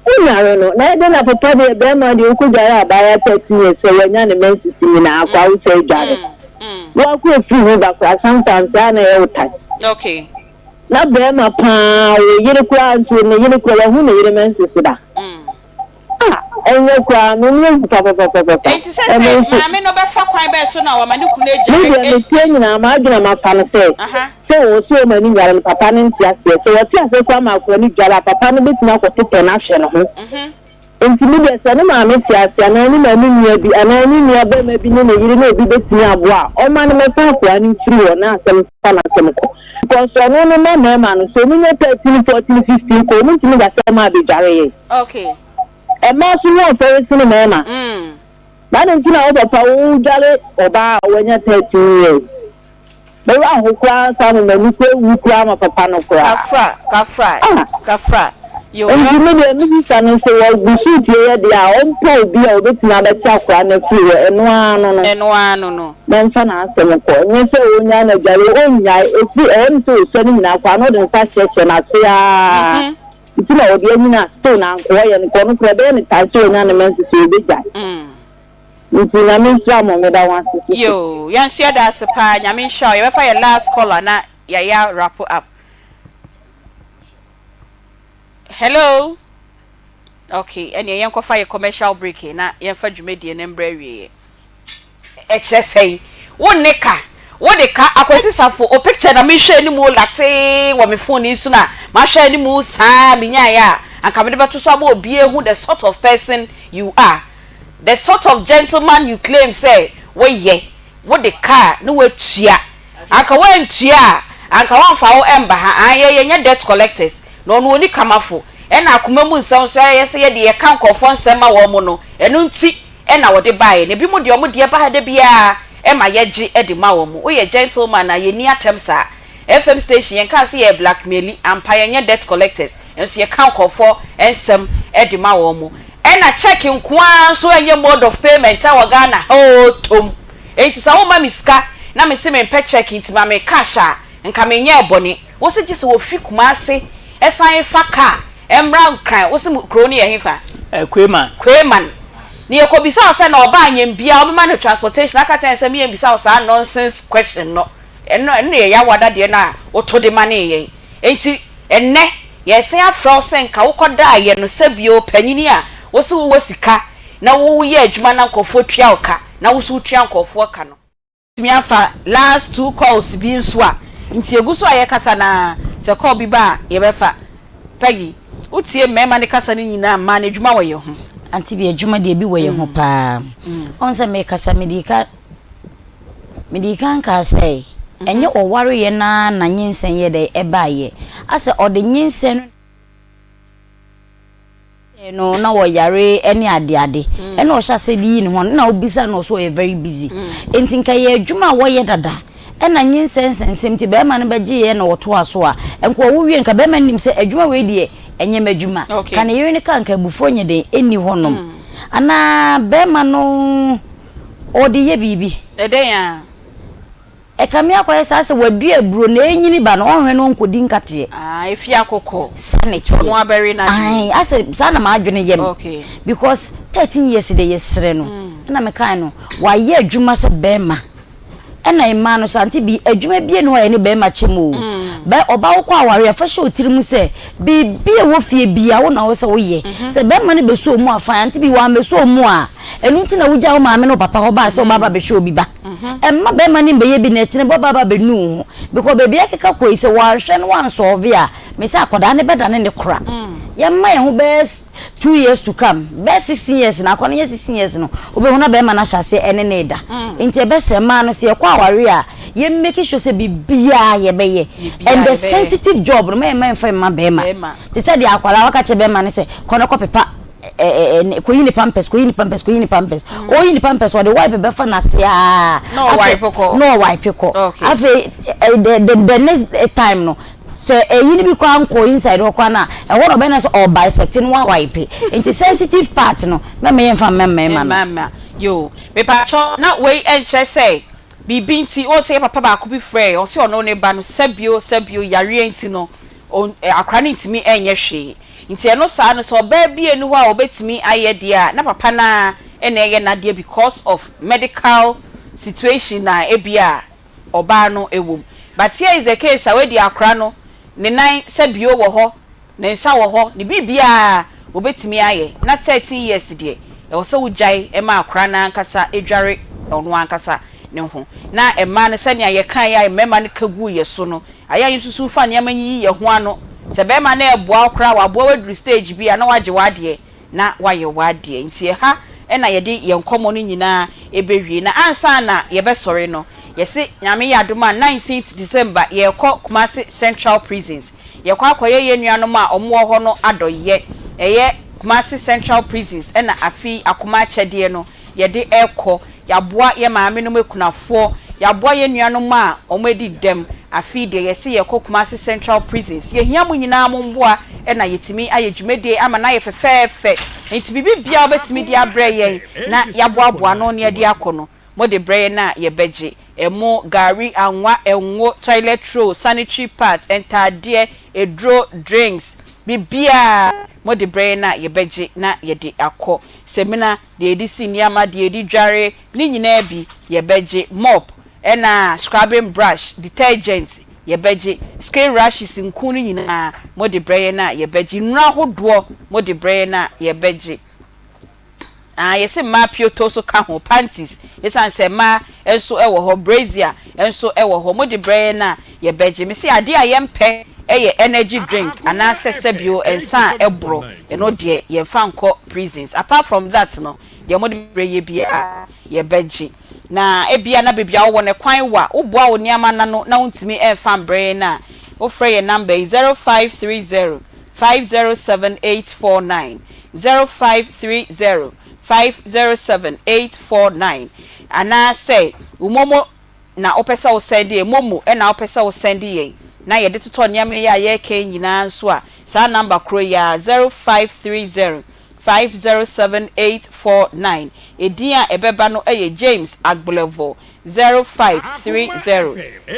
[SPEAKER 21] Wonware no na ɛdɛn na papa deɛ bɛrima deɛ wokɔdware abaayewa 13 years sɛ wanya ne menses nyinaa koraa wo sɛ dware no. Woakɔ afiri ho ba koraa sometimes ɛa na ɛyɛ wo tan.
[SPEAKER 2] Okay.
[SPEAKER 21] Na bɛrima paa wo yere koraa nso ne yere koraa wahu ne yere menses da. Ah ɛnyɛ koraa me ni ehu papapapapa.
[SPEAKER 2] Enti sɛ sɛ maame no bɛfa kwan bɛn so na wama ne kunu agyae.
[SPEAKER 21] Me deɛ metie nyinaa m'adwene a mafa no sɛ sɛ wɔ sɛ ɔma no nware no papa no nte aseɛ sɛ wɔte aseɛ koraa ma akora no dware a papa no bɛtumi akɔtetɛ no ahwɛ ne ho nti me deɛ sɛ ne maame te ase anaa ne maame nua bi anaa ne nua barima bi ne ne yere ne obi bɛtumi aboa a ɔma no mɛfa akoa no mfiri hɔ na asɛm fa n'asɛm kɔ because ɔno no ma mmarima no sɛ ɔmu nya 13 14 15 kɔ ɔmu ntumi nka sɛ ɔma abɛdware yɛ
[SPEAKER 2] Okay.
[SPEAKER 21] Mmaa nso ho ɔfɛre sene mmarima. Na adɛn nti na wo papa wodware ɔbaa a wanya 13 years? Me werɛ aho koraa saa ma m'ani koraa awu koraa ma papa no koraa.
[SPEAKER 2] Kafra, kafra,
[SPEAKER 21] Ah!
[SPEAKER 2] kafra. Yo,
[SPEAKER 21] Nti me deɛ me sista no sɛ wɔgu so tie yɛ deɛ a ɔmpɛ obi a ɔbɛtumi abɛte akwadaa no afiri hɔ ɛno ara no no.
[SPEAKER 2] Ɛno ara no no.
[SPEAKER 21] Na mfa n'asɛm kɔ. Ɛnyɛ sɛ ɔnyaa no adware, ɔnnyae. Ɛfiri ɛhɔ no sɛ ɔsua no nyinaa koraa na ɔde ne nsa kyerɛkyerɛ n'ase ara. Nti na ɔde anyini a still na anka ɔyɛ no nka ɔno koraa ɛbɛyɛ no tan sɛ ɔnya ne menses a ɔbɛgyae nti Nyame nhyira mo meda mo ase sisi.
[SPEAKER 2] Yoo yɛn nso yɛda ase paa Nyame nhyira wo yɛbɛfa yɛn last caller na yɛayɛ wrap up hello okay ɛneɛ yɛnkɔfa yɛ commercial break na yɛmfa dwumadie no mbrɛ awieɛ. Ɛkyerɛ sɛn? Wo nne ka. Wo de ka. Akwasi Safo, o picture na me hwɛ animu latee wɔ me phone yi so na mahwɛ animu saa me nyaeɛ a anka mede bɛto so ama obi ahu the sort of person you are, the sort of gentleman you claim sɛ wo yɛ. Wo de ka a ne woatua. Anka woantua a anka wɔmfa wo mba ha. Aane yɛ yɛnyɛ debt collectors na ɔno ɔni kamafo. Ɛna akoma mu nsɛm nso ayɛ sɛ yɛde yɛka nkurɔfoɔ nsɛm ma wɔn no ɛno nti na wɔde baeɛ na ebinom deɛ wɔn deɛ ba ha da biara ma yɛgye de ma wɔn. Woyɛ gentleman a yɛnni atɛm saa. FM station yɛnkaa sɛ yɛyɛ blackmaili, ampa yɛnyɛ debt collectors nso yɛka nkurɔfoɔ nsɛm de ma wɔn. Ɛna check nko ara nso nyɛ mode of payment wɔ Ghana ha oo tom. Enti sɛ woma me sika na mese mempɛ check nti ma me cash a, nka menyɛɛ bɔne. Wose gye sɛ wɔfi Kumasi san fa car mmra Nkran, wose mo kuro no yɛ hefa?
[SPEAKER 5] Eh, Kweiman.
[SPEAKER 2] Kweiman. Na yɛkɔbisa wo sɛ na ɔba anyɛ biaa wobɛma no transportation, aka kyerɛ no sɛ meyɛmbisa wo saa nonsense question no, ɛno ɛno yɛ Yawada deɛ no a woto de manee yɛn. Enti ɛnnɛ yɛresan afrɛ wo sɛ nka wokɔdaeɛ no sɛbio panyini a wose wowɔ sika na woyɛ adwuma na nkurɔfoɔ tua wo ka na wo nso wotua nkurɔfoɔ ka no, Tumi afa last two calls bi nso a nti yɛgu so a yɛkasa no ara sɛ call bi ba a yɛbɛfa. Peggy, wo tie mmarima no kasa no nyinaa mmaa no adwuma wɔ yɛn ho.
[SPEAKER 13] Auntie bi adwuma deɛ bi wɔ yɛn ho paa. Ɔn sɛ mekasa medii ka medii kan kaa sɛ ɛnyɛ ɔwareɛ no ara na nyinsɛn yɛ dɛn ɛbaeɛ. Asɛ ɔde nyinsɛn no. No na ɔyare ne ade ade ɛna ɔhyɛ ase de yi ne ho na obisa no ɔso ɔyɛ very busy nti nka yɛ adwuma a wɔyɛ dada ɛna nyinsɛn nsɛnsɛm nti bɛrima no bɛgye yɛ na ɔtoa so a nka ɔwo wie nka bɛrima no nim sɛ adwuma wei deɛ ɛnyɛ m'adwuma ka ne yere no ka nka abufuo nyɛ den ɛnni hɔnom anaa bɛrima no ɔde yɛ biribi.
[SPEAKER 2] Ɛdɛn a.
[SPEAKER 13] Ɛkame akɔyɛ saa sɛ wadua aburo na ɛrenyini ba no, ɔnhwɛ na ɔnkɔdi nkateɛ.
[SPEAKER 2] Ah, efi akokɔ.
[SPEAKER 13] Saa na ɛteɛ.
[SPEAKER 2] Ɔno abɛwe n'adeɛ.
[SPEAKER 13] Ae, asɛ saa na m'adwene yɛ me.
[SPEAKER 2] Okay.
[SPEAKER 13] Because 13 years deɛ yɛsrɛ no. Ɛna mekae no, wayɛ adwuma sɛ bɛrima. Ɛna mmaa no nso, ante bi, adwuma biara nni hɔ a yɛne bɛrima kyɛ mu o. Bɛ, ɔbaa wokɔ awareɛ a, fa hyɛ wo tiri mu sɛ, biribi a ɛwɔ fie biara, wo na ɛwɔ sɛ woyɛ. Sɛ bɛrima no bɛsɔ wo mu a, fine, ante bi, wammɛsɔ wo mu a, ɛno nti na wogyaa wo maame ne wo papa hɔ baa sɛ woba aba abɛhwɛ obi ba. Mma bɛrima no mbɛyɛ bi na ɛkyena bi ɔba aba abɛnu wo ho because baabi akeka kɔ yi sɛ wanhwɛ na wansɔlve a me sɛ akwadaa no bɛdane ne kora. Yɛmma yɛn ho bɛyɛ two years to come bɛyɛ 16 years no akwadaa no nyɛ 16 years no wobɛhu na bɛrima no ahyɛ aseɛ ɛne ne da. Nti ɛbɛsɛ mmaa no sɛ yɛkɔ awareɛ a yɛ make sure sɛ biribiara yɛbɛyɛ and the sensitive job no mma yɛmma yɛmfa mma bɛrima te sɛ deɛ akwadaa waka kyerɛ bɛrima no sɛ kɔ na kɔpepa ɛɛ kɔyi ne pampers kɔyi ne pampers kɔyi ne pampers mm. ɔyi ne pampers ɔde wipe bɛfa n'ase aa
[SPEAKER 2] na ɔwipe kɔ
[SPEAKER 13] na ɔwipe kɔ afei the the the next time no. Sɛ ɛyi no bi koraa nkɔɔ inside hɔ koraa no a, ɛhɔ na ɔbɛyɛ no sɛ ɔɔ bisect no wa wipe. Nti sensitive part no, mɛma yɛmfa mma mmarima no.
[SPEAKER 2] Mma mma. Yoo. Mepakyɛw, na wei nkyerɛ sɛ biribi nti, wohu sɛ yɛ papa baako bi frɛɛ, ɔse ɔno ne ba no sɛbio sɛbio yareɛ nti no, on, akwadaa no ntumi nyɛ hwee. Nti ɛno saa no, sɛ ɔbaa bi nni hɔ a ɔbɛtumi ayɛ deɛ a, na papa no ara na ɛyɛ n'adeɛ because of medical situation a ebia ɔbaa no wɔ mu. But here is the case a wei deɛ akora no ne nan sɛbio wɔ hɔ, ne nsa wɔ hɔ, ne biribiara ɔbɛtumi ayɛ. Na 13 years deɛ ɛwɔ sɛ wogyae ma akora no ankasa dware ɔno ankasa ne ho. Na mmaa no sɛnea yɛkaeɛ a mmarima no ka guu yɛ so no, ayɛ a yɛnsusu mfa nneɛma nyiyi yɛn ho ano. Sɛ barima no reboa wo koraa a, waboa wo aduru stage bi a na wagye w'adeɛ. na woayɛ w'adeɛ. Nti ɛha na yɛde yɛn nkɔmmɔ no nyinaa bɛwie. Na ansa na yɛbɛsɔre no, yɛse Nyame yɛ adom a 19th December yɛrekɔ Kumasi Central Prisons. Yɛrekɔ akɔyɛ yɛn nuanom a wɔwɔ hɔ no adɔyɛ. Ɛyɛ Kumasi Central Prisons na afe yi akoma akyɛdeɛ no yɛde rekɔ. Yɛaboa yɛn maamenom akunafoɔ, yɛaboa yɛn nuanom a wɔadi dɛm. Afei deɛ yɛse yɛrekɔ Kumasi Central Prisons. Yɛhia mo nyinaa mo mmoa na yɛtumi ayɛ dwumadie ama no ayɛ fɛfɛɛfɛ. Nti biribi biara wobɛtumi de abrɛ yɛn na yɛaboaboa ano na yɛde akɔ no, mode brɛ yɛn a yɛbɛgye. Ɛmo, gari, anwa, ngo, toilet roll, sanitary pads, ntaadeɛ, aduro, drinks, biribiara mode brɛ yɛn a yɛbɛgye na yɛde akɔ. Samina, deɛ yɛde si nneɛma, deɛ yɛde dware, ne nyinaa bi yɛbɛgye, mop, ɛna scrubbing brush, detergent yɛbɛgye, skin rashes nku no nyinaa mode brɛ yɛn a yɛbɛgye, nnuro ahodoɔ mode brɛ yɛn a yɛbɛgye. Ah, yɛse mmaa pioto nso ka ho, panties, ɛsiane sɛ mmaa nso wɔ hɔ, brazier nso wɔ hɔ, mode brɛ yɛn a yɛbɛgye. Mese adeɛ a yɛmpɛ yɛ energy drink anaasɛ sɛbio nsa a ɛboro, ɛno deɛ yɛmfa nkɔ prisons. Apart from that no, deɛ mode brɛ yɛ biara yɛbɛgye. Na ebia na baabi a wowɔ no kwan wa, woboa wo nneɛma no ano na wontumi mfa mbrɛ yɛn a, wofrɛ yɛn number yi, 0530 507 849, 0530 507 849, anaasɛ wo momo na wopɛ sɛ wo sɛnde yɛn, momo na wopɛ sɛ wo sɛnde yɛn na yɛde totɔ nneɛma yi a yɛreka yi nyinaa nso a, saa number korɔ yi ara, 0530 507 849. Edin a ɛbɛba no yɛ James Agblevor, 0530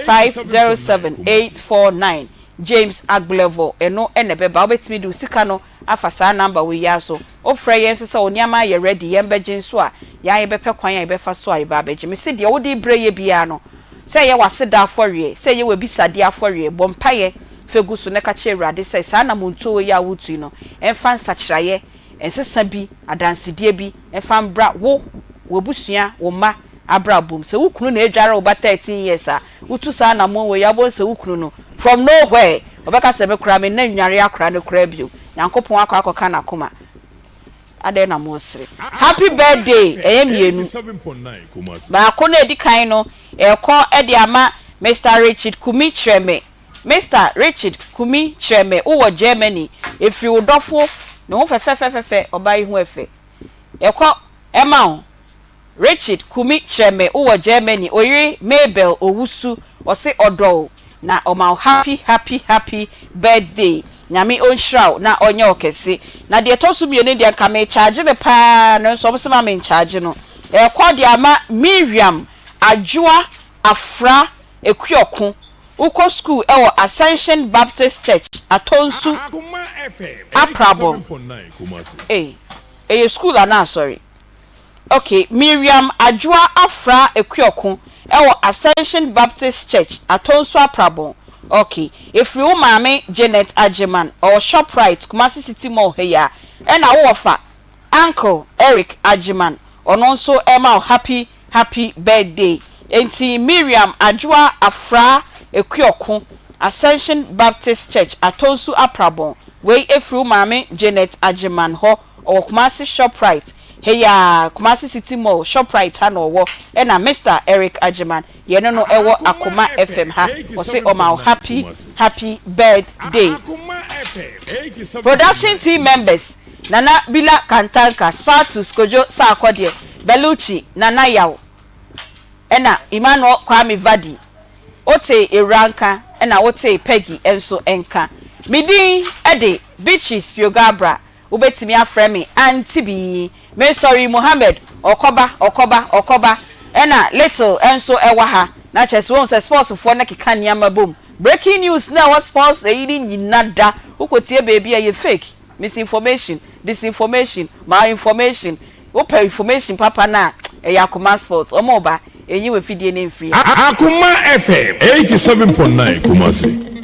[SPEAKER 2] 507 849. James Agblevor, ɛno na ɛbɛba. Wobɛtumi de wo sika no afa saa number wei yi ara so. Wofrɛ yɛn nso sɛ wo nneɛma ayɛ ready, yɛn bɛgye nso a, yɛn ara yɛbɛpɛ kwan a yɛbɛfa so a yɛbɛ abɛgye. Mese deɛ wode rebrɛ yɛ biara no, sɛ ɛyɛ w'aseda afɔreɛ, sɛ ɛyɛ w'abisadeɛ afɔreɛ, bɔ mpaeɛ fa gu so na ka kyerɛ Awurade sɛ saa anamontuo wei a woretu yi no, ɛmfa nsakyeraeɛ, nsesa bi, adansedie bi mfa mbra wo, w'abusua, wo mma abrabɔ mu. Sɛ wo kunu na adware wo ba 13 years a, wotu saa anammɔn wei a, wobɛhu sɛ wo kunu no, from nowhere, ɔbɛka sɛ me koraa me nna nnware akora no koraa bio. Nyankopɔn akɔ akɔka n'akoma. Adɛn na moresere? Happy birthday ɛyɛ mmienu. Baako no a ɛdi kan no, ɛrekɔ de ama Mister Richard Kumi Kyerɛme. Mister Richard Kumi Kyerɛme, wowɔ Germany. Ɛfiri wo dɔfo, ne ho fɛfɛfɛfɛfɛ, ɔbaa yi ho ɛfɛ. Ɛkɔ ma wo. Richard Kumi Kyerɛme wowɔ Germany oyere Mabel Owusu ɔse ɔdɔ wo na ɔma wo happy happy happy birthday Nyame ɔnhyira wo na ɔnyɛ wo kɛse na deɛ ɛtɔ so mmienu deɛ nka me charge no paa nanso ɔmo se ma me ncharge no ɛkɔ de ama Miriam Adwoa Afra Akuoko wokɔ school ɛwɔ Ascension Baptist Church Atonsu Aprabon ei ɛyɛ school anaa asɔre. Ok, Miriam Adwoa Afra Akuoko wɔ Ascension Baptist Church, Atonsu Aprabon. Ok, ɛfiri wo maame Janet Agyeman, ɔwɔ Shoprite, Kumasi City Mall ha yi ara. Ɛna wo wɔfa, Uncle Eric Agyeman, ɔno nso rema wo happy happy birthday. Enti Miriam Adwoa Afra Akuoko, Ascension Baptist Church, Atonsu Aprabon, wei ɛfiri wo maame Janet Agyeman hɔ. Ɔwɔ Kumasi Shoprite heyaa, Kumasi City Mall, Shoprite ha na ɔwɔ, ɛna Mister Eric Agyeman, yɛne no ɛwɔ Akoma FM ha, ɔse ɔma wo happy happy birthday. Production team members, Nana Bila Kantanka, Spartus Kojo Sarkodie, Belucci, Nana Yaw, ɛna Emmanuel Kwame Vadi. Wotee Ewura nka ɛna wotee Peggy nso nka. Me din de Beatrice Piogaabra, wobɛtumi afrɛ me Auntie Bee. Mesɔre Mohammed, ɔkɔba, ɔkɔba, ɔkɔba, ɛna Little nso wɔ ha. Na kyerɛ sɛ woahu sɛ sports foɔ no keka nneɛma bom. Breaking news no a ɛwɔ sports ayi no nyina da, wokɔtie baabi a ɛyɛ fake, misinformation, disinformation, malinformation. Wopɛ information papa no a, ɛyɛ Akoma Sports. Wɔn reba, ɛnyi w'afidie no mfiri ha.
[SPEAKER 1] Akoma FM 87.9 Kumasi.